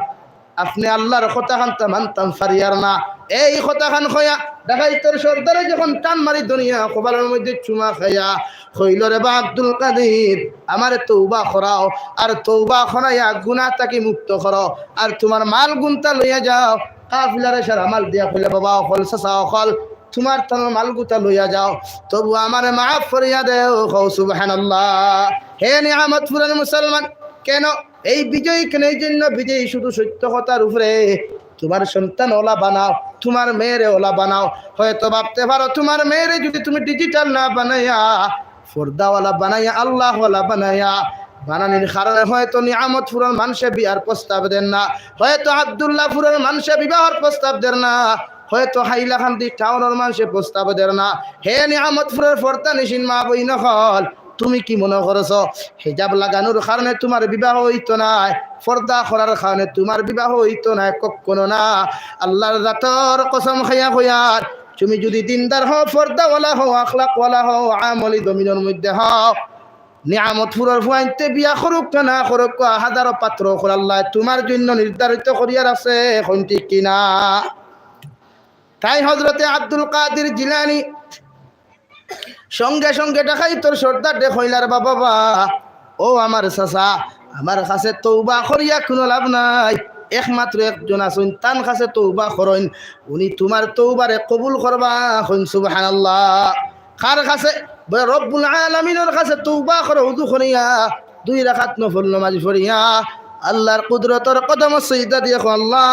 আপনে আল্লাহর কথাখানতা মানতাম পারিয়ার না। এই কথাখান কইয়া ডাকাইতর সর্দারে যখন টান মারি ধরিয়া কপালর মধ্যে চুমা খাইয়া কইলো, "রে বা আব্দুল কাদির, আমারে তওবা করাও, আর তওবা করাইয়া গুনাহ থাকি মুক্ত করো, আর তুমার মালগুনতা লইয়া যাও।" কাফিলারে সারা মাল দিয়া কইলা, "বাবা অকল, চাচা অকল, তুমার তানর মালগুতা লইয়া যাও, তবু আমারে মাফ করিয়া দেও।" কও সুবহানাল্লাহ। হে নিয়ামতপুরর মুসলমান, কেন এই বিজয়ী, কেন এই জন্য বিজয়ী? শুধু সত্য কথার উপরে। তুমার সন্তান ওলা বানাও, তুমার মেয়েরে ওলা বানাও। হয়তো ভাবতে পারো, তুমার মেয়েরে যদি তুমি ডিজিটাল না বানাইয়া, পর্দাওয়ালা বানাইয়া, আল্লাহওয়ালা বানাইয়া বানানির কারণে হয়তো নিয়ামতপুরর মানষে বিয়ার প্রস্তাব দের না, হয়তো আব্দুল্লাহপুরর মানষে বিবাহর প্রস্তাব দের না, হয়তো হাইলাকান্দি টাউনর মানষে প্রস্তাব দের না। হে নিয়ামতপুরর পর্দানিশীন মা বইন অকল, তুমি কি মনো করছো হিজাব লাগানোর কারণে তুমার বিবাহ অইতো নায়, পর্দা করার কারণে তুমার বিবাহ অইতো নায়? কখনো না। আল্লাহর জাতর কসম খাইয়া কইয়ার, তুমি যদি দিনদার হও, পর্দাওয়ালা হও, আখলাকওয়ালা হও, আমলি জমিনর মধ্যে হও, নিয়ামতপুরর ফুয়াইন্তে বিয়া করুক না না করুক, হাজারো পাত্র অকল আল্লায় তুমার জন্য নির্ধারিত করিয়া রাখছে। কইন ঠিক কি না? তাই হযরতে আব্দুল কাদির জিলানী সঙ্গে সঙ্গে ডাকাইতর সর্দাররে কইলা, "রে বাবা, বা, ও আমার চাচা, আমার কাছে তওবা করিয়া কুনু লাভ নাই। একমাত্র একজন আছইন, তান কাছে তওবা করইন, উনি তুমার তওবারে কবুল করবা।" কইন সুবহানাল্লাহ। কার কাছে? বলে, "রব্বুল আলামিনর কাছে তওবা করো, উজু করিয়া, দুই রাকাত নফল নামাজ পড়িয়া, আল্লাহর কুদরতর কদমো সিজদা দিয়া কও, আল্লাহ,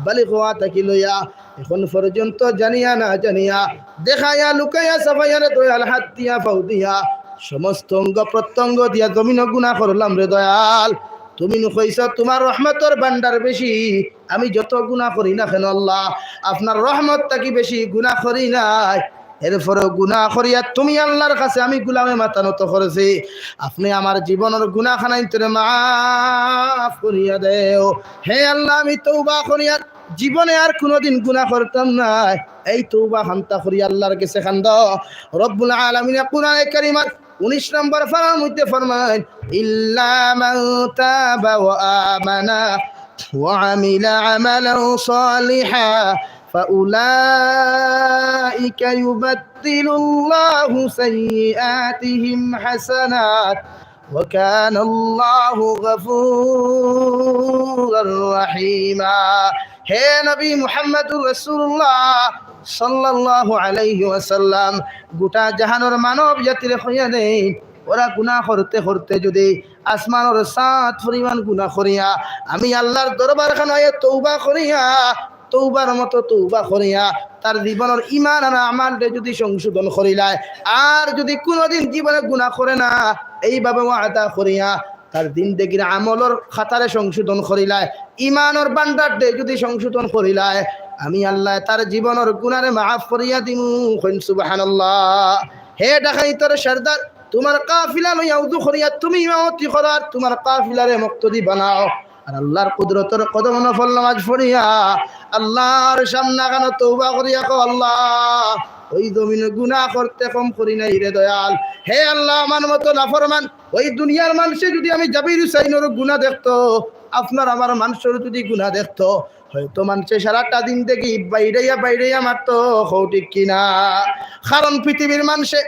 বালিগ অওয়া থাকি লইয়া এখন পর্যন্ত জানিয়া না জানিয়া, দেখাইয়া, লুকাইয়া, ছাপাইয়া রে দয়াল, হাত দিয়া, পাও দিয়া, সমস্ত অঙ্গ প্রত্যঙ্গ দিয়া জমিনো গুনাহ করলাম রে দয়াল। তুমি নু কইছো তুমার রহমতর ভান্ডার বেশি, আমি যত গুনাহ করি না কেন আল্লাহ, আপনার রহমত থাকি বেশি গুনাহ করি নাই। এরপরেও গুনাহ করিয়া তুমি আল্লাহর কাছে আমি গোলামে মাথা নত করছি, আপনে আমার জীবনর গুনাহ খানাইন্তরে মাফ করিয়া দেও। হে আল্লাহ, আমি তওবা করিয়া জীবনে আর কুনুদিন গুনাহ করতাম নায়। এই তওবা খান্তা করি আল্লাহর গেছে কান্দো। রব্বুল আলামিনে কুরআনে কারিমর উনিশ নম্বর পারার মধ্যে ফরমাইন, "ইল্লা মান তাবা ওয়া আমানা ওয়া আমিলা আমালান সালিহা ফাউলাইকা ইউবাদদিলুল্লাহু সাইয়্যিআতিহিম হাসানাত ওয়া কানাল্লাহু গাফুরার রাহিমা।" হে নবী মুহাম্মদুর রাসূলুল্লাহ সাল্লাল্লাহু আলাইহি ওয়াসাল্লাম, গোটা জাহানর মানব জাতিরে কইয়া দেইন, ওরা গুনাহ করতে করতে যদি আসমানর ছাদ পরিমাণ গুনাহ করিয়া আমি আল্লাহর দরবার খানায় তওবা করিয়া, তওবার মতো তওবা করিয়া, তার জীবনর ইমান আর আমালরে যদি সংশোধন করিলায়, আর যদি কুনুদিন জীবনে গুনাহ করে না, এইভাবে ওয়াদা করিয়া, তার জিন্দেগির আমলর খাতারে সংশোধন করিলায়, ইমানর ভান্ডাররে যদি সংশোধন করিলায়, আমি আল্লায় তার জীবনর গুনারে মাফ করিয়া দিমু। কইন সুবহানাল্লাহ। হে ডাকাইতর সর্দার, তুমার কাফিলা লইয়া উজু করিয়া তুমি ইমামতি করো, আর তুমার কাফিলারে মুক্তাদি বানাও। আর আল্লাহর কুদরতর কদমো নফল নামাজ পড়িয়া, আল্লাহর সামনে খানো তওবা করিয়া কও, "আল্লাহ, ওই জমিনো গুনাহ করতে কম করি নাই রে দয়াল। হে আল্লাহ, আমার মতো নাফরমান ওই দুনিয়ার মানষে যদি আমি জাবির হুসাইনর গুনাহ দেখতো, আপনার আমার মানষর যদি গুনাহ দেখতো, হয়তো মানষে সারাটা জিন্দেগি বাইড়াইয়া বাইড়াইয়া মারতো।" কও ঠিক কি না? কারণ পৃথিবীর মানষে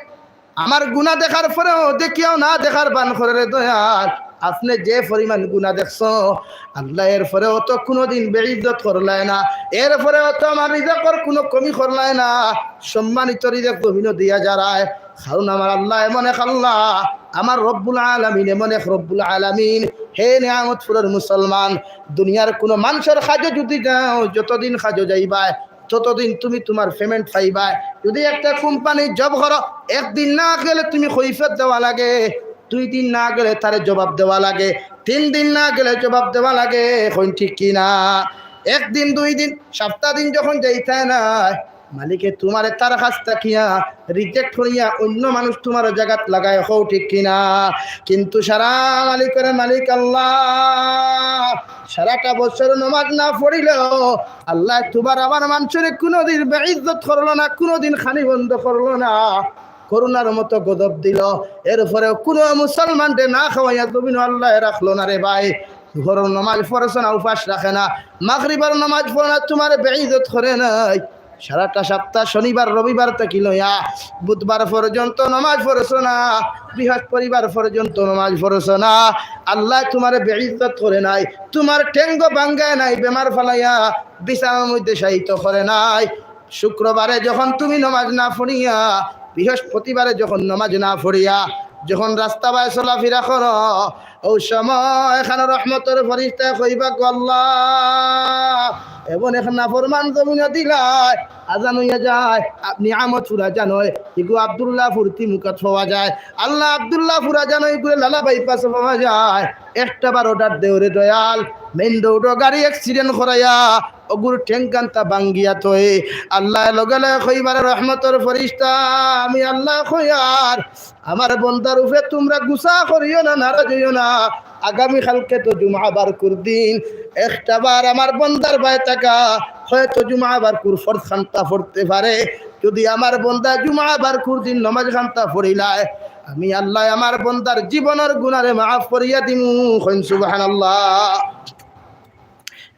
আমার গুনাহ দেখার পরেও দেখিয়াও না দেখার ভান করে রে দয়াল। আপনে যে পরিমাণ গুনাহ দেখছো, আল্লায় এর পরেও তো কুনুদিন বেইজ্জত করলায় না, এর পরেও তো আমার রিজেকর কুনু কমি করলায় না, সম্মানিত রিজেক জমিনো দিয়া যারায়। কারণ আমার আল্লাহ এমন এক আল্লাহ, আমার রব্বুল আলামিন এমন এক রব্বুল আলামিন। হে নিয়ামতপুরর মুসলমান, দুনিয়ার কুনু মানষর কাজো যদি যাও, যতদিন কাজো যাইবায়, ততদিন তুমি তুমার payment পাইবায়। যদি একটা কোম্পানিত job করো, একদিন না গেলে তুমি কৈফিয়ত দেওয়া লাগে, দুই দিন না গেলে তারে জবাব দেওয়া লাগে, তিন দিন না গেলে জবাব দেওয়া লাগে। কইন ঠিক কি না? একদিন, দুই দিন, সপ্তাহ দিন যখন যাইতায় নায়, মালিকে তুমারে তার কাছ থাকিয়া রিজেক্ট করিয়া অইন্য মানুষ তুমার জাগাত লাগায়, কও ঠিক কিনা? কিন্তু সারা মালিকর মালিক আল্লাহ। সারাটা বছর নমাজ না পড়িলেও আল্লায় তুমার আমার মানষরে কুনুদিন বেইজ্জত করলো না, কুনুদিন খানি বন্ধ করলো না। করুণার মতো গজব দিল। এরপরেও কুনু মুসলমানরে না খাওয়াইয়া জমিনো আল্লায় রাখলো না রে ভাই। জোহরর নমাজ পড়ছো না, উপাস রাখে না। মাগরিবর নমাজ পড়ো না, তুমারে বেইজ্জত করে নাই। সারাটা সপ্তাহ শনিবার, রবিবার থাকি লইয়া বুধবার পর্যন্ত নমাজ পড়ছো না, বৃহস্পতিবার পর্যন্ত নমাজ পড়ছো না। আল্লায় তুমারে বেইজ্জত করে নাই। তুমার ঠেঙ্গ ভাঙ্গায় নাই, বেমার ফালাইয়া বিছানার মধ্যে শায়িত করে নাই। শুক্রবারে যখন তুমি নমাজ না পড়িয়া, বৃহস্পতিবারে যখন নমাজ না পড়িয়া, যখন রাস্তা বায় চলাফিরা করো, অউ সময় এখানো রহমতর ফিরিস্তায় কইবা, "গো আল্লাহ, এমন এক নাফরমান জমিনো দিলায়, আজান অইয়া যায়, আপনি আমত ফুরা জানয়, ইগু আব্দুল্লাহপুর তিমুকাত পাওয়া যায়, আল্লাহ আব্দুল্লাহপুর আজান অইগুরে লালা বাইপাস পাওয়া যায়, একটা বার অর্ডার দেও রে দয়াল, মেইন রোডো গাড়ি অ্যাক্সিডেন্ট করাইয়া অগুর ঠেঙ্গান্তা ভাঙ্গিয়া থই।" আল্লায় লগে লগে কইবা রে রহমতর ফিরিস্তা, আমি আল্লায় কইয়ার, আমার বন্দার উপরে তুমরা গুসা করিও না, নারাজ অইও না। আগামী কালকে তো জুমা বারকুর দিন, একটা বার আমার বন্দার বায় থাকা, হয়তো জুমা বারকুর ফরজ খান্তা পড়তে পারে। যদি আমার বন্দা জুমা বারকুর দিন নমাজ খান্তা পড়িলায়, আমি আল্লায় আমার বন্দার জীবনর গুনারে মাফ করিয়া দিমু। কইন সুবহানাল্লাহ।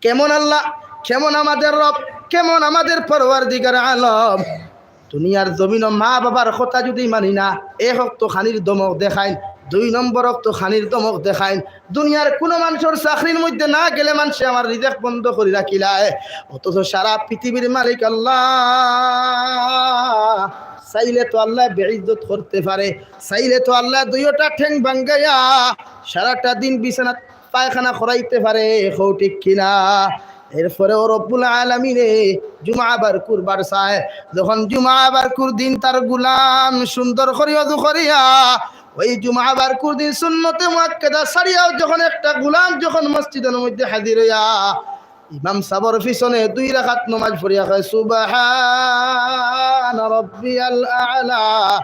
কেমন আল্লাহ, কেমন আমাদের রব, কেমন আমাদের পরওয়ারদিগার আলম। দুনিয়ার জমিনো মা বাবার কথা যদি মানি না, এক অক্ত খানির ধমক দেখাইন, দুই নম্বর অক্ত খানির ধমক দেখাইন। দুনিয়ার কুনু মানষর চাকরির মধ্যে না গেলে মানষে আমার রিজেক বন্ধ করি রাখিলায়, অথচ সারা পৃথিবীর মালিক আল্লাহ। চাইলে তো আল্লায় বেইজ্জত করতে পারে, চাইলে তো আল্লায় দুইওটা ঠেং ভাঙ্গাইয়া সারাটা দিন বিছানাত পায়খানা করাইতে পারে, কও ঠিক কিনা? এরপরেও রব্বুল আলামিনে জুমা বারকুর বার চায়। যখন জুমা বারকুর দিন তার গুলাম সুন্দর করি অজু করিয়া ওই জুমা বারকুর দিন সুন্নতে মুআক্কাদা ছাড়িয়াও যখন একটা গুলাম যখন মসজিদর মধ্যে হাজির অইয়া ইমাম সাবর পিছনে দুই রাকাত নমাজ পড়িয়া কয়, "সুবহান রব্বিয়াল আ'লা,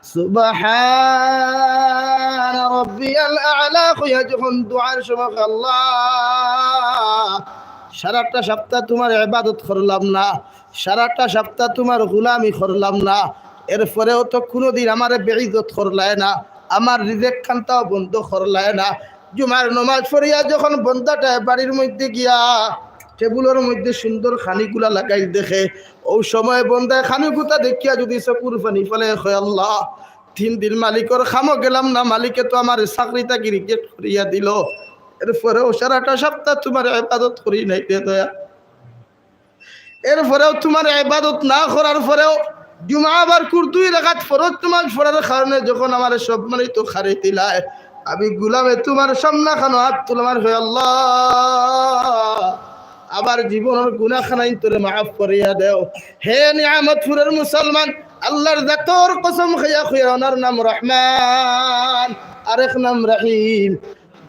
সুবহান রব্বিয়াল আ'লা" কইয়া যখন দোয়ার সময়, "আল্লাহ, সারাটা সপ্তাহ তুমার ইবাদত করলাম না, সারাটা সপ্তাহ তুমার গুলামি করলাম না, এরপরেও তো কুনুদিন আমারে বেইজ্জত করলায় না, আমার রিজেক খান্তাও বন্ধ করলায় না।" জুমার নমাজ পড়িয়া যখন বন্দাটায় বাড়ির মধ্যে গিয়া টেবুলর মধ্যে সুন্দর খানিগুলা লাগাইল দেখে, অউ সময় বন্দায় খানিগুতা দেখিয়া যদি চকুর পানি ফালায়, কয়, "আল্লাহ, তিন দিন মালিকর কামো গেলাম না, মালিকে তো আমার চাকরি থাকি রিজেক্ট করিয়া দিল, এরপরেও সারাটা সপ্তাহ তুমার ইবাদত করি নাই রে দয়া।" এরপরেও তুমার ইবাদত না করার পরেও জুমা বারকুর দুই রাকাত ফরজ নমাজ পড়ার কারণে যখন আমারে সম্মানিত করি দিলায়, আমি গুলামে তুমার সামনাখানো আত তুলাম আর কই, "আল্লাহ, আমার জীবনর গুনাখানাইন তুরে মাফ করিয়া দেও।" হে নিয়ামতপুরর মুসলমান, আল্লাহর জাতর কসম খাইয়া কইয়ার, ওনার নাম রহমান, আরেক নাম রহিম।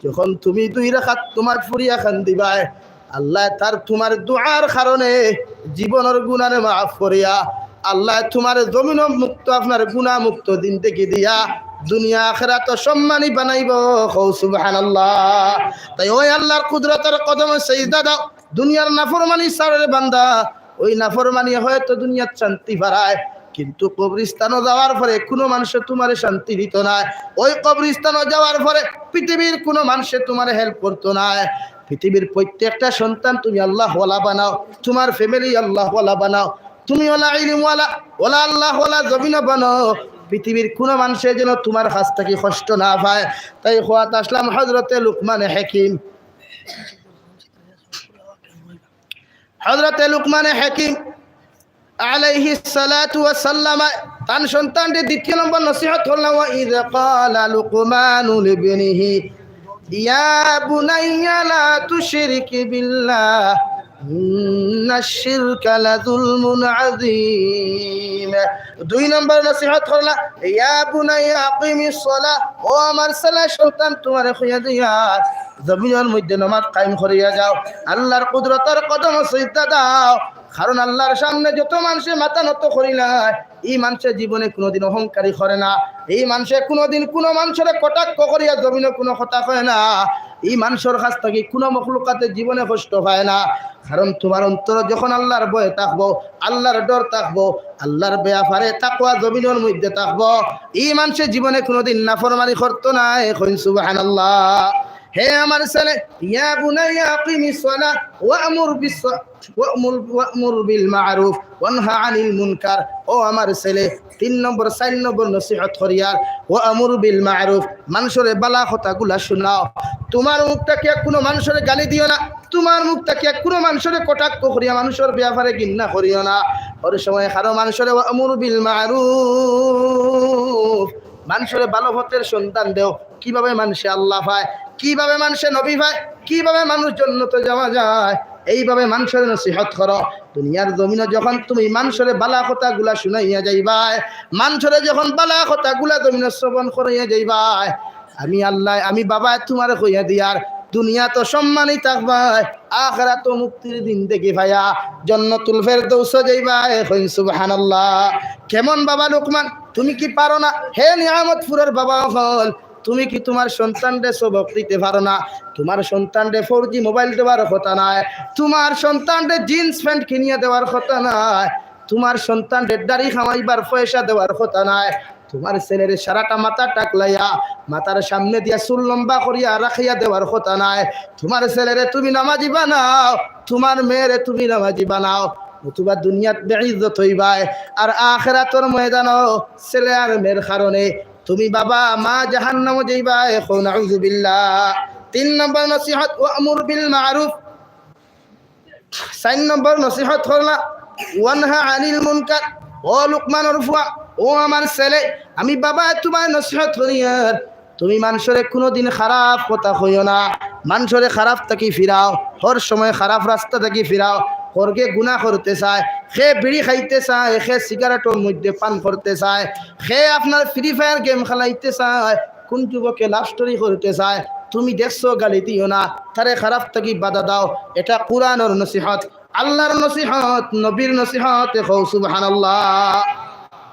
যখন তুমি দুই রাকাত নমাজ পড়িয়া কান্দিবায়, আল্লায় তার তুমার দোয়ার কারণে জীবনর গুনারে মাফ করিয়া, আল্লায় তুমারে জমিনো মুক্ত, আপনার গুনা মুক্ত জিন্দেগি দিয়া, দুনিয়া আখেরাতো সম্মানী বানাইবো। কও সুবহানাল্লাহ। তাই ওই আল্লাহর কুদরতর কদমো সিজদা দেও। দুনিয়ার নাফরমানি ছাড় রে বান্দা, ওই নাফরমানি হয়তো দুনিয়াত শান্তি বাড়ায়, কিন্তু কবরিস্তানো যাওয়ার পরে কুনু মানষে তুমারে শান্তি দিতো নায়। ওই কবরিস্তানো যাওয়ার পরে পৃথিবীর কুনু মানষে তুমারে হেল্প করতো নায়। পৃথিবীর প্রত্যেকটা সন্তান তুমি আল্লাহওয়ালা বানাও, তুমার ফ্যামিলি আল্লাহওয়ালা বানাও, তুমি ওলা ইলিমওয়ালা, ওলা আল্লাহওয়ালা জমিনো বানাও। পৃথিবীর কুনু মানষে যেন তুমার কাছ থাকি কষ্ট না পায়। তাই কওয়াত আসলাম হযরতে লুকমানে হাকিম। হযরতে লুকমানে হাকিম আলাইহিস সালাতু ওয়াস সালাম তান সন্তানরে দ্বিতীয় নম্বর নসিহত করলা, "ওয়া ইয ক্বালা লুকমানু লিবনিহি ইয়া বুনাইয়া লা তুশরিক বিল্লাহ ইন্নাশ শিরকা লাযুলমুন আযীম।" দুই নম্বর নসিহত করলা, "ইয়া বুনাইয়া আকিমিস সালাহ, ও আমার ছেলে সন্তান, তুমারে কইয়া যাইয়ার, জমিনর মধ্যে নমাজ কায়েম করিয়া যাও, আল্লাহর কুদরতর কদমো সিজদা দেও।" কারণ আল্লাহর সামনে যত মানষে মাথা নত করিলায়, ই মানষে জীবনে কুনুদিন অহংকারী করে না, ই মানষে কুনুদিন কুনু মানষরে কটাক্ষ করিয়া জমিনো কুনু কথা কয় না, ই মানষর কাছ থাকি কুনু মখলুকাতে জীবনে কষ্ট পায় না। কারণ তুমার অন্তরো যখন আল্লাহর ভয় থাকবো, আল্লাহর ডর থাকবো, আল্লাহর ব্যাপারে তাকওয়া জমিনর মধ্যে থাকবো, ই মানষে জীবনে কুনুদিন নাফরমানি করতো নায়। কইন সুবহানাল্লাহ। হে আমার ছেলে, ইয়া বুনাইয়া আকিমিস সালাহ ওয়া'মুর বিস-, ওয়া'মুর, ওয়া'মুর বিল মা'রুফ ওয়ানহা আনিল মুনকার। ও আমার ছেলে, তিন নম্বর, চাইর নম্বর নসিহত করিয়ার, ওয়া'মুর বিল মা'রুফ, মানষরে বালা কথাগুলা হুনাও। তুমার মুখ থাকিয়া কুনু মানষরে গালি দিও না, তুমার মুখ থাকিয়া কুনু মানষরে কটাক্ষ করিয়া মানষর ব্যাপারে ঘিন্না করিও না। হর সময় কারো মানষরে ওয়া'মুর বিল মা'রুফ, মানষরে ভালো পথর সন্ধান দেও। কিভাবে মানষে আল্লাহ পায়, কিভাবে মানষে নবী পায়, কিভাবে মানুষ জন্নতো যাওয়া যায়, এইভাবে মানষরে নসিহত করো। দুনিয়ার জমিনো যখন তুমি মানষরে বালা কথাগুলা হুনাইয়া যাইবায়, মানষরে যখন বালা কথাগুলা জমিনো শ্রবণ করাইয়া যাইবায়, আমি আল্লায়, আমি বাবায় তুমারে কইয়া দিয়ার, দুনিয়াত সম্মানী থাকবায়, আখিরাতো মুক্তির জিন্দেগি পাইয়া জন্নতুল ফেরদৌসো যাইবায়। কইন সুবহানাল্লাহ। কেমন বাবা লুকমান, তুমি কি পারো না? হে নিয়ামতপুরর বাবা অকল, তুমি কি তুমার সন্তানরে সবক দিতে পারো না? তুমার সন্তানরে ফোর জি মোবাইল দেওয়ার কথা নায়, তুমার সন্তানরে জিন্স প্যান্ট কিনিয়া দেওয়ার কথা নায়, তুমার সন্তানরে দাড়ি কামাইবার পয়সা দেওয়ার কথা নায়, তুমার ছেলেরে সারাটা মাথা টাকলাইয়া মাথার সামনে দিয়া চুল লম্বা করিয়া রাখিয়া দেওয়ার কথা নায়। তুমার ছেলেরে তুমি নামাজি বানাও, তুমার মেয়েরে তুমি নামাজি বানাও, নতুবা দুনিয়াত বেইজ্জত অইবায়, আর আখিরাতর ময়দানো ছেলে আর মেয়ের কারণে তুমি বাবা মা জাহান্নামো যাইবায়। কও নাউজুবিল্লাহ। তিন নম্বর নসিহত, ওয়া'মুর বিল মা'রুফ। চাইর নম্বর নসিহত করলা, ওয়ানহা আনিল মুনকার। ও লুকমানর ফুয়া, ও আমার ছেলে, আমি বাবায় তুমায় নসিহত করিয়ার, তুমি মানষরে কুনুদিন খারাপ কথা কইও না, মানষরে খারাপ থাকি ফিরাও, হর সময় খারাপ রাস্তা থাকি ফিরাও। হরগে গুনা করতে চায়, কে বিড়ি খাইতে চায়, কে সিগারেটর মধ্যে পান করতে চায়, কে আপনার ফ্রি ফায়ার গেম খেলাইতে চায়, কুন যুবকে লাভ স্টোরি করতে চায়, তুমি দেখছো, গালি দিও না, তারে খারাপ থাকি বাধা দাও। এটা কুরআনর নসিহত, আল্লাহর নসিহত, নবীর নসিহত। কও সুবহানাল্লাহ।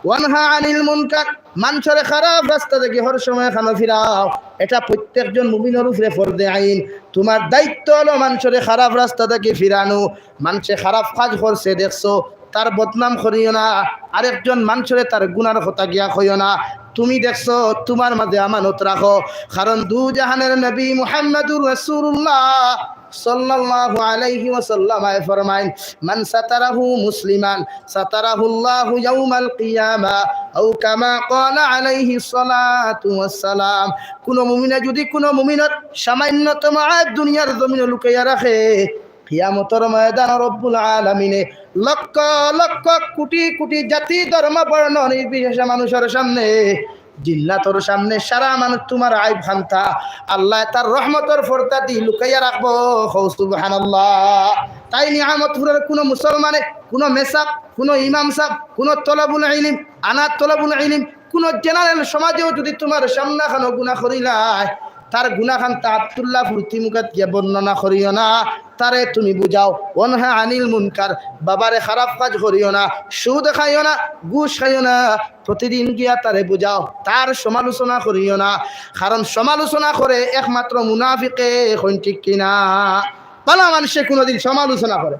ওয়ানহা আনিল মুনকার, মানষরে খারাপ রাস্তা থাকি হর সময় কানো ফিরাও। এটা প্রত্যেকজন মুমিনর উপরে ফরজে আইন। তুমার দায়িত্ব অইলো মানষরে খারাপ রাস্তা থাকি ফিরানো। মানষে খারাপ কাজ করছে দেখছো, তার বদনাম করিও না, আরেকজন মানষরে তার গুনার কথা গিয়া কইও না। তুমি দেখছো, তুমার মাঝে আমানত রাখো, কারণ দুজাহানের নবী মুহাম্মাদুর রাসূলুল্লাহ সাল্লাল্লাহু আলাইহি ওয়াসাল্লাম আয় ফরমাইন, "মান সাতারাহু মুসলিমান সাতারাহুল্লাহু ইয়াউমাল কিয়ামা, আও কামা ক্বালা আলাইহিস সালাতু ওয়াস সালাম।" কুনো মুমিনে যুদি কুনো মুমিনর সামান্যতম আইব দুনিয়ার জমিনো লুকাইয়া রাখে, কিয়ামতর ময়দানো রব্বুল আলামিনে লক্ষ লক্ষ কোটি কোটি জাতি ধর্ম বর্ণ নির্বিশেষে মানষর সামনে, জিল্লাতর সামনে সারা মানুষ তুমার আইব খান্তা আল্লায় তার রহমতর পর্দাদি লুকাইয়া রাখবো। কও সুবহানাল্লাহ। তাই নিয়ামতপুরর কুনো মুসলমানে, কুনো মেসাব, কুনো ইমাম সাব, কুনো তলবুল ইলিম, আনা তলবুল ইলিম, কুনো জেনারেল সমাজেও যুদি তুমার সামনা খানো গুনা করিলায়, তার গুনা খান্তা আব্দুল্লাহপুর তিমুকাত গিয়া বর্ণনা করিও না, তারে তুমি বুঝাও। ওয়ানহা আনিল মুনকার, বাবারে খারাপ কাজ করিও না, সুদ খাইও না, ঘুষ খাইও না, প্রতিদিন গিয়া তারে বুঝাও, তার সমালোচনা করিও না, কারণ সমালোচনা করে একমাত্র মুনাফিকে। কইন ঠিক কিনা? বালা মানষে কুনোদিন সমালোচনা করে।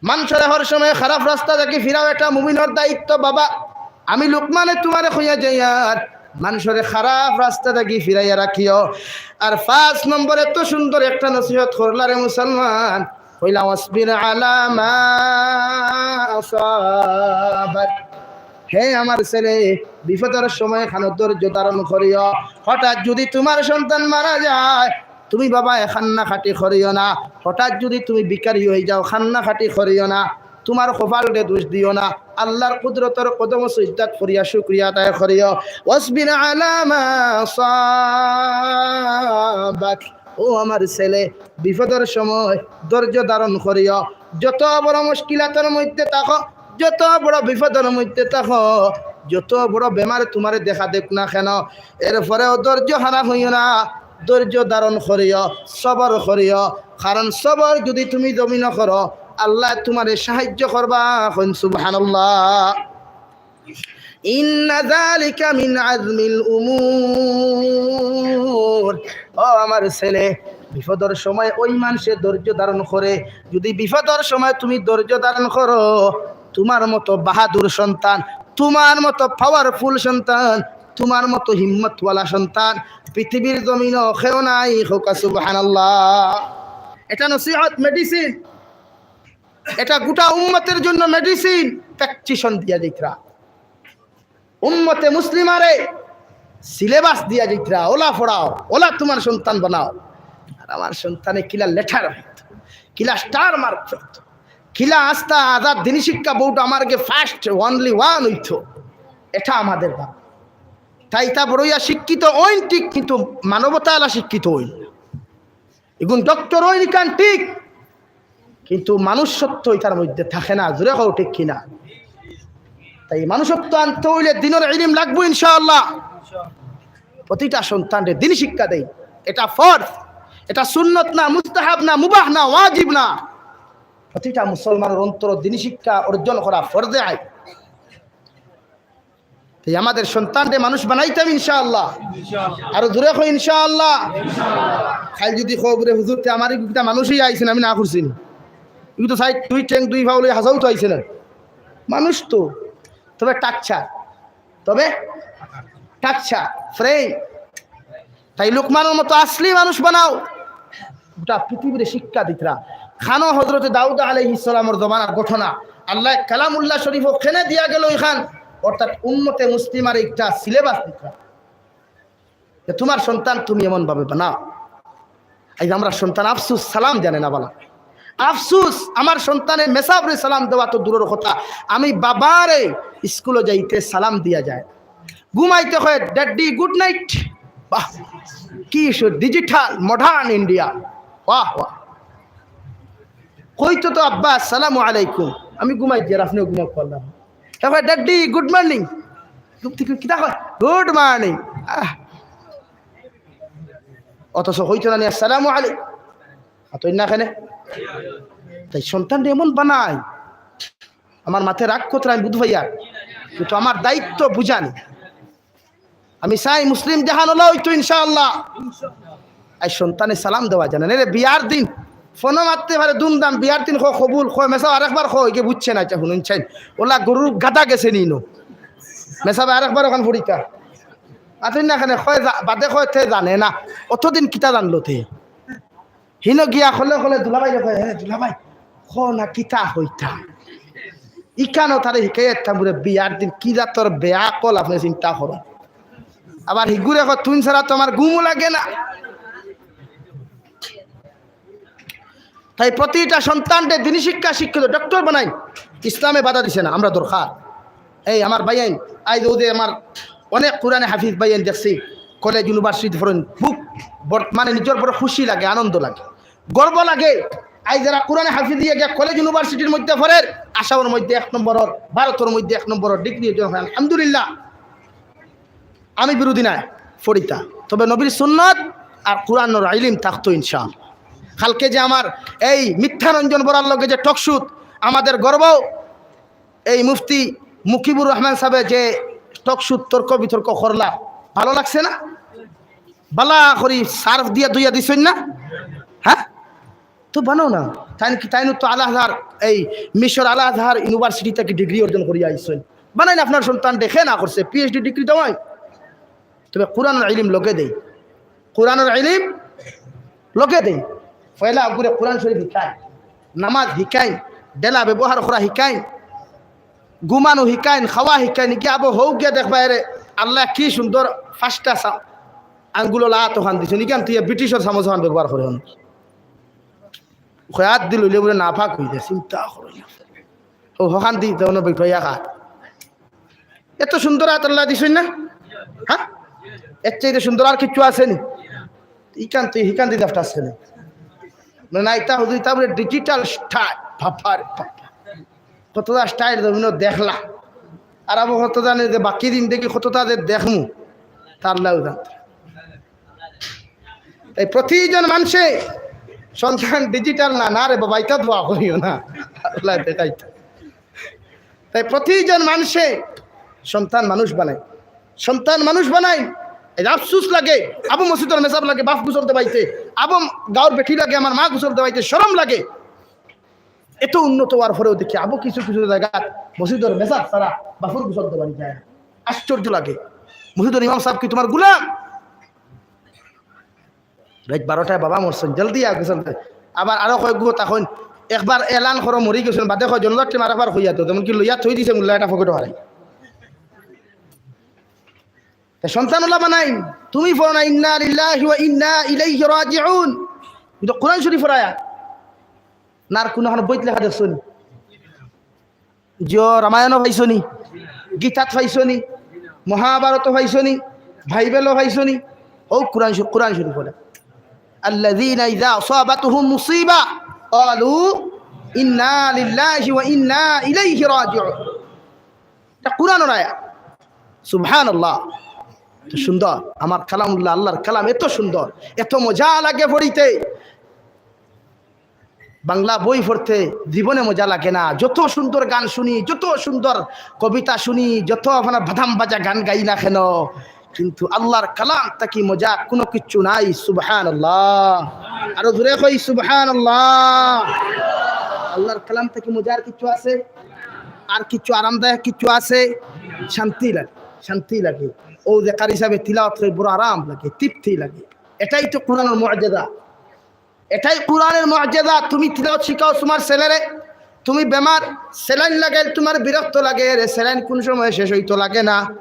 মানষরে হর সময় খারাপ রাস্তা থাকি ফিরাও, এটা মুমিনর দায়িত্ব। বাবা, আমি লুকমানে তুমারে কইয়া যাইয়ার, মানষরে খারাপ রাস্তা থাকি ফিরাইয়া রাখিও। আর পাঁচ নম্বরে তো সুন্দর একটা নসিহত করলা রে মুসলমান, কইলা, "ওয়াসবির আলা মা আসাবাক।" হে আমার ছেলে, বিপদর সময় খানো ধৈর্য ধারণ করিও। হঠাৎ যুদি তুমার সন্তান মারা যায়, তুমি বাবায় কান্নাকাটি করিও না। হঠাৎ যুদি তুমি ভিখারি অইযাও, কান্নাকাটি করিও না। তুমার কপালরে দোষ দিও না। আল্লার কুদরতর কদমো সিজদাত পড়িয়া শুকরিয়া আদায় করিও। ওয়াসবির আলা মা আসাবাক। ও আমার ছেলে, বিপদর সময় ধৈর্য ধারণ করিও। যত বড় মুশকিলাতর মধ্যে থাকো, যত বড় বিপদর মধ্যে থাকো, যত বড় বেমারে তুমারে দেখা দেউক না কেন, এরপরেও ধৈর্য হারা অইও না, ধৈর্য ধারণ করিও, সবর করিও। কারণ সবর যুদি তুমি জমিনো করো, আল্লায় তুমারে সাহায্য করবা। কইন সুবহানাল্লাহ। ইন্না যালিকা মিন আজমিল উমুর। ও আমার ছেলে, বিপদর সময় ওই মানষে ধৈর্য ধারণ করে। যুদি বিপদর সময় তুমি ধৈর্য ধারণ করো, তুমার মতো বাহাদুর সন্তান, তুমার মতো powerful সন্তান, তুমার মতো হিম্মতওয়ালা সন্তান পৃথিবীর জমিনো কেউ নাই। কউক্কা সুবহানাল্লাহ। এটা নসিহত, medicine। এটা গোটা উম্মতের জন্য medicine, practitioner দিয়া যাইতরা। উম্মতে মুসলিমারে syllabus দিয়া যাইতরা, অলা পড়াও, অলা তুমার সন্তান বানাও। আর আমার সন্তানে কিলা letter অইতো, কিলা star mark অইতো, কিলা আস্তা আজাদ দিনী শিক্ষা board আমার গে first, only one অইতো, এটা আমাদের ভাবনা। তাই তা বড়ইয়া শিক্ষিত অইন ঠিক, কিন্তু মানবতাআলা শিক্ষিত অইন না। ইগুন doctor অইন ইখান ঠিক, কিন্তু মানুষত্ব ইতার মধ্যে থাকে না। জোরে কও ঠিক কিনা? তাই মানুষত্ব আনতে অইলে দ্বীনর ইলিম লাগবো ইনশাআল্লাহ। প্রতিটা সন্তানরে দ্বীন শিক্ষা দেই, এটা ফরজ, এটা সুন্নত না, মুস্তাহাব না, মুবাহ না, ওয়াজিব না। প্রতিটা মুসলমানের অন্তর দ্বীন শিক্ষা অর্জন করা ফরজে আইন। তাই আমাদের সন্তানরে মানুষ বানাইতাম ইনশাআল্লাহ। আরো জোরে কও ইনশাআল্লাহ। খালি যুদি কও বুলে, "হুজুর, তে আমার ইগুতা মানুষই আইছে না, আমি না করছি নি।" ইগু তো সাইড দুই ঠ্যাং দুই পাও লইয়া হাজাও তো আইছে না, মানুষ তো, তবে টাকছা, তবে টাকছা, frame। তাই লুকমানর মতো আসলি মানুষ বানাও। গোটা পৃথিবীরে শিক্ষা দিতরা। খানো হযরতে দাউদ আলাইহিস সালামর জমানার ঘটনা। আল্লায় কালামুল্লাহ শরীফও কেনে দিয়া গেল ইখান, অর্থাৎ উম্মতে মুসলিমার একটা syllabus দিতরা। যে তুমার সন্তান তুমি এমন ভাবে বানাও। এই যে আমরার সন্তান আফসুস সালাম জানে না বালা। আফসুস, আমার সন্তানে মেসাবরে সালাম দেওয়া তো দূরর কথা, আমি বাবারে স্কুলো যাইতে সালাম দিয়া যায়। ঘুমাইতে কয়, "Daddy, good night।" বাহ, কি সু-, digital, modern India। বাহ, বাহ। কইতো তো, "আব্বা, আসসালামু আলাইকুম।" আমি ঘুমাই যাই, আর আপনেও ঘুমাক পারলাম। এ কয়, "Daddy, good morning।" ঘুম থাকি কিতা কয়? "Good morning।" আহ। অথচ কইতো না নি, "আসসালামু আলাইকুম।" আর তো না কেনে? তাই সন্তানরে এমন বানাই, আমার মাতে রাগ কররা আমি বুঝ পাইয়ার, কিন্তু আমার দায়িত্ব বুঝানি। আমি চাই মুসলিম জাহান অলা অইতো ইনশাআল্লাহ। আর সন্তানে সালাম দেওয়া জানে না। এরে বিয়ার দিন ফোনো মাততে পারে ধুমধাম, বিয়ার দিন কয় কবুল, কয় মেসাব আরেকবার কয়, ইগে বুঝছে না, আচ্ছা হুনুন চাইন। অলা গরুর গাদা গেছে নি নু। মেসাব আরেকবার অখান ফুড়িতা। আতই না কেনে কয় যা-, বাদে কয় তে জানে না। অতদিন কিতা জানলো তে? হিনো গিয়া কলে কলে দুলাভাইরে কয়, "হে দুলাভাই, কও না কিতা কইতা?" ইখানো তারে হিকাইয়া দিতাম বুলে, বিয়ার দিন কি জাতর বেআক্কল আপনে চিন্তা করো। আবার হিগুরে কয়, "তুইন ছাড়া তো আমার ঘুমও লাগে না।" তাই প্রতিটা সন্তানরে দ্বীনি শিক্ষা শিক্ষিত doctor বানাই, ইসলামে বাধা দিছে না, আমরা দরকার। এই আমার ভাইয়াইন, আইজ অউ যে আমার অনেক কোরআনে হাফিজ ভাইয়াইন দেখছি, কলেজ university পড়ইন, বুক বর-, মানে নিজর বড় খুশি লাগে, আনন্দ লাগে, গর্ব লাগে। আইজ যারা কোরআনে হাফিজ অইয়া গিয়া কলেজ universityর মধ্যে পড়ের, আসামর মধ্যে এক নম্বরর, ভারতর মধ্যে এক নম্বরর degree অর্জন অয়, আলহামদুলিল্লাহ। আমি বিরোধী নায় পড়িতা, তবে নবীর সুন্নত আর কোরআনর ইলিম থাকতো ইনশাআল্লাহ। কালকে যে আমার এই মিথ্যারঞ্জন বরার লগে যে talk show-ত আমাদের গর্ব, এই মুফতি মুকিবুর রহমান সাবে যে talk show-ত তর্ক বিতর্ক করলা, ভালো লাগছে না? বালা করি surf দিয়া ধুইয়া দিছইন না? হ্যাঁ, তো বানাও না। তাইন কি, তাইন তো আল আজহার, এই মিশর আল আজহার university থাকি degree অর্জন করিয়া আইছইন। বানাইন আপনার সন্তানরে, কে না করছে, PhD degree দেওয়াইন। তবে কোরআনর ইলিম লগে দেইন, কোরআনর ইলিম লগে দেইন। পয়লা অগুরে কোরআন শরীফ হিকাইন, নামাজ হিকাইন, ঢেলা ব্যবহার করা হিকাইন, ঘুমানো হিকাইন, খাওয়া হিকাইন। গিয়া আবো হউ গিয়া দেখবা এরে আল্লায় কি সুন্দর পাঁচটা চা-, আঙ্গুল অলা আত অখান দিছইন, ইখান তুই ব্রিটিশর চামচ অখান ব্যবহার করে অখন। কয় আত দি লইলে বুলে নাপাক অই যায়, চিন্তা করো না। ও হখান দি তো অনো বইঠইয়া খা। এত সুন্দর আত আল্লায় দিছইন না? হ্যাঁ? এর চাইতে সুন্দর আর কিচ্ছু আছে নি? ইখান তুই হিখান দি দেফটা আছে নি? মানে না, ইতা হুজুর, ইতা বুলে digital style। বাবা রে বাবা। কততা style জমিনো দেখলা। আর আবো কততা নি যে বাকি জিন্দেগি কততা যে দেখমু, তা আল্লায় জানইন। তাই প্রতিজন মানষে সন্তান ডিজিটাল না, না রে বাবা, ইতা দোয়া করিও না, আল্লায় দেখাইতা। তাই প্রতিজন মানষে সন্তান মানুষ বানাইন, সন্তান মানুষ বানাইন। এই যে আফসুস লাগে, আবো মসজিদর মেসাব লাগে বাফ গোসল দেওয়াইতে, আবো গাঁওর বেটি লাগে আমার মা গোসল দেওয়াইতে, শরম লাগে। এত উন্নত অওয়ার পরেও দেখি আবো কিছু কিছু জাগাত মসজিদর মেসাব ছাড়া বাফর গোসল দেওয়ানি যায় না। আশ্চর্য লাগে, মসজিদর ইমাম সাব কি তুমার গুলাম? রাইত বারোটায় বাবা মরছইন, জলদি আ গোসল দে। আবার আরো কয়েকগু তখন একবার এলান করো মরি গেছইন, বাদে কয় জনাজার time আরেকবার কইয়া দেও, যেমন কি লইয়া থই দিছে মুল্লা এটা পকেটো হারাই। তে সন্তান অলা বানাইন, তুমি পড়ো না ইন্না লিল্লাহি ওয়া ইন্না ইলাইহি রাজিউন। কিন্তু কোরআন শরীফর আয়াত, না আর কুনুখানো বইত লেখা দেখছো নি? জিও, রামায়ণও পাইছো নি, গীতাত পাইছো নি, মহাভারতও পাইছো নি, বাইবেলও পাইছো নি? ও কোরআন শরীফ, কোরআন শরীফ বলে, আল্লাযীনা ইযা আসাবাতহুম মুসিবা ক্বালু ইন্না লিল্লাহি ওয়া ইন্না ইলাইহি রাজিউন। এটা কোরআনর আয়াত। সুবহানাল্লাহ। এত সুন্দর আমার কালামুল্লাহ, আল্লাহর কালাম এত সুন্দর, এত মজা লাগে পড়িতে। বাংলা বই পড়তে জীবনে মজা লাগে না। যত সুন্দর গান শুনি, যত সুন্দর কবিতা শুনি, যত আপনার বাদাম বাজা গান গাই না কেন, কিন্তু আল্লাহর কালাম থাকি মজা কোনো কিচ্ছু নাই। সুবহানাল্লাহ। আরো জোরে কই সুবহানাল্লাহ। আল্লাহর কালাম থাকি মজার কিচ্ছু আছে? আর কিচ্ছু আরামদায়ক কিচ্ছু আছে? শান্তি লাগে, শান্তি লাগে। ও যে কারি সাবে তিলাওয়াত করে বড় আরাম লাগে, তৃপ্তি লাগে। এটাই তো কোরআনের মুজিজা। এটাই কোরআনের মুজিজা। তুমি তিলাওয়াত শিখাও তোমার ছেলেরে, তুমি বেমার, saline লাগাইল তোমার বিরক্ত লাগে, রে saline কোন সময় শেষ হইতো লাগে না,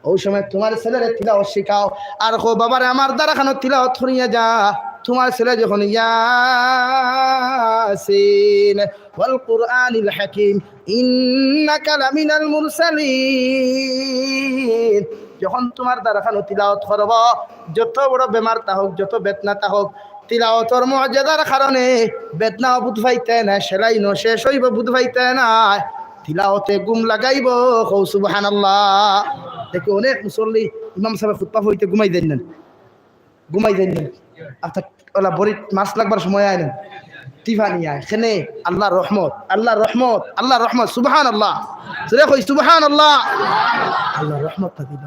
ওই সময় তোমার ছেলেরে তিলাওয়াত শিখাও। আর কও, "বাবারে, আমার দ্বারা খানো তিলাওয়াত করিয়া যা।" তোমার ছেলে যখন ইয়াসিন ওয়াল কুরআনিল হাকিম ইন্নাকা লামিনাল মুরসালিন, যখন তোমার দ্বারা খানো তিলাওয়াত করব, যত বড় বেমার তা হোক, যত বেদনা তা হোক, তিলাওয়াতর মুজিজার কারণে বেদনাও বুঝ পাইতে না, saline-ও শেষ হইব বুঝ পাইতে না। তিলাওয়াতে ঘুম লাগাইব, কও সুবহানাল্লাহ। দেখি অনেক মুসল্লি ইমাম সাহেব খুতবা পড়িতে ঘুমাই যাইন না, ঘুমাই যাইন না। অর্থাৎ ওলা বড়িত মাছ লাগবার সময় আয় না, টিফানি আয়। কেনে? আল্লাহর রহমত, আল্লাহর রহমত, আল্লাহর রহমত। সুবহানাল্লাহ। জোরে কই সুবহানাল্লাহ। আল্লাহর রহমত না দিল।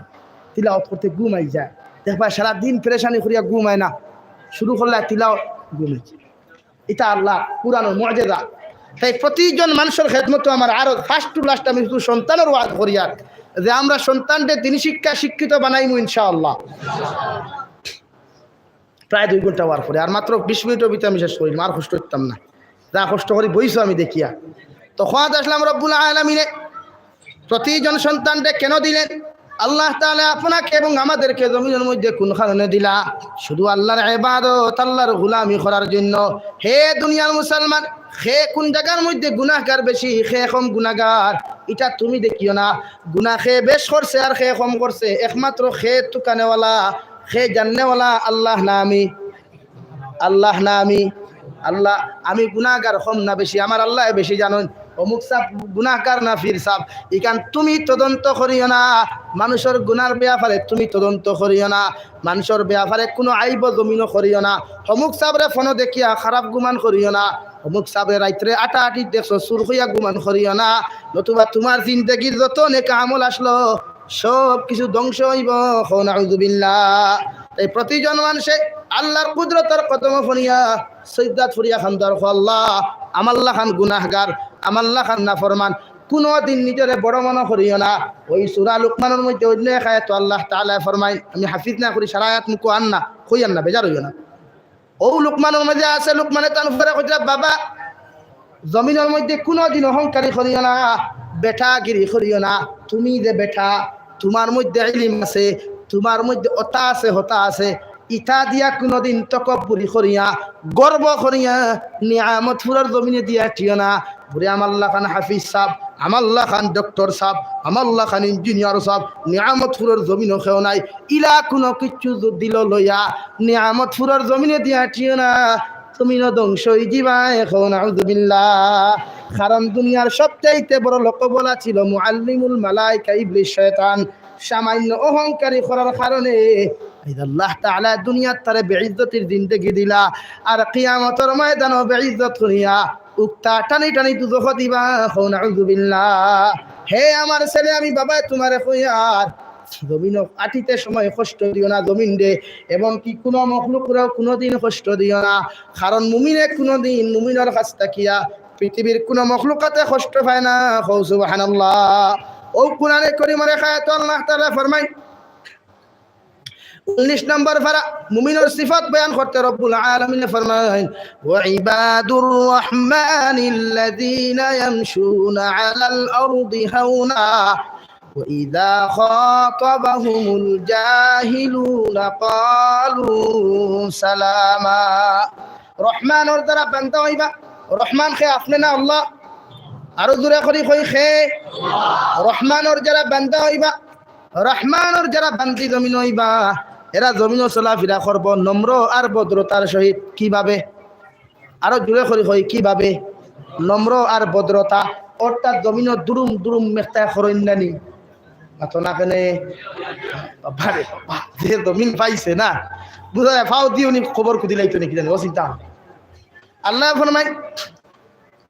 তিলাওয়াত করতে ঘুমাই যায়। দেখবা সারা দিন পেরেশানি করিয়া ঘুমায় না, শুরু করলে তিলাওয়াত ঘুমাই যায়। এটা আল্লাহ কোরআনের মুজিজা। তাই প্রতিজন মানুষের খেদমত আমার আরো first to last আমি শুধু সন্তানের ওয়াজ করিয়ার, যে আমরা সন্তানদের দিনী শিক্ষা শিক্ষিত বানাইমু ইনশাআল্লাহ। প্রায় দুই ঘন্টা হওয়ার পরে আর মাত্র বিশ মিনিটের ভিতরে আমি শেষ করিলাম, আর কষ্ট করতাম না। যা কষ্ট করি বইছো আমি দেখিয়া। তো খোয়াদ আসলাম রব্বুল আলামিনে প্রতিজন সন্তানরে কেন দিলেন? আল্লাহ তাআলা আপনাকে এবং আমাদেরকে জমিনের মধ্যে কোন কারণে দিলা? শুধু আল্লাহর ইবাদত, আল্লাহর গোলামি করার জন্য। হে দুনিয়ার মুসলমান, কে কোন জাগার মধ্যে গুনাহগার বেশি, কে কম গুনাহগার, ইটা তুমি দেখিও না। গুনাহ কে বেশ করছে আর কে কম করছে, একমাত্র কে তুকানেওয়ালা, কে জাননেওয়ালা আল্লাহ না আমি? আল্লাহ না আমি? আল্লাহ, আমি গুনাহগার কম না বেশি? আমার আল্লাহ বেশি জানইন। অমুক সাব গুনাহগার না পীর সাব, ইখান তুমি তদন্ত করিও না। মানুষর গুনার ব্যাপারে তুমি তদন্ত করিও না। মানুষর ব্যাপারে কোনো আইব জমিনো করিও না। অমুক সাবরে ফোনো দেখিয়া খারাপ গুমান করিও না। অমুক সাবরে রাইতরে আটাআটি দেখছো চুর কইয়া গুমান করিও না। নতুবা তোমার জিন্দেগির যত নেক আমল আসলো, সব কিছু ধ্বংস হইব। কও নাউজুবিল্লাহ। তাই প্রতিজন মানুষে আল্লাহর কুদরতর কদম ফনিয়া সজদাত ফরিয়া খান্দার, কও, "আল্লাহ, আমার লাখান গুনাহগার, আমার লাখান নাফরমান।" কোনো দিন নিজরে বড় মনে করিও না। ওই সূরা লুকমানের মধ্যে অন্য এক আয়াত আল্লাহ তাআলা ফরমাইন, আমি হাফিজ না করি, সারা আয়াত মুখো আর না, কইয়ার না, বেজার হইও না। ও লুকমানের মধ্যে আছে, লুকমানে তান ফুয়ারে কইতরা, "বাবা, জমিনের মধ্যে কোনোদিন অহংকারী করিও না, বেটাগিরি করিও না। তুমি যে বেটা, তোমার মধ্যে ইলিম আছে, তোমার মধ্যে অতা আছে, হতা আছে, ইতা দিয়া কোনোদিন তকব্বুরি করিয়া, গর্ব করিয়া নিয়ামতপুরর জমিনে দিয়া টিও না।" বুড়ি আমার লাখান হাফিজ সাব, আমার লাখান ডক্টর সাব, আমার লাখান ইঞ্জিনিয়ার সাব, নিয়ামতপুরর জমিনো কেউ নাই। ইলা কোনো কিচ্ছু যুদি লইয়া নিয়ামতপুরর জমিনে দিয়া টিও না, তুমি ন ধ্বংস হই যিবায়, কও নাউজুবিল্লাহ। কারণ দুনিয়ার সবচাইতে বড় লোকবলা ছিল মুআল্লিমুল মালাইকা ইবলিস শয়তান। সামান্য অহংকারী করার কারণে আইজ আল্লাহ তাআলা দুনিয়াত তারে বেইজ্জতির জিন্দেগি দিলা, আর কিয়ামতর ময়দানও বেইজ্জত করিয়া উক্তা টানি টানি দুজখো দিবা। কও নাউজুবিল্লাহ। হে আমার ছেলে, আমি বাবায় তুমারে কইয়ার, জমিনো আটিতে সময় কষ্ট দিও না জমিনরে, এবং কি কুনু মখলুকরেও কুনুদিন কষ্ট দিও না, কারণ মুমিনে কুনুদিন মুমিনর কাছ থাকিয়া পৃথিবীর কুনু মখলুকাতে কষ্ট পায় না। কও সুবহানাল্লাহ। অউ কুরআনে করিমর এক আয়াতো আল্লাহ তাআলা ফরমাইন, উনিশ নম্বর পারা, মুমিনর সিফাত বয়ান করতে রব্বুল আলামিনে ফরমাইন, "ওয়া ইবাদুর রহমানিল্লাযীনা ইয়ামশুনা আলাল আরদি হাওনা, ওয়া ইযা খাতাবাহুমুল জাহিলুনা ক্বালু সালামা।" রহমানর যারা বান্দা অইবা, রহমান কে? আপনে না আল্লাহ? আরো জোরে করি কই কে? রহমানর যারা বান্দা অইবা, রহমানর যারা বান্দি জমিনো অইবা, এরা জমিনো চলাফিরা করবো নম্র আর ভদ্রতার সহিত। কিভাবে? আরো জোরে করি কই, কিভাবে? নম্র আর ভদ্রতা, অর্থাৎ জমিনো দুরুম দুরুম মেখতায় করইন না নি? মাতো না কেনে? বাবারে বাবা, যে জমিন পাইছে না, বুঝা যায়, ফাও দিও নি, খবর খুদিলাইতো নি, কি জানি, ও চিন্তা। আল্লাহ ফরমায়,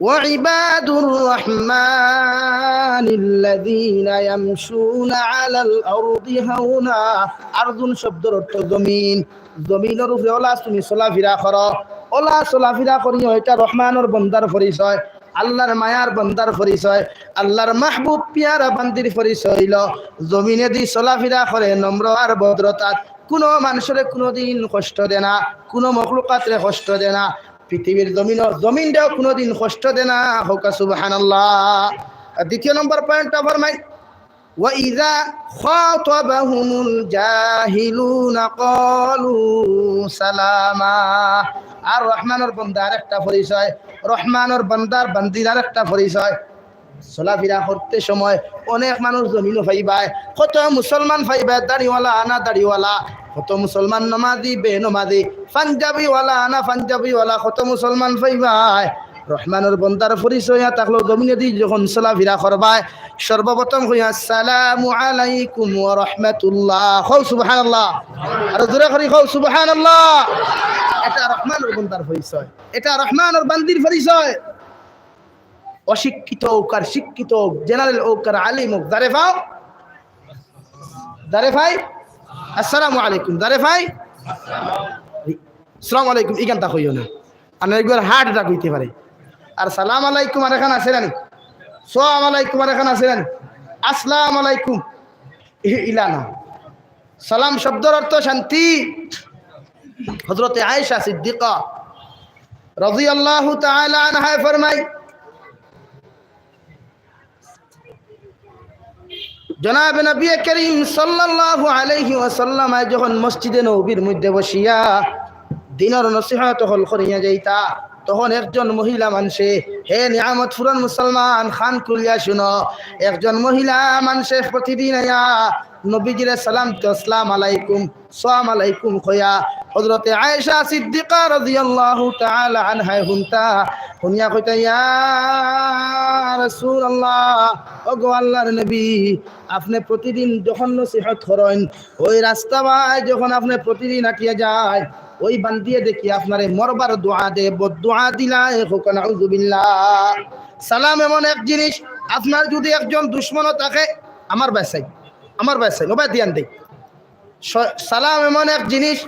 "ওয়া ইবাদুর রহমানিল্লাযীনা ইয়ামশুনা আলাল আরদি হাওনা।" আরদুন শব্দর অর্থ জমিন। জমিনর উপরে অলা তুমি চলাফিরা করো, অলা চলাফিরা করিও, ইটা রহমানর বন্দার পরিচয়, আল্লাহর মায়ার বন্দার পরিচয়, আল্লাহর মাহবুব পিয়ারা বান্দির পরিচয় অইলো জমিনেদি চলাফিরা করে নম্র আর ভদ্রতাত। কুনু মানষরে কুনুদিন কষ্ট দেয় না, কুনু মখলুকাতরে কষ্ট দেয় না। পৃথিবীর জমিনও, জমিনটাও কুনুদিন কষ্ট দেয় না। কউক্কা সুবহানাল্লাহ। আর দ্বিতীয় নম্বর পয়েন্টটা ফরমাই, "ওয়া ইযা খাতাবাহুমুল জাহিলুনা ক্বালু সালামা।" আর রহমানর বন্দার আরেকটা পরিচয়, রহমানর বন্দার বান্দির আরেকটা পরিচয়। চলাফিরা করতে সময় অনেক মানুষ জমিনো পাইবায়, কত মুসলমান পাইবায়, দাড়িওয়ালা আনা দাড়িওয়ালা, কত মুসলমান নমাজি বেনমাজি, পাঞ্জাবিওয়ালা আনা পাঞ্জাবিওয়ালা, কত মুসলমান পাইবায়। রহমানর বন্দার পরিচয় থাকলো, জমিনেদি যখন চলাফিরা করবায়, সর্বপ্রথম কইয়া, "আসসালামু আলাইকুম ওয়া রাহমাতুল্লাহ।" কও সুবহানাল্লাহ। আরো জোরে করি কও সুবহানাল্লাহ। এটা রহমানর বন্দার পরিচয়, এটা রহমানর বান্দির পরিচয়। অশিক্ষিত অউক আর শিক্ষিত অউক, জেনারেল অউক আর আলিম অউক, যারে পাও, যারে পাই, "আসসালামু আলাইকুম", যারে পাই, "আসসালামু আলাইকুম", ইখানতা কইও না। আর একবার হার্ট অ্যাটাক অইতে পারে। আর সালাম আলাইকুম আরেকখান আছে না নি? সালাম আলাইকুম আরেকখান আছে না নি? আসসালাম আলাইকুম, ই-, ইলা না। সালাম শব্দর অর্থ শান্তি। হযরতে আয়েশা সিদ্দিকা রাদিয়াল্লাহু তাআলা আনহায় ফরমাই, জনাবে নবী করিম সাল্লাল্লাহু আলাইহি ওয়াসাল্লাম যখন মসজিদে নববীর মধ্যে বসিয়া দিনর নসিহত হকল করিয়া যাইতা, তখন একজন মহিলা মানষে, হে নিয়ামতপুরর মুসলমান, কান খুলিয়া শুনো, একজন মহিলা মানষে প্রতিদিন আইয়া নবীজিরে সালাম দিতো, "আসসালামু আলাইকুম, আসসালামু আলাইকুম" কইয়া। হযরতে আয়েশা সিদ্দিকা রাদিয়াল্লাহু তাআলা আনহায় হুনতা, হুনিয়া কইতা, "ইয়া রাসূলুল্লাহ, ওগো আল্লাহর নবী, আপনে প্রতিদিন যখন নসিহত করইন, ওই রাস্তা বায় যখন আপনে প্রতিদিন আটিয়া যাইন, ওই বান্দিয়ে দেখি আপনারে মরবার দোয়া দে, বদদোয়া দিলায়, কউক্কা নাউজুবিল্লাহ।" সালাম এমন এক জিনিস, আপনার যুদি একজন দুশমনও থাকে, আমার বায় চাইন, আমার বায় চাইন, ওবায় ধ্যান দেই। স-, সালাম এমন এক জিনিস,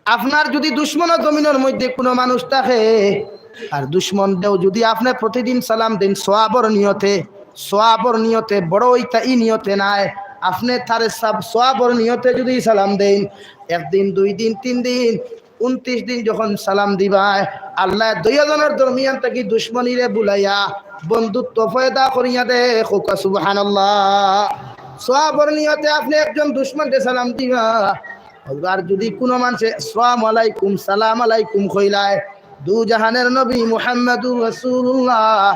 আপনার যুদি দুশমনও জমিনর মধ্যে কুনু মানুষ থাকে, আর দুশমনরেও যুদি আপনে প্রতিদিন সালাম দেইন সওয়াবর নিয়তে, সওয়াবর নিয়তে, বড় অইতা ই নিয়তে নায়, আপনে তারে সাব-, সওয়াবর নিয়তে যুদি সালাম দেইন, একদিন, দুই দিন, তিন দিন, ঊনত্রিশ দিন যখন সালাম দিবায়, আল্লায় দুইওজনর দরমিয়ান থাকি দুশমনিরে ভুলাইয়া বন্ধুত্ব পয়দা করিয়া দে, কউক্কা সুবহানাল্লাহ। সওয়াবর নিয়তে আপনে একজন দুশমনরে সালাম দিবা, আর যুদি কুনু মানষে আসসালামু আলাইকুম, সালাম আলাইকুম কইলায়, দুজাহানের নবী মুহাম্মাদুর রাসূলুল্লাহ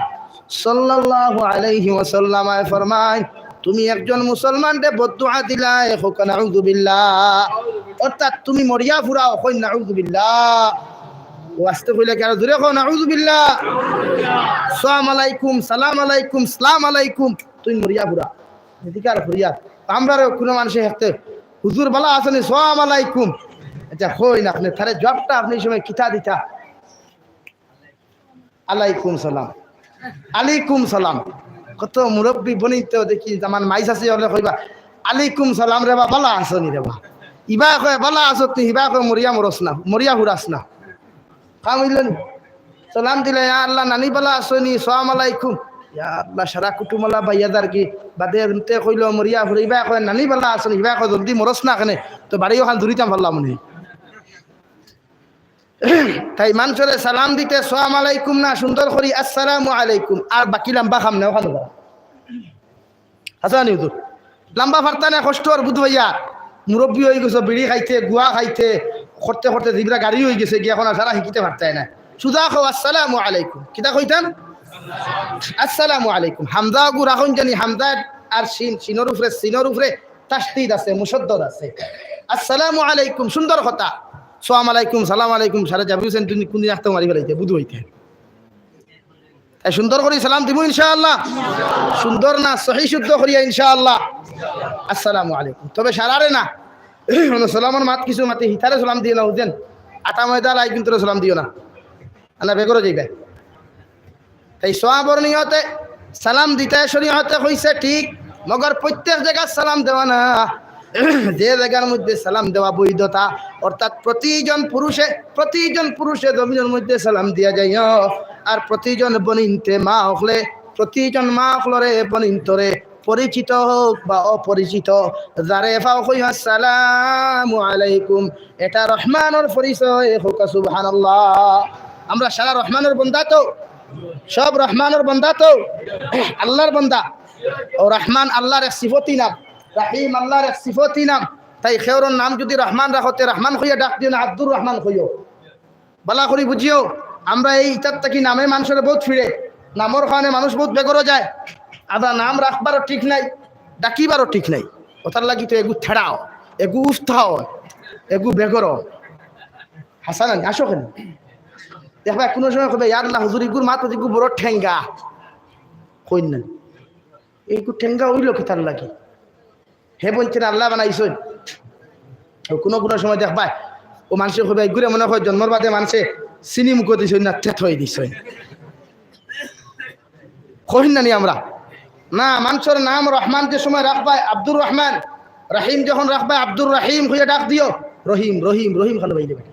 সাল্লাল্লাহু আলাইহি ওয়াসাল্লাম আয় ফরমাইন, "তুমি একজন মুসলমানরে বদদোয়া দিলায়, কউক্কা নাউজুবিল্লাহ।" অর্থাৎ তুমি মরিয়া ফুরাও, কইন নাউজুবিল্লাহ। ও আস্তে কইলে কি আরো জোরে কও নাউজুবিল্লাহ? আসসালামু আলাইকুম, সালাম আলাইকুম, সালাম আলাইকুম, তুমি মরিয়া ফুরা। এদিকে আর ফুরিয়া। আমরারও কুনু মানষে হেকতে "হুজুর, বালা আছনি? সালাম আলাইকুম।" আচ্ছা, কইন আপনে, তারে জবাবটা আপনে ই সময় কিতা দিতা? "আলাইকুম সালাম।" "আলাইকুম সালাম।" কত মুরব্বি বনিত দেখি, যেমন মাইজ আছে, অকলে কইবা, "আলাইকুম সালাম রে বা, বালা আছনি রে বা?" ইবায় কয়, "বালা আছত নি?" হিবায় কয়, "মরিয়া মরস না, মরিয়া হুরাস না।" কাম অইলো নি? সালাম দিলে, "ইয়া আল্লাহ, নানি বালা আছনি? সালাম আলাইকুম।" ইয়া আল্লাহ, সারা কুটুমআলা বাইয়া যারগি। বাদে এনতে কইলো, "মরিয়া হুরাইবা কয়, নানি বালা আছনি?" হিবায় কয়, "জলদি মরস না কেনে, তো বাড়ি অখান দূরিতাম পারলাম নি।" তাই মানষরে সালাম দিতে সালাম আলাইকুম না, সুন্দর করি আসসালামু আলাইকুম। আর বাকি লাম্বা কাম নাই অখান। হাসানি হুজুর, লাম্বা পারতা না, কষ্ট আর বুধ ভাইয়া, মুরব্বি অই গেছো, বিড়ি খাইতে, গুয়া খাইতে, করতে করতে জিবরা গাড়ি অই গেছে গিয়া, অখন আর সারা হিকিতে পারতায় না। সুজা কও, "আসসালামু আলাইকুম।" কিতা কইতাম? "আসসালামু আলাইকুম।" হামজা অগু রাখইন জানি, হামজা আর শিন, শিনর উপরে, শিনর উপরে তাশদিদ আছে, মুশাদ্দাদ আছে। "আসসালামু আলাইকুম", সুন্দর কথা। "সালাম আলাইকুম, সালাম আলাইকুম", সারা জাবির হোসেন তুমি কোন রাখতে মারি ফেলাইতে, বুধ হইতে। তাই সুন্দর করি সালাম দিমু ইনশাআল্লাহ। সুন্দর না, সহি শুদ্ধ করিয়া ইনশাআল্লাহ। "আসসালামু আলাইকুম।" তবে সারারে না, সালামর মাত কিছু মাতে হিতারে সালাম দিও না, বুঝছেন? আটা ময়দা লাই কিন্তু সালাম দিও না, আনা বেগরো যাইবে। তাই সওয়াবর নিয়তে সালাম দিতে শরীয়তে কইছে ঠিক, মগর প্রত্যেক জায়গাত সালাম দেওয়া না। যে জায়গার মধ্যে সালাম দেওয়া বৈধতা, অর্থাৎ প্রতিজন পুরুষে, প্রতিজন পুরুষে জমিনর মধ্যে সালাম দিয়া যাইও, আর প্রতিজন বনিন্তে মা অকলে, প্রতিজন মা অকলরে বনিন্তরে পরিচিত হোক বা অপরিচিত, যারে পাও কইও, "আসসালামু আলাইকুম।" এটা রহমানর পরিচয়, কউক্কা সুবহানাল্লাহ। আমরা সারা রহমানর বন্দা তো, সব রহমানর বন্দা তো, আল্লাহর বন্দা। ও রহমান আল্লাহর এক সিফতি নাম, রাহিম আল্লাহর এক সিফতি নাম। তাই কেউরর নাম যদি রহমান রাখো, তে রহমান কইয়া ডাক দিও না, আব্দুর রহমান কইও। বালা করি বুঝিও, আমরা এই ইতার থাকি নামে মানষরে বউত ফিরে, নামর কারণে মানুষ বউত বেগরো যায়। আদা নাম রাখবারও ঠিক নাই, ডাকিবারও ঠিক নাই। অতার লাগি তো এগু থেড়াও, এগু উফতাও, এগু বেগরো। হাসান আলী, আসো কেনে? দেখবায়, কুনু সময় কইবায়, "ইয়ার আল্লাহ হুজুর, ইগুর মাত ইগু বড় ঠেঙ্গা।" কইন না, "ইগু ঠেঙ্গা অইলো কিতার লাগি?" হে বলছেন আল্লাহ বানাইছইন। ও কুনু কুনু সময় দেখবায়, ও মানষে কইবায়, "ইগুরে মনে অয় জন্মর বাদে মানষে চিনি মুখো দিছইন না, তেত অই দিছইন।" কইন না নি আমরা? না, মানষর নাম রহমান যে সময় রাখবায়, আব্দুর রহমান, রাহিম যখন রাখবায়, আব্দুর রাহিম কইয়া ডাক দিও, "রহিম, রহিম, রহিম খান বাইরে বেটা।"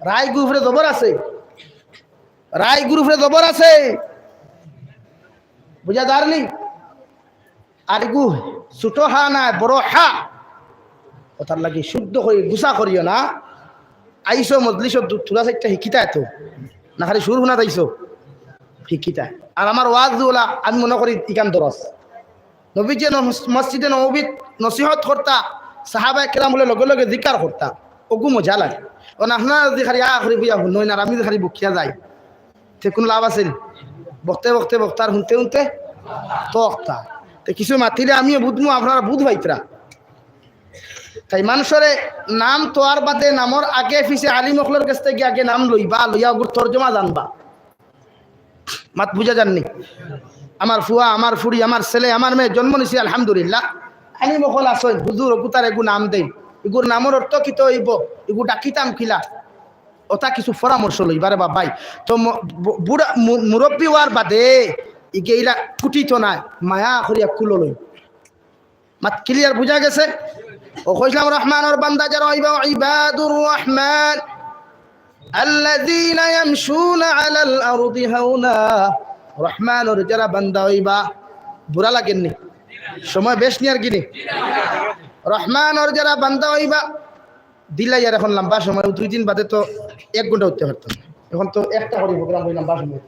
রা ইগুর উপরে জবর আছে, রা ইগুর উপরে জবর আছে, বুঝা যার নি? আর ইগু ছোট হা নায়, বড় হা। অতার লাগি শুদ্ধ করি গুছা করিও না। আইছো মজলিসো দু-, থুড়া চাইরটা হিকিতায় তো। না খালি সুর হুনাত আইছো? হিকিতায়। আর আমার ওয়াজ অলা আমি মনে করি ইখান দরস। নবীজিয়ে ন-, মসজিদে নববীত নসিহত করতা, সাহাবায়ে কেরাম অকলে লগে লগে জিকার করতা। অগু মজা লাগে। অখন আপনারা যদি খালি আ করি বইয়া হুনইন আর আমি যদি খালি বকিয়া যাই, তে কুনু লাভ আছে নি? বকতে বকতে বক্তার হুনতে হুনতে তক্তা। তে কিছু মাতিলে আমিও বুঝমু, আপনারা বুঝ পাইতরা। তাই মানষরে নাম থওয়ার বাদে নামর আগে পিছে আলিম অকলর গেছ থাকি আগে নাম লইবা, লইয়া অগুর তর্জমা জানবা। মাত বুঝা যার নি? আমার ফুয়া, আমার ফুড়ি, আমার ছেলে, আমার মেয়ে জন্ম নিছে, আলহামদুলিল্লাহ। আলিম অকল আছইন, হুজুর, অগুতার এগু নাম দেইন। ইগুর নামর অর্থ কিতা অইবো? ইগু ডাকিতাম কিলা? অতা কিছু পরামর্শ লইবা রে বাবাই। তো ম-, বু-, বুড়া মু-, মুরব্বি অওয়ার বাদে ইগে ইলা কুটিত নায়, মায়া করিয়া কুলো লই। মাত clear বুঝা গেছে? ও কইছলাম রহমানর বান্দা যারা অইবা, ইবাদুর রহমান আল্লাযীনা ইয়ামশুনা আলাল আরদি হাওনা। রহমানর যারা বান্দা অইবা, বুড়া লাগের নি? সময় বেশ নি আর কি নি? রহমানর যারা বান্দা অইবা, দিলাই আর অখন লম্বা সময়, দুই দিন বাদে তো এক ঘন্টা উঠতে পারতাম না। অখন তো একটা করি program অই লম্বা সময়।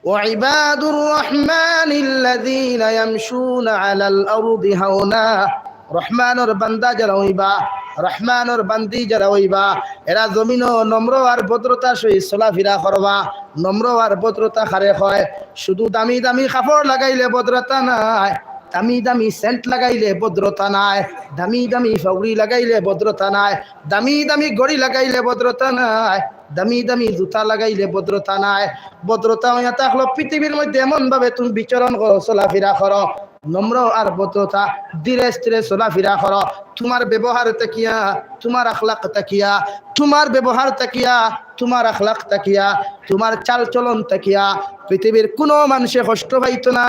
وعباد الرحمن الذين يمشون على الأرض هونا। রহমানর বান্দা যারা অইবা, রহমানর বান্দি যারা অইবা, এরা জমিনো নম্র আর ভদ্রতার সহিত চলাফিরা করবা। নম্র আর ভদ্রতা কারে কয়? শুধু দামি দামি কাপড় লাগাইলে ভদ্রতা নায়, দামি দামি সেন্ট লাগাইলে ভদ্রতা নায়, দামি দামি পাগড়ি লাগাইলে ভদ্রতা নায়, দামি দামি ঘড়ি লাগাইলে ভদ্রতা নায়, দামি দামি জুতা লাগাইলে ভদ্রতা নায়। ভদ্রতা অইয়া থাকলো পৃথিবীর মধ্যে এমন ভাবে তুমি বিচরণ করো, চলাফিরা করো, নম্র আর ভদ্রতা, ধীরে স্থিরে চলাফেরা করো। তুমার ব্যবহার থাকিয়া, তুমার আখলাক থাকিয়া, তুমার ব্যবহার থাকিয়া, তুমার আখলাক থাকিয়া, তুমার চালচলন থাকিয়া পৃথিবীর কুনু মানষে কষ্ট পাইতো না।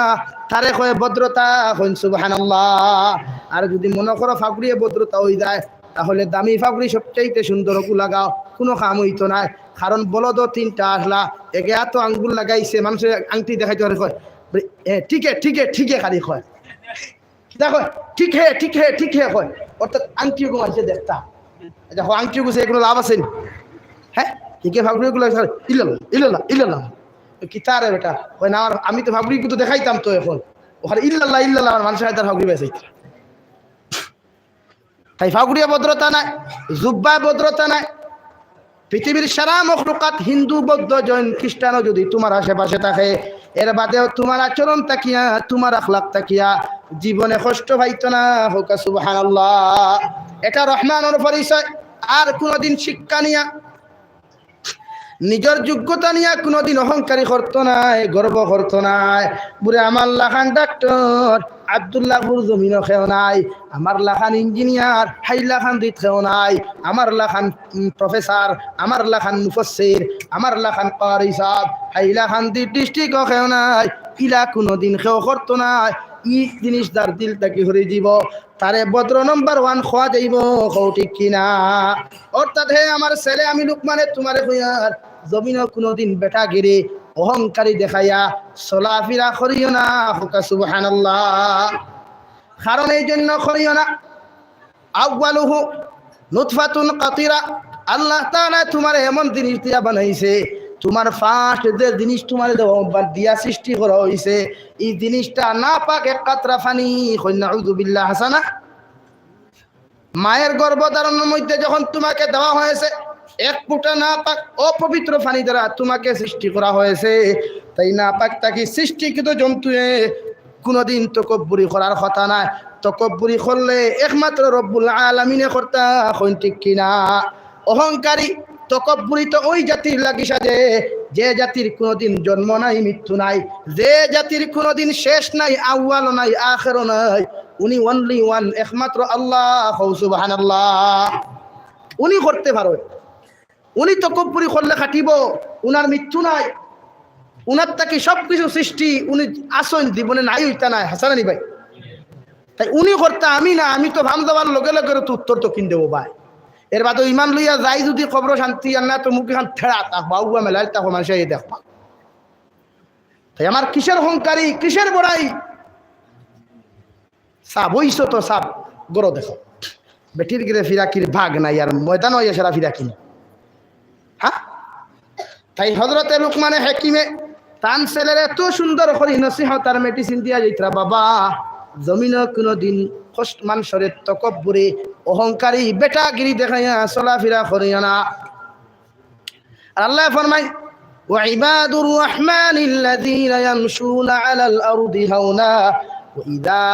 তারে কয় ভদ্রতা, কইন সুবহানাল্লাহ। আর যুদি মনো করো ফাগুড়িয়ে ভদ্রতা অইযায়, তাহলে দামি ফাগুড়ি সবচাইতে সুন্দর অগু লাগাও, কুনু কাম অইতো নায়। কারণ বলদো তিনটা আছলা, একে এত আঙ্গুল লাগাইছে, মানষে আংটি দেখাইতে পারে কয়, এ, ঠিকে, ঠিকে, ঠিকে খালি কয়। কিতা কয়? ঠিক হে, ঠিক হে, ঠিক হে কয়। অর্থাৎ আংটি অগু মানষে দেখতা। দেখো, আংটি অগু যে কুনু লাভ আছে নি? হ্যাঁ? ঠিকে ফাগুড়ি অগু লাগাইছে, ইল্লাল্লাহ, ইল্লাল্লাহ, ইল্লাল্লাহ। কিতা রে বেটা? কয় না, আমার, আমি তো ফাগুড়ি অগু তো দেখাইতাম তো অখন। অখানে ইল্লাল্লাহ, ইল্লাল্লাহ, আর মানষে হয়তো ফাগুড়ি বেচাইতা। তাই ফাগুড়িয়ে ভদ্রতা নাই, জুব্বায় ভদ্রতা নাই। পৃথিবীর সারা মখলুকাত, হিন্দু, বৌদ্ধ, জৈন, খ্রিস্টানও যুদি তুমার আশেপাশে থাকে, এর বাদেও তুমার আচরণ থাকিয়া, তুমার আখলাক থাকিয়া জীবনে কষ্ট পাইতো না। কউক্কা সুবহানাল্লাহ। এটা রহমানর পরিচয়। আর কুনুদিন শিক্ষা নিয়া, নিজর যোগ্যতা নিয়া কুনুদিন অহংকারী করতো নায়, গর্ব করতো নায়। বুলে আমার লাখান ডাক্তার, আব্দুল্লাহপুর জমিনো কেউ নাই, আমার লাখান ইঞ্জিনিয়ার, হাইলাকান্দিত কেউ নাই, আমার লাখান, উম, প্রফেসর, আমার লাখান মুফাসসির, আমার লাখান কারি সাব, হাইলাকান্দি ডিস্ট্রিক্টও কেউ নাই। ইলা কুনুদিন কেউ করতো নায়। ই জিনিস যার দিল থাকি হরি দিব, তারে ভদ্র নাম্বার ওয়ান কওয়া যাইবো, কও ঠিক কি না? অর্থাৎ হে আমার ছেলে, আমি লুকমানে তুমারে কইয়ার, জমিনো কুনুদিন বেটাগিরি, অহংকারী দেখাইয়া চলাফিরা করিও না, কউক্কা সুবহানাল্লাহ। কারণ এই জন্য করিও না, আউয়ালুহু নুতফাতুন কাতিরা, আল্লাহ তাআলায় তুমারে এমন জিনিস দিয়া বানাইছে, তুমার ফার্স্ট যে জিনিস তুমারে দেওয়া, দিয়া সৃষ্টি করা অইছে, ই জিনিসটা নাপাক এক কাতরা পানি, কইন নাউযুবিল্লাহ, হাছা না? মায়ের গর্ভধারণের মধ্যে যখন তুমাকে দেওয়া হয়েছে, এক ফুটা নাপাক অপবিত্র পানি দ্বারা তুমাকে সৃষ্টি করা হয়েছে, তাই নাপাক থাকি সৃষ্টিকৃত জন্তুয়ে কুনুদিন তকব্বুরি করার কথা নায়। তকব্বুরি করলে একমাত্র রব্বুল আলামিনে করতা, কইন ঠিক কি না? অহংকারী, তকব্বুরি তো ওই জাতির লাগি সাজে, যে জাতির কুনুদিন জন্ম নাই, মৃত্যু নাই, যে জাতির কুনুদিন শেষ নাই, আউয়ালও নাই, আখেরও নাই। উনি only one, একমাত্র আল্লাহ। কও সুবহানাল্লাহ। উনি করতে পারইন। উনি তকব্বুরি করলে খাটিবো, উনার মৃত্যু নাই, উনার থাকি সবকিছু সৃষ্টি, উনি আছইন, জীবনে নাই অইতা নায়, হাছা না নি ভাই? তাই উনি করতা, আমি না, আমি তো ফাম যাওয়ার লগে লগে তো উত্তর দক্ষিণ দেবো ভাই। এর বাদে ইমান লইয়া যাই যুদি কবরো শান্তি আর না তো মুখখান থেড়া তা বাউয়া মেলাইল তা মানষে এই দেখবা। তাই আমার কিসের অহংকারী, কিসের বড়াই? সাব অইছো তো সাব, গরো দেখো। বেটির গিরে ফিরাকির ভাগ নাই, আর ময়দান অইয়া সেরা ফিরাকি। হ্যাঁ? তাই হযরতে লুকমানে হাকিমে তান ছেলেরে এত সুন্দর করি নসিহত আর মেডিসিন দিয়া যাইতরা, বাবা, জমিনো কুনুদিন কষ্ট মানষরে তকব্বুরি, অহংকারী, বেটাগিরি দেখাইয়া চলাফিরা করিও না। আর আল্লায় ফরমাইন, وعباد الرحمن الذين يمشون على الأرض هونا وإذا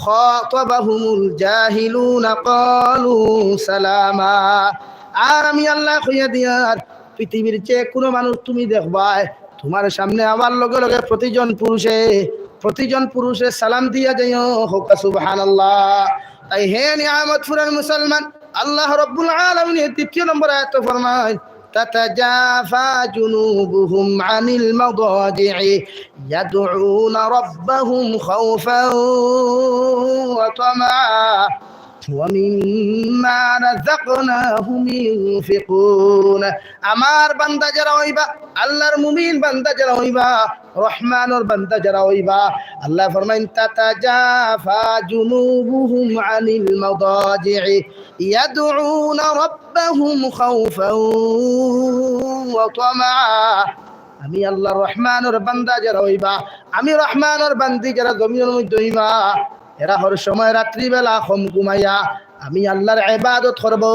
خاطبهم الجاهلون قالوا سلاما। আর আমি আল্লায় কইয়া দিয়ার, পৃথিবীর যে কুনু মানুষ তুমি দেখবায়, তুমার সামনে আওয়ার লগে লগে প্রতিজন পুরুষে, প্রতিজন পুরুষে সালাম দিয়া যাইও, কউক্কা সুবহানাল্লাহ। তাই হে নিয়ামতপুরর মুসলমান, আল্লাহ রাব্বুল আলামিনে দ্বিতীয় নম্বর আয়াতো ফরমাইন, تتجافى جنوبهم عن المضاجع يدعون ربهم خوفا وطمعا ومما رزقناهم ينفقون। আমার বান্দা যারা অইবা, আল্লাহর মুমিন বান্দা যারা অইবা, রহমানর বান্দা যারা অইবা, আল্লায় ফরমাইন, تتجافى جنوبهم عن المضاجع يدعون ربهم خوفا وطمعا। আমি আল্লাহ রহমানর বান্দা যারা অইবা, আমি রহমানর বান্দি যারা জমিনর মধ্যে অইবা, এরা হর সময় রাত্রিবেলা কম ঘুমাইয়া আমি আল্লাহর ইবাদত করবো,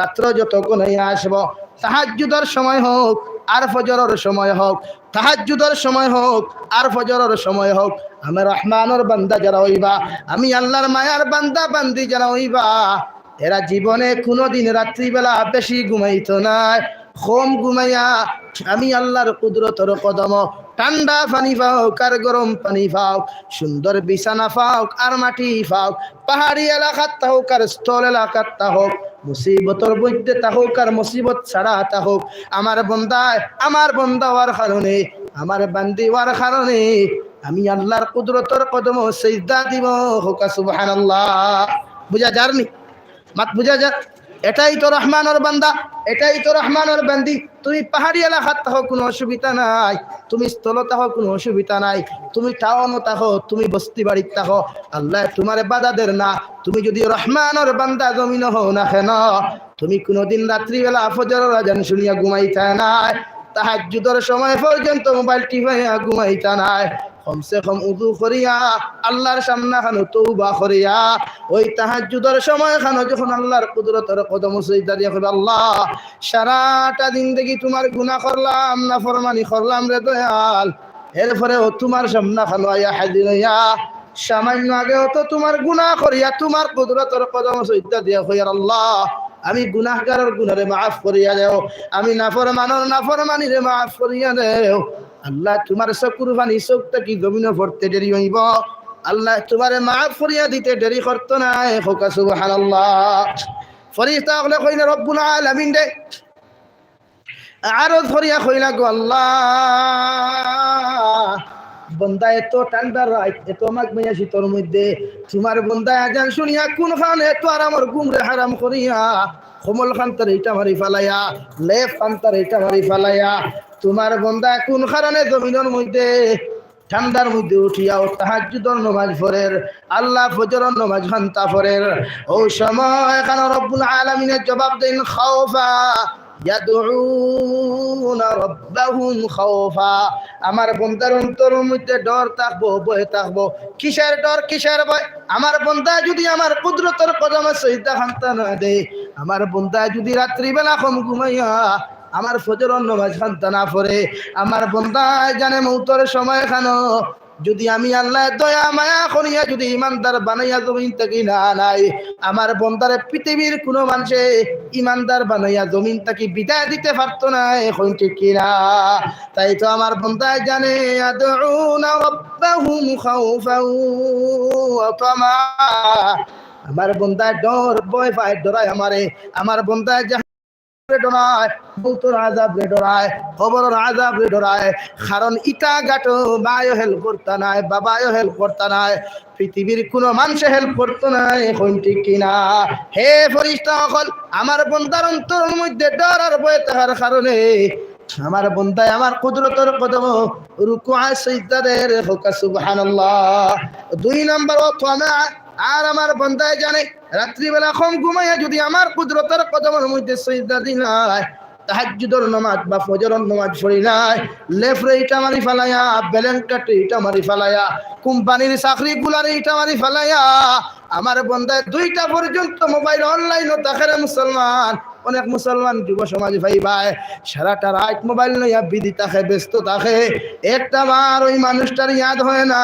রাত্র যত ঘনাইয়া আসবো, তাহাজ্জুদর সময় হোক আর ফজরর সময় হোক, তাহাজ্জুদর সময় হোক আর ফজরর সময় হোক, আমি রহমানর বান্দা যারা অইবা, আমি আল্লাহর মায়ার বান্দা বান্দি যারা অইবা, এরা জীবনে কুনুদিন রাত্রিবেলা বেশি ঘুমাইতো নায়। কম ঘুমাইয়া আমি আল্লাহর কুদরতর কদম, ঠান্ডা পানি পাউক আর গরম পানি পাউক, সুন্দর বিছানা পাউক আর মাটি পাউক, পাহাড়ি এলাকাত থাকুক আর স্থল এলাকাত থাকুক, মুসিবতর মধ্যে থাকুক আর মুসিবত ছাড়া থাকুক, আমার বন্দায়, আমার বন্দা অওয়ার কারণে, আমার বান্দি অওয়ার কারণে আমি আল্লাহর কুদরতর কদম সিজদা দিমু। কউক্কা সুবহানাল্লাহ। বুঝা যারনি? মাত বুঝা যার? এটাই তো রহমানর বান্দা, এটাই তো রহমানর বান্দি। তুমি পাহাড়ি এলাকাত থাকো, কুনু অসুবিধা নাই। তুমি স্থলো থাকো, কুনু অসুবিধা নাই। তুমি টাউনো থাকো, তুমি বস্তি বাড়িত থাকো, আল্লায় তুমারে বাধা দের না। তুমি যুদি রহমানর বান্দা জমিনো হও না কেন, তুমি কুনুদিন রাত্রিবেলা ফজরর আজান শুনিয়া ঘুমাইতায় নায়, তাহাজ্জুদর সময় পর্যন্ত মোবাইল টিপাইয়া ঘুমাইতায় নায়। কমসে কম উযু করিয়া, আল্লাহর সামনে খানো তওবা করিয়া, ওই তাহাজ্জুদর সময় খানো যখন আল্লাহর কুদরতর কদম সিজদা দিয়া কইবা, "আল্লাহ, সারাটা জিন্দেগি তুমার গুনাহ করলাম, নাফরমানি করলাম রে দয়াল, এরপরেও তুমার সামনে খানো আইয়া হাজির অইয়া, সামান্য আগেও তো তুমার গুনাহ করিয়া, তুমার কুদরতর কদম সিজদা দিয়া কইয়ার, আল্লাহ, আমি গুনাহগারর গুনারে মাফ করিয়া দেও, আমি নাফরমানর নাফরমানিরে মাফ করিয়া দেও।" আল্লাহ, তুমার চকুর পানি চউখ থাকি জমিনো পড়তে দেরি অইবো। আল্লাহ, তুমারে মাফ করিয়া দিতে দেরি করতো নায়। কউক্কা সুবহানাল্লাহ। ফিরিস্তা অকলে কইলা, রব্বুল আলামিনরে আরজ করিয়া কইলা, গো আল্লাহ, বন্দা এত ঠান্ডা রাইত, এত মাঘ মাইয়া শীতর মধ্যে তুমার বন্দায় আজান শুনিয়া কুন কারণে এত আরামর ঘুমরে হারাম করিয়া, কম্বল খান তারে ইটা মারি ফালাইয়া, লেপ খান তারে ইটা মারি ফালাইয়া, তুমার বন্দায় কুন কারণে জমিনর মধ্যে ঠান্ডার মধ্যে উঠিয়াও তাহাজ্জুদর নমাজ পড়ের, আল্লাহ ফজরর নমাজ খান্তা পড়ের। অউ সময় খানো রব্বুল আলামিনে জবাব দেইন, খাওফা ইয়াদউনা রাব্বাহুম খাওফা। আমার বন্দার অন্তরর মধ্যে ডর থাকবো, ভয় থাকবো। কিসের ডর, কিসের ভয়? আমার বন্দায় যুদি আমার কুদরতর কদমো সিজদা খান্তা না দেয়, আমার বন্দায় যুদি রাত্রিবেলা কম ঘুমাইয়া আমার ফজরর নমাজ খান্তা না পড়ে, আমার বন্দায় জানে মউতর সময় খানো যুদি আমি আল্লায় দয়া মায়া করিয়া যুদি ইমানদার বানাইয়া জমিন থাকি না আনাই, আমার বন্দারে পৃথিবীর কুনু মানষে ইমানদার বানাইয়া জমিন থাকি বিদায় দিতে পারতো নায়। কইন ঠিক কি না? তাই তো আমার বন্দায় জানে, ইয়াদউনা রাব্বাহুম খাওফাও ওয়া তামাআ। আমার বন্দায় ডর, ভয় পায়, ডরায় আমারে। আমার বন্দায় জাহান্নামরে ডরায়, মউতর আযাবরে ডরায়, কবরর আযাবরে ডরায়। কারণ ইটা গাটো মায়ও help করতা নায়, বাবায়ও help করতা নায়, পৃথিবীর কুনু মানষে help করতো নায়। কইন ঠিক কি না? হে ফিরিস্তা অকল, আমার বন্দার অন্তরর মধ্যে ডর আর ভয় থাকার কারণে আমার বন্দায় আমার কুদরতর কদমো রুকু আর সিজদা দের। কউক্কা সুবহানাল্লাহ। দুই নম্বর, ওয়া তামাআ, আর আমার বন্দায় জানে রাত্রিবেলা কম ঘুমাইয়া যুদি আমার কুদরতর কদমর মধ্যে সিজদা দিলায়, তাহাজ্জুদর নমাজ বা ফজরর নমাজ পড়িলায়, লেফরে ইটা মারি ফালাইয়া, ব্ল্যাঙ্কেটে ইটা মারি ফালাইয়া, কোম্পানির চাকরিগুলারে ইটা মারি ফালাইয়া, আমার বন্দায় দুইটা পর্যন্ত মোবাইল online-ও থাকে রে মুসলমান। অনেক মুসলমান যুব সমাজ ভাইবায় সারাটা রাইত মোবাইল লইয়া busy থাকে, ব্যস্ত থাকে। একটা বার ওই মানুষটার ইয়াদ হয় না,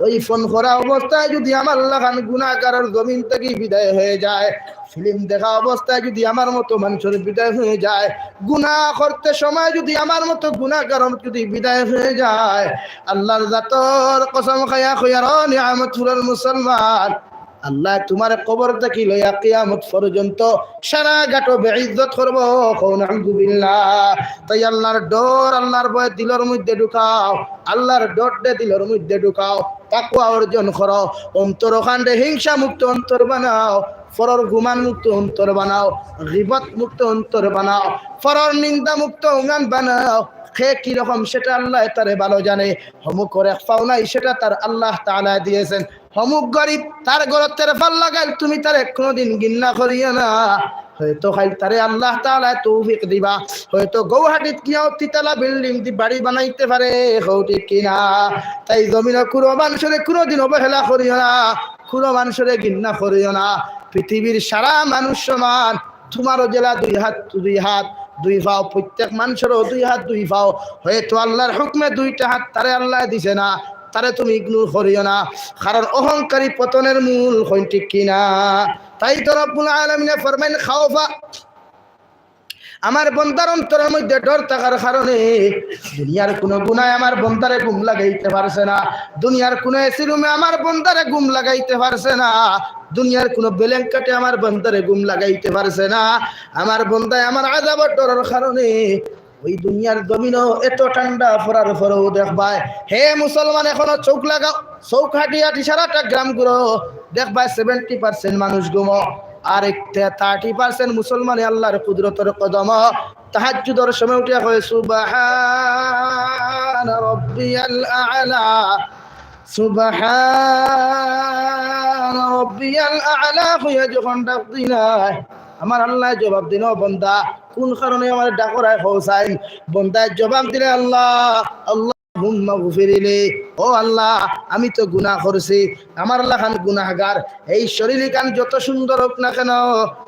ওই ফোন করা অবস্থায় যুদি আমার লাখান গুনাহগারর জমিন থাকি বিদায় হয়ে যায়, ফিল্ম দেখা অবস্থায় যুদি আমার মতো মানষর বিদায় হয়ে যায়, গুনাহ করতে সময় যুদি আমার মতো গুনাহগারর যুদি বিদায় হয়ে যায়, আল্লাহর জাতর কসম খাইয়া কইয়ার, ও নিয়ামতপুরর মুসলমান, আল্লায় তুমারে কবর থাকি লইয়া কিয়ামত পর্যন্ত সারা গাটো বেইজ্জত করবো। কও নাউজুবিল্লাহ। তাই আল্লাহর ডর, আল্লাহর ভয় দিলর মধ্যে ঢুকাও, আল্লাহর ডররে দিলর মধ্যে ঢুকাও, তাকওয়া অর্জন করো, অন্তরখানরে হিংসা মুক্ত অন্তর বানাও, পরর গুমান মুক্ত অন্তর বানাও, গিবত মুক্ত অন্তর বানাও, পরর নিন্দা মুক্ত উমান বানাও। কে কিরকম সেটা আল্লায় তারে ভালো জানে। হমুকর এক পাও নাই, সেটা তার আল্লাহ তাআলায় দিয়েছেন। হমুক গরিব, তার ঘরো তেরপাল লাগাইল, তুমি তারে কুনুদিন ঘিন্না করিও না। হয়তো কাইল তারে আল্লাহ তাআলায় তৌফিক দিবা, হয়তো গৌহাটিত গিয়াও তিতালা building দি বাড়ি বানাইতে পারে। কও ঠিক কি না? তাই জমিনো কুনু মানষরে কুনুদিন অবহেলা করিও না, কুনু মানষরে ঘিন্না করিও না। পৃথিবীর সারা মানুষ সমান, তুমারও যেলা দুই হাত, দুই হাত, দুই পাও, প্রত্যেক মানষরও দুই হাত, দুই পাও। হয়তো আল্লাহর হুকুমে দুইটা হাত তারে আল্লায় দিছে না, তারে তুমি ignore করিও না, কারণ অহংকারী পতনের মূল। কইন ঠিক কি না? তাই তো রব্বুল আলামিনে ফরমাইন, খাওফা, আমার বন্দার অন্তরর মধ্যে ডর থাকার কারণে দুনিয়ার কুনু গুনায় আমার বন্দারে ঘুম লাগাইতে পারছে না, দুনিয়ার কুনু এসি রুমে আমার বন্দারে ঘুম লাগাইতে পারছে না, দুনিয়ার কুনু ব্ল্যাঙ্কেটে আমার বন্দারে ঘুম লাগাইতে পারছে না। আমার বন্দায় আমার আযাবর ডরর কারণে ওই দুনিয়ার জমিনও এত ঠান্ডা পড়ার পরেও দেখবায়, হে মুসলমান, এখনো চউখ লাগাও, চউখ হাটিয়া হাটি সারাটা গ্রাম ঘুরো, দেখবায় seventy percent মানুষ ঘুমো, আর এক তে-, thirty percent মুসলমানে আল্লাহর কুদরতর কদম তাহাজ্জুদর সময় উঠিয়া কয়, "সুবহান রব্বিয়াল আ'লা, সুবহান রব্বিয়াল আ'লা" কইয়া যখন ডাক দিলায়, আমার আল্লায় জবাব দিন, "ও বন্দা, কুন কারণে আমারে ডাকরায় কও চাইন?" বন্দায় জবাব দিলে, "আল্লাহ, আল্লাহুম্মা গফিরলি, ও আল্লাহ, আমি তো গুনাহ করছি, আমার লাখান গুনাহগার, এই শরীর ইখান যত সুন্দর হোক না কেন,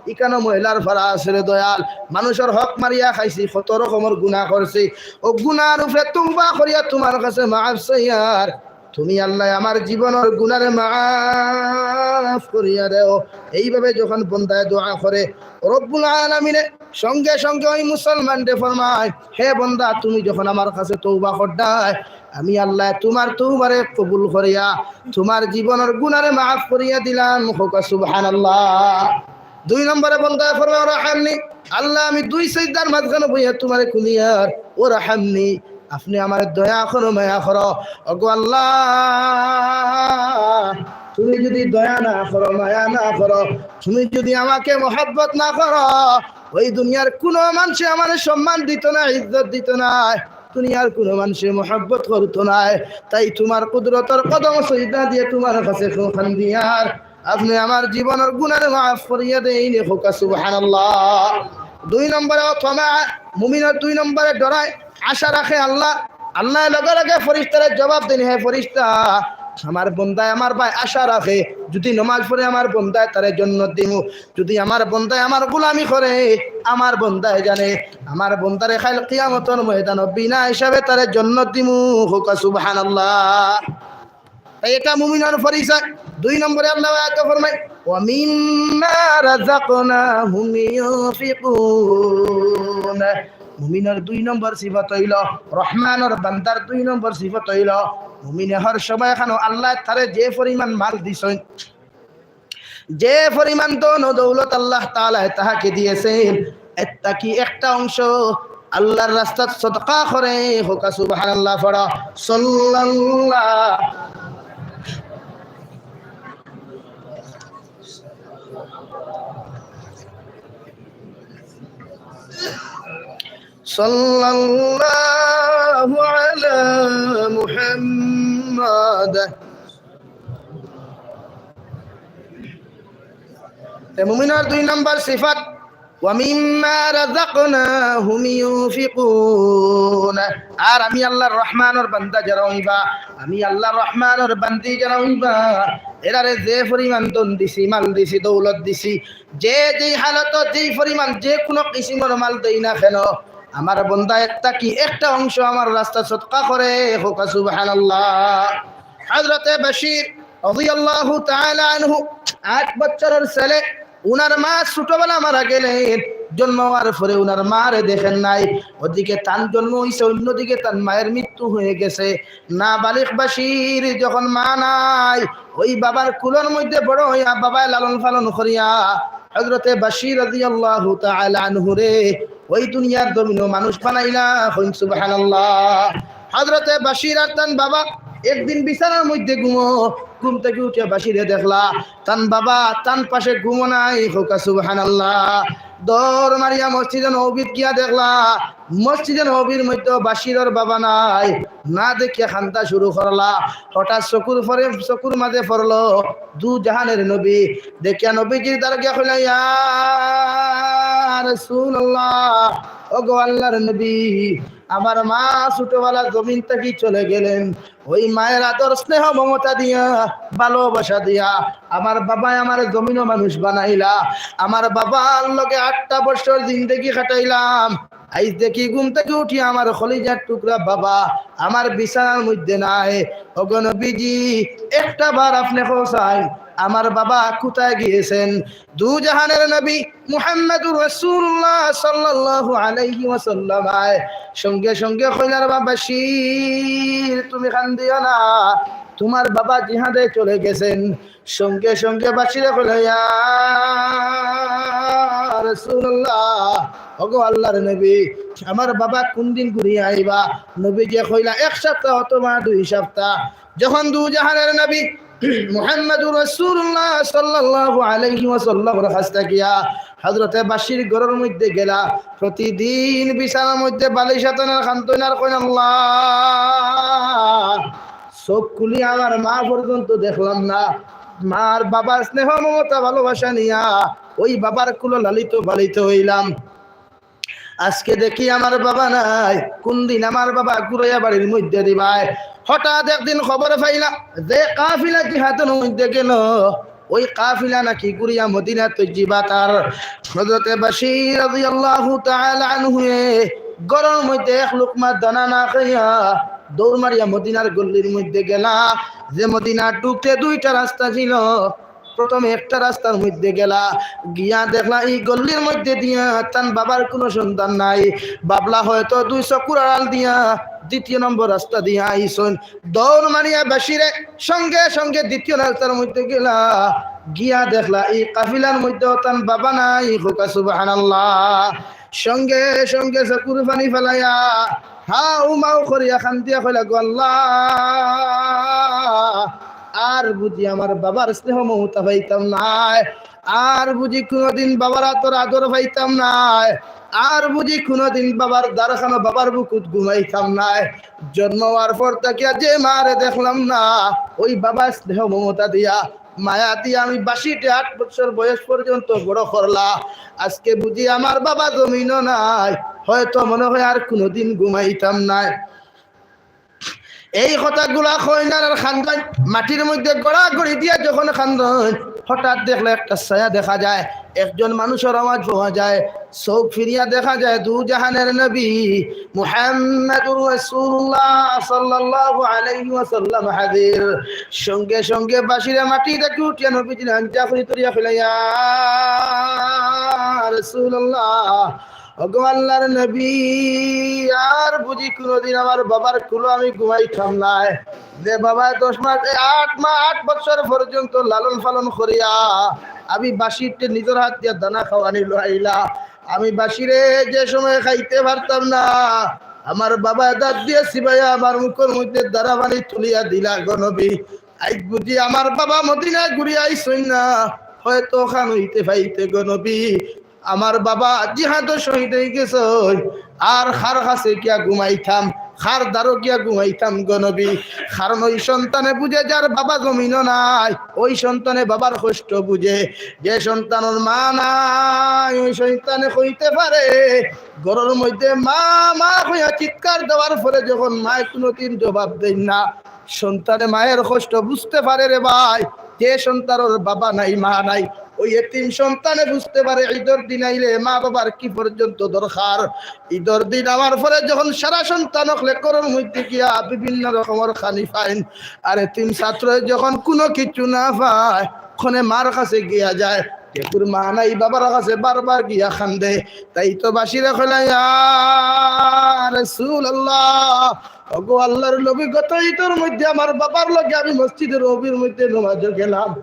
ইখানো ময়লার ফালা আছে রে দয়াল, মানুষর হক মারিয়া খাইছি, কত রকমর গুনাহ করছি, অউ গুনাহর উপরে তওবা করিয়া তুমার কাছে মাফ চাইয়ার, তুমি আল্লাহ আমার জীবনর গুনারে মাফ করিয়া দেও।" এইভাবে যখন বন্দায় দোয়া করে, রব্বুল আলামিনে সঙ্গে সঙ্গে ওই মুসলমানরে ফরমায়, "হে বন্দা, তুমি যখন আমার কাছে তওবা কররায়, আমি আল্লাহ তুমার তওবারে কবুল করিয়া তুমার জীবনর গুনারে মাফ করিয়া দিলাম।" কউক্কা সুবহানাল্লাহ। দুই নম্বরে বন্দায় ফরমায়, "ওয়া রাহামনি, আল্লাহ, আমি দুই সিজদার মাঝখানো বইয়া তুমারে কইয়ার, ওয়া রাহামনি, আপনে আমারে দয়া করো, মায়া করো।" ওগো আল্লাহ, তুমি যুদি দয়া না করো, মায়া না করো, তুমি যুদি আমাকে মহব্বত না করো, ওই দুনিয়ার কুনু মানষে আমারে সম্মান দিতো না, ইজ্জত দিতো না, দুনিয়ার কুনু মানষে মহব্বত করতো না। তাই তুমার কুদরতর কদম সিজদা দিয়া তুমার কাছে খান্দিয়ার, আপনে আমার জীবনর গুনারে মাফ করিয়া দেইন, কউক্কা সুবহানাল্লাহ। দুই নম্বরে, ও তমা, মুমিনর দুই নম্বরে ডরায়, আশা রাখে আল্লাহ। আল্লায় লগে লগে ফিরিস্তারে জবাব দেইন, "হে ফিরিস্তা, আমার বন্দায় আমার বায় আশা রাখে, যুদি নমাজ পড়ে আমার বন্দায় তারে জন্নত দিমু, যুদি আমার বন্দায় আমার গুলামি করে, আমার বন্দায় জানে আমার বন্দারে কাইল কিয়ামতর ময়দানো বিনা হিসাবে তারে জন্নত দিমু।" কউক্কা সুবহানাল্লাহ। তাই এটা মুমিনর পরিচয়। দুই নম্বরে আল্লাহ আয়াতে ফরমায়, "ওয়া মিম্মা রাযাকনাহুম ইউনফিকুন।" মুমিনর দুই নম্বর সিফত অইলো, রহমানর বান্দার দুই নম্বর সিফত অইলো, মুমিনে হর সময় খানো আল্লায় তারে যে পরিমাণ মাল দিছইন, যে পরিমাণ ধন ও দৌলত আল্লাহ তাআলায় তাহাকে দিয়েছেন, এর থাকি একটা অংশ আল্লাহর রাস্তাত সদকা করে। কউক্কা সুবহানাল্লাহ পড়ো। সাল্লাল্লাহু, সাল্লাল্লাহু আলা মুহাম্মাদ। তে মুমিনর দুই নম্বর সিফত, "ওয়া মিম্মা রাযাকনাহুম ইউনফিকুন।" আর আমি আল্লাহর রহমানর বান্দা যারা অইবা, আমি আল্লাহর রহমানর বান্দি যারা অইবা, এরারে যে পরিমাণ ধন দিছি, মাল দিছি, দৌলত দিছি, যে যেই হালতো, যেই পরিমাণ, যে কুনু কিসিমর মাল দেই না কেন, আমার বন্দা এর থাকি একটা অংশ আমার রাস্তাত সদকা করে। কউক্কা সুবহানাল্লাহ। হযরতে বাশির রাদিয়াল্লাহু তাআলা আনহু আট বছরর ছেলে, উনার মা ছোটবেলা মারা গেলেন, জন্ম হওয়ার পরে উনার মারে দেখেন নাই। ওদিকে তান জন্ম হইছে, অন্যদিকে তান মায়ের মৃত্যু হয়ে গেছে। নাবালিগ বাশির যখন মা নাই, ওই বাবার কুলর মধ্যে বড় হইয়া বাবায় লালন পালন করিয়া হযরতে বাশির রাদিয়াল্লাহু তাআলা আনহুরে ওই দুনিয়ার জমিনো মানুষ বানাইলা। কইন সুবহানাল্লাহ। হযরতে বাশির আর তান বাবা একদিন বিছানার মধ্যে ঘুমো, ঘুম থাকি উঠিয়া বাশিরে দেখলা, তান বাবা তান পাশে ঘুমো নাই। কউক্কা সুবহানাল্লাহ। দৌড় মারিয়া মসজিদে নববীত গিয়া দেখলা, মসজিদে নববীর মধ্যে বাশিরর বাবা নাই। না দেখিয়া কান্দা শুরু করলা। হঠাৎ চকুর পরে, চকুর মাঝে পড়লো দু জাহানের নবী। দেখিয়া নবীজির দ্বারে গিয়া কইলা, "ইয়া রাসূলুল্লাহ, ওগো আল্লাহর নবী, আমার মা ছোটবেলা জমিন থাকি চলে গেলেন। ওই মায়ের আদর, স্নেহ, মমতা দিয়া, ভালোবাসা দিয়া আমার বাবায় আমারে জমিনো মানুষ বানাইলা। আমার বাবার লগে আটটা বছর জিন্দেগি কাটাইলাম। আইজ দেখি ঘুম থাকি উঠি আমার কলিজার টুকরা বাবা আমার বিছানার মধ্যে নাই। ওগো নবীজি, একটা বার আপনে কও চাইন, আমার বাবা কোথায় গিয়েছেন? দুজাহানের নবী মুহাম্মাদুর রাসূলুল্লাহ সাল্লাল্লাহু আলাইহি ওয়াসাল্লাম আয় সঙ্গে সঙ্গে কইলা, "রে বাবা বাশির, তুমি কান্দিও না, তোমার বাবা জিহাদে চলে গেছেন।" সঙ্গে সঙ্গে বাশিরে কইলা, "ইয়া রাসূলুল্লাহ, ওগো আল্লাহর নবী, আমার বাবা কোন দিন ঘুরিয়া আইবা?" নবীজি কইলা, "এক সপ্তাহ অথবা দুই সপ্তাহ।" যখন দুজাহানের নবী মুহাম্মাদুর রাসূলুল্লাহ সাল্লাল্লাহু আলাইহি ওয়াসাল্লামর কাছ থাকিয়া হযরতে বাশির ঘরর মধ্যে গেলা, প্রতিদিন বিছানার মধ্যে বালিশ আতইন আর কান্দইন আর কইন, "আল্লাহ, চোখ খুলি আমার মা পর্যন্ত দেখলাম না, মার বাবার স্নেহ মমতা ভালোবাসা নিয়া ওই বাবার কুলো লালিত পালিত হইলাম।" আজকে দেখি আমার বাবা নাই, কোন দিন আমার বাবা ঘুরাইয়া বাড়ির মধ্যে দিবায়। হঠাৎ একদিন খবর পাইলা যে কাফিলা জিহাদর মধ্যে গেল, ওই কাফিলা নাকি ঘুরিয়া মদিনা তৈজিবা তার। হযরতে বাশির রাদিয়াল্লাহু তাআলা আনহুয়ে ঘরর মধ্যে এক লুকমা দানা না খাইয়া দৌড় মারিয়া মদিনার গল্লির মধ্যে গেলা। যে মদিনা ঢুকতে দুইটা রাস্তা ছিল, প্রথমে একটা রাস্তার মধ্যে গেলা, গিয়া দেখলা এই গল্লির মধ্যে দিয়া তান বাবার কোনো সন্ধান নাই। ভাবলা হয়তো দুই চকুর আড়াল দিয়া দ্বিতীয় নম্বর রাস্তা দিয়া আইছইন। দৌড় মারিয়া বাশিরে সঙ্গে সঙ্গে দ্বিতীয় রাস্তার মধ্যে গেলা, গিয়া দেখলা এই কাফিলার মধ্যেও তান বাবা নাই। কউক্কা সুবহানাল্লাহ। সঙ্গে সঙ্গে চকুর পানি ফালাইয়া হাউ মাউ করিয়া কান্দিয়া কইলা, "গো আল্লাহ, আর বুঝি আমার বাবার স্নেহ মমতা পাইতাম নায়, আর বুঝি কোনোদিন বাবার আতর আদর পাইতাম নায়, আর বুঝি কোনোদিন বাবার দারখানো বাবার বুকুত ঘুমাইতাম নায়। জন্ম হওয়ার পর থাকিয়া যে মারে দেখলাম না, ওই বাবার স্নেহ মমতা দিয়া, মায়া দিয়া আমি বাশিরে আট বছর বয়স পর্যন্ত বড় করলা। আজকে বুঝি আমার বাবা জমিনও নাই, হয়তো মনে হয় আর কোনোদিন ঘুমাইতাম নায়।" এই কথাগুলা কইন আর কান্দইন, মাটির মধ্যে গড়াগড়ি দিয়া যখন কান্দইন, হঠাৎ দেখলা একটা ছায়া দেখা যায়, একজন মানুষর আওয়াজ পাওয়া যায়, চোখ ফিরিয়া দেখা যায় দুজাহানের নবী মুহাম্মাদুর রাসূলুল্লাহ সাল্লাল্লাহু আলাইহি ওয়াসাল্লাম হাজির। সঙ্গে সঙ্গে বাশিরে মাটি থাকি উঠিয়া নবীজির আঞ্জা করি ধরিয়া কইলা, "ইয়া রাসূলুল্লাহ, ওগো আল্লাহর নবী, আর বুঝি কোনোদিন আমার বাবার কুলো আমি ঘুমাইতাম নায়। যে বাবায় দশ মাস, এই আট মাস, আট বছর পর্যন্ত লালন পালন করিয়া আমি বাশিররে নিজর হাত দিয়া দানা খাওয়ানি লইলা, আমি বাশিরে যে সময় খাইতে পারতাম না, আমার বাবায় দাঁত দিয়া চিবাইয়া আমার মুখর মধ্যে দানা পানি তুলিয়া দিলা গো নবী। আইজ বুঝি আমার বাবা মদিনায় ঘুরিয়া আইছইন না, হয়তো অখান অইতে পাইতে গো নবী। আমার বাবা জিহাদো শহীদ অইগেছইন, আর কার কাছে গিয়া ঘুমাইতাম, কার দারো গিয়া ঘুমাইতাম গো নবী।" কারণ ওই সন্তানে বুঝে যার বাবা জমিনও নাই, ওই সন্তানে বাবার কষ্ট বুঝে। যে সন্তানর মা নাই, ওই সন্তানে কইতে পারে, ঘরর মধ্যে "মা, মা" কইয়া চিৎকার দেওয়ার পরে যখন মায় কোনোদিন জবাব দেইন না, সন্তানে মায়ের কষ্ট বুঝতে পারে রে ভাই। যে সন্তানর বাবা নাই, মা নাই, ওই এতিম সন্তানে বুঝতে পারে ঈদর দিন আইলে মা বাবার কি পর্যন্ত দরকার। ঈদর দিন আওয়ার পরে যখন সারা সন্তান অকলে ঘরর মধ্যে গিয়া বিভিন্ন রকমর খানি পাইন, আর এতিম ছাত্র যখন কোনো কিছু না পায়, ক্ষণে মার কাছে গিয়া যায়, কেকুর মা নাই, বাবার কাছে বারবার গিয়া কান্দে। তাই তো বাশিরে কইলা, "ইয়া রাসূলুল্লাহ, ওগো আল্লাহর নবী, গত ঈদর মধ্যে আমার বাবার লগে আমি মসজিদে নববীর মধ্যে নমাজো গেলাম,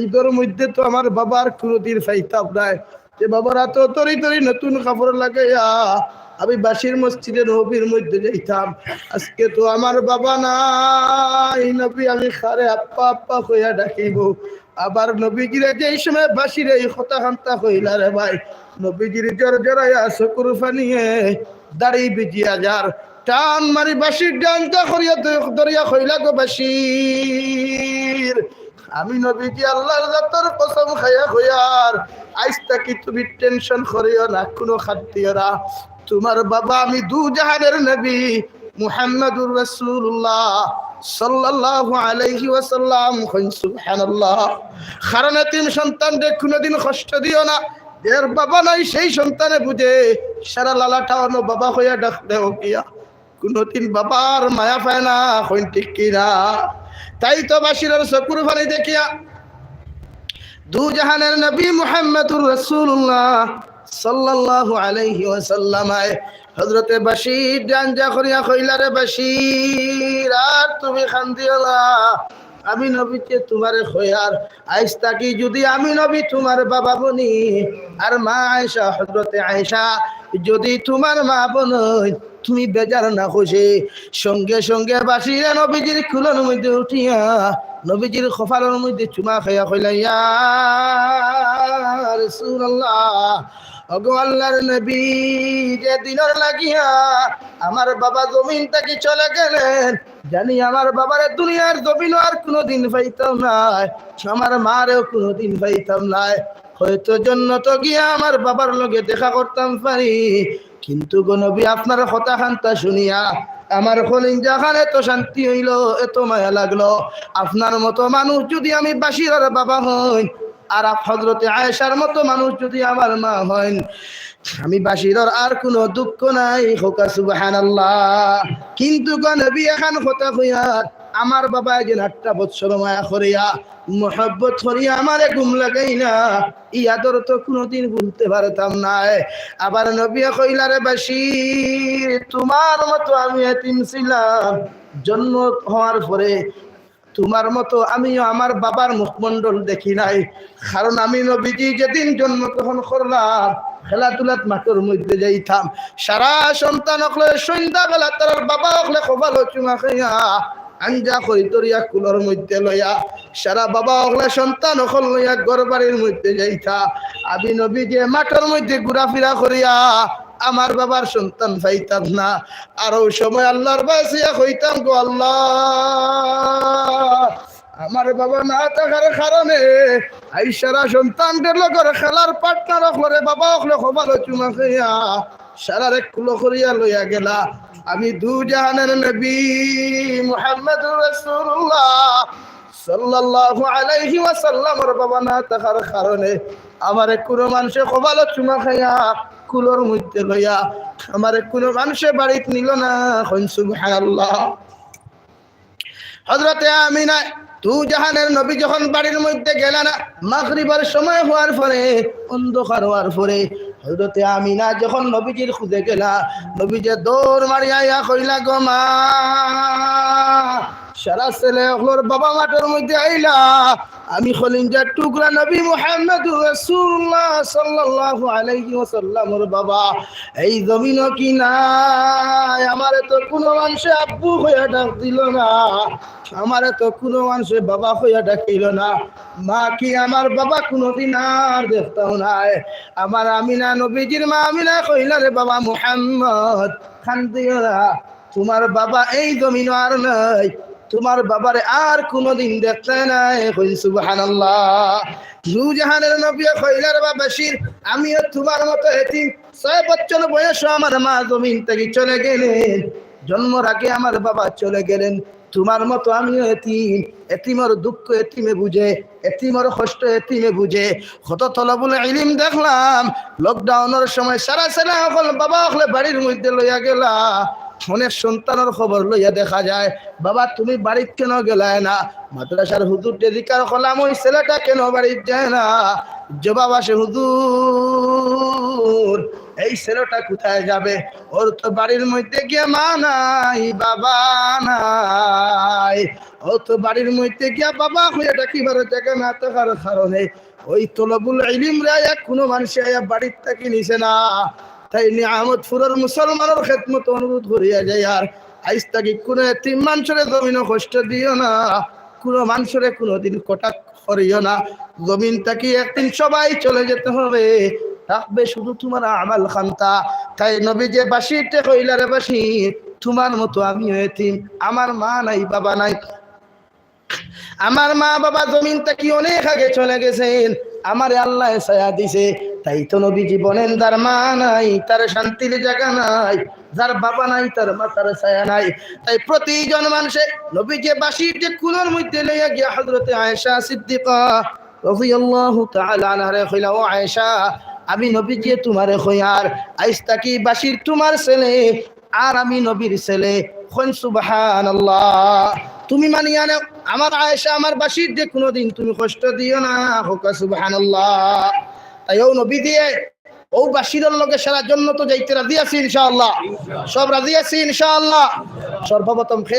ঈদর মধ্যে তো আমার বাবার কোনোদিন পাইতাম নায়, যে বাবার আতো তরি তরি নতুন কাপড় লাগাইয়া আমি বাশির মসজিদে নববীর মধ্যে যাইতাম। আজকে তো আমার বাবা নাই, নবী আমি কারে আব্বা আব্বা কইয়া ডাকিব?" আবার নবীজিরে যেই সময় বাশিরে এই কথা কান্তা কইলা রে ভাই, নবীজির জরজরাইয়া চকুর পানিয়ে দাড়ি ভিজিয়া যার। টান মারি বাশির ডান্ডা করিয়া দ-, ধরিয়া কইলা, "গো বাশির, আমি নবীজি আল্লাহর জাতর কসম খাইয়া কইয়ার, আইজ থাকি তুমি টেনশন করিও না, কোনো খাদ দিও না। তোমার বাবা আমি দুজাহানের নবী মুহাম্মাদুর রাসূলুল্লাহ সাল্লাল্লাহু আলাইহি ওয়াসাল্লাম।" কইন সুবহানাল্লাহ। কারণ এতিম সন্তানরে কোনোদিন কষ্ট দিও না। এর বাবা নাই, সেই সন্তানে বুঝে, সারা লালাটা অনো বাবা কইয়া ডাক দেও গিয়া। কোনোদিন বাবার মায়া পায় না, কইন ঠিক কি না? তাই তো বাশিরর চকুর পানি দেখিয়া দুজাহানের নবী মুহাম্মদুর রাসূলুল্লাহ সাল্লাল্লাহু আলাইহি ওয়াসাল্লাম আয় হযরতে বাশির ডাঞ্জা করিয়া কইলা, "রে বাশির, আর তুমি কান্দিও না। আমি নবীয়ে তুমারে কইয়ার, আইজ থাকি যুদি আমি নবী তুমার বাবা বনি, আর মা আয়েশা, হযরতে আয়েশা, যুদি তুমার মা বনইন, তুমি বেজার না অইছ।" সঙ্গে সঙ্গে বাশিরে নবীজির কুলর মধ্যে উঠিয়া নবীজির কপালর মধ্যে চুমা খাইয়া কইলা, "ইয়া রাসূলুল্লাহ, ওগো আল্লাহর নবী, যে দিনর লাগিয়া আমার বাবা জমিন থাকি চলে গেলেন, জানি আমার বাবারে দুনিয়ার জমিনো আর কুনুদিন পাইতাম নায়, আমার মারেও কুনুদিন পাইতাম নায়। হয়তো জন্নতো গিয়া আমার বাবার লগে দেখা করতাম পারি, কিন্তু গো নবী, আপনার কথাখানতা শুনিয়া আমার কলিজাখান এত শান্তি অইলো, এত মায়া লাগলো। আপনার মতো মানুষ যুদি আমি বাশিরর বাবা হইন, আর আপ-, হযরতে আয়েশার মতো মানুষ যুদি আমার মা হইন, আমি বাশিরর আর কুনু দুঃখ নাই।" কউক্কা সুবহানাল্লাহ। কিন্তু গো নবী, এখান কথা কইয়ার, আমার বাবায় যেন আটটা বৎসর মায়া করিয়া, মহব্বত করিয়া আমারে ঘুম লাগাইলা, ই আদর তো কুনুদিন ভুলতে পারতাম নায়। আবার নবীয়ে কইলা, "রে বাশির, তুমার মতো আমি এতিম ছিলাম, জন্ম হওয়ার পরে তুমার মতো আমিও আমার বাবার মুখমণ্ডল দেখি নাই, কারণ আমি নবীজি যেদিন জন্মগ্রহণ করলাম, খেলাধুলাত মাঠর মধ্যে যাইতাম, সারা সন্তান অকলে সন্ধ্যাবেলা তারার বাবা অকলে কপালো চুমা খাইয়া, আঞ্জা করি ধরিয়া কুলর মধ্যে লইয়া, সারা বাবা অকলে সন্তান অকল লইয়া ঘর বাড়ির মধ্যে যাইতা, আমি নবীজি মাঠর মধ্যে ঘুরাফিরা করিয়া আমার বাবার সন্তান পাইতাম না।" আর অউ সময় আল্লাহর বায় চাইয়া কইতাম, "গো আল্লাহ, আমার বাবা না থাকার কারণে আইজ সারা সন্তানদের লগর খেলার partner অকলরে বাবা অকলে কপালো চুমা খাইয়া সারারে কুলো করিয়া লইয়া গেলা। আমি দুজাহানের নবী মুহাম্মদুর রাসূলুল্লাহ সাল্লাল্লাহু আলাইহি ওয়াসাল্লামর বাবা না থাকার কারণে আমারে কুনু মানষে কপালো চুমা খাইয়া কুলর মধ্যে লইয়া আমারে কুনু মানষে বাড়িত নিলো না।" কইন সুবহানাল্লাহ। হযরতে আমিনা, দুজাহানের নবী যখন বাড়ির মধ্যে গেলা না, মাগরিবর সময় হওয়ার পরে, অন্ধকার হওয়ার পরে, হযরতে আমিনা যখন নবীজির খুঁজে গেলা, নবীজি দৌড় মারিয়া আইয়া কইলা, "গো মা, সারা ছেলে অকলর বাবা মাঠর মধ্যে আইলা, আমি কলিজার টুকরা নবী মুহাম্মদুর রাসূলুল্লাহ সাল্লাল্লাহু আলাইহি ওয়াসাল্লামর বাবা এই জমিনো কি নাই? আমারে তো কুনু মানষে আব্বু কইয়া ডাক দিলো না, আমারে তো কুনু মানষে বাবা কইয়া ডাকিলো না। মা কি আমার বাবা কুনুদিন আর দেখতাম নায়।" আমার আমিনা, নবীজির মা আমিনা কইলা, "রে বাবা মুহাম্মদ, কান্দিও না, তুমার বাবা এই জমিনো আর নাই, তুমার বাবারে আর কুনুদিন দেখতায় নায়।" কইন সুবহানাল্লাহ। দুজাহানের নবী কইলা, "রে বাবা বাশির, আমিও তুমার মতো এতিম, ছয় বছর বয়সো আমার মা জমিন থাকি চলে গেলেন, জন্মর আগে আমার বাবা চলে গেলেন, তুমার মতো আমিও এতিম, এতিমর দুঃখ এতিমে বুঝে, এতিমর কষ্ট এতিমে বুঝে।" কত তলবুল ইলিম দেখলাম, lockdownর সময় সারা ছেলে অকল বাবা অকলে বাড়ির মধ্যে লইয়া গেলা, অনেক সন্তানর খবর লইয়া দেখা যায়, "বাবা, তুমি বাড়িত কেনে গেলায় না?" মাদ্রাসার হুজুররে জিকার করলাম, "ওই ছেলেটা কেনে বাড়িত যায় না?" জবাব আসে, "হুজুর, এই ছেলেটা কোথায় যাবে? ওর তো বাড়ির মধ্যে গিয়া মা নাই, বাবা নাই, ও তো বাড়ির মধ্যে গিয়া বাবা কইয়া ডাকিবার জাগা না থাকার কারণে ওই তলবুল ইলিমরে আইয়া কুনু মানষে আইয়া বাড়িত থাকি নিছে না।" তাই নিয়ামতপুরর মুসলমানর খেদমতো অনুরোধ করিয়া যাইয়ার, আইজ থাকি কুনু এতিম মানষরে জমিনো কষ্ট দিও না, কুনু মানষরে কুনুদিন কটাক্ষ করিও না। জমিন থাকি একদিন সবাই চলে যেতে হবে, থাকবে শুধু তুমার আমাল খান্তা। তাই নবীজি বাশিররে কইলা, "রে বাশির, তুমার মতো আমিও এতিম, আমার মা নাই, বাবা নাই।" আমার মা বাবা জমিন থাকি অনেক আগে চলে গেছেন, আমারে আল্লায় ছায়া দিছে। তাই তো নবীজি বলেন, "যার মা নাই, তার শান্তির জাগা নাই, যার বাবা নাই, তার মাথার ছায়া নাই।" তাই প্রতিজন মানষে নবীজি বাশিররে কুলর মধ্যে লইয়া গিয়া হযরতে আয়েশা সিদ্দিকা রাদিয়াল্লাহু তাআলা আনহারে কইলা, "ও আয়েশা, আমি নবীজি তুমারে কইয়ার, আইজ থাকি বাশির তুমার ছেলে, আর আমি নবীর ছেলে।" কইন সুবহানাল্লাহ। তুমি মানিয়া নেও, আমার আয়েশা, আমার বাসির যে কুনুদিন তুমি কষ্ট দিও না। কউক্কা সুবহানাল্লাহ। তাই অউ নবী দিয়া অউ বাসিরর লগে সারা জন্নতো যাইতে রাজি আছি ইনশাআল্লাহ। সব রাজি আছি ইনশাআল্লাহ। সর্বপ্রথম কে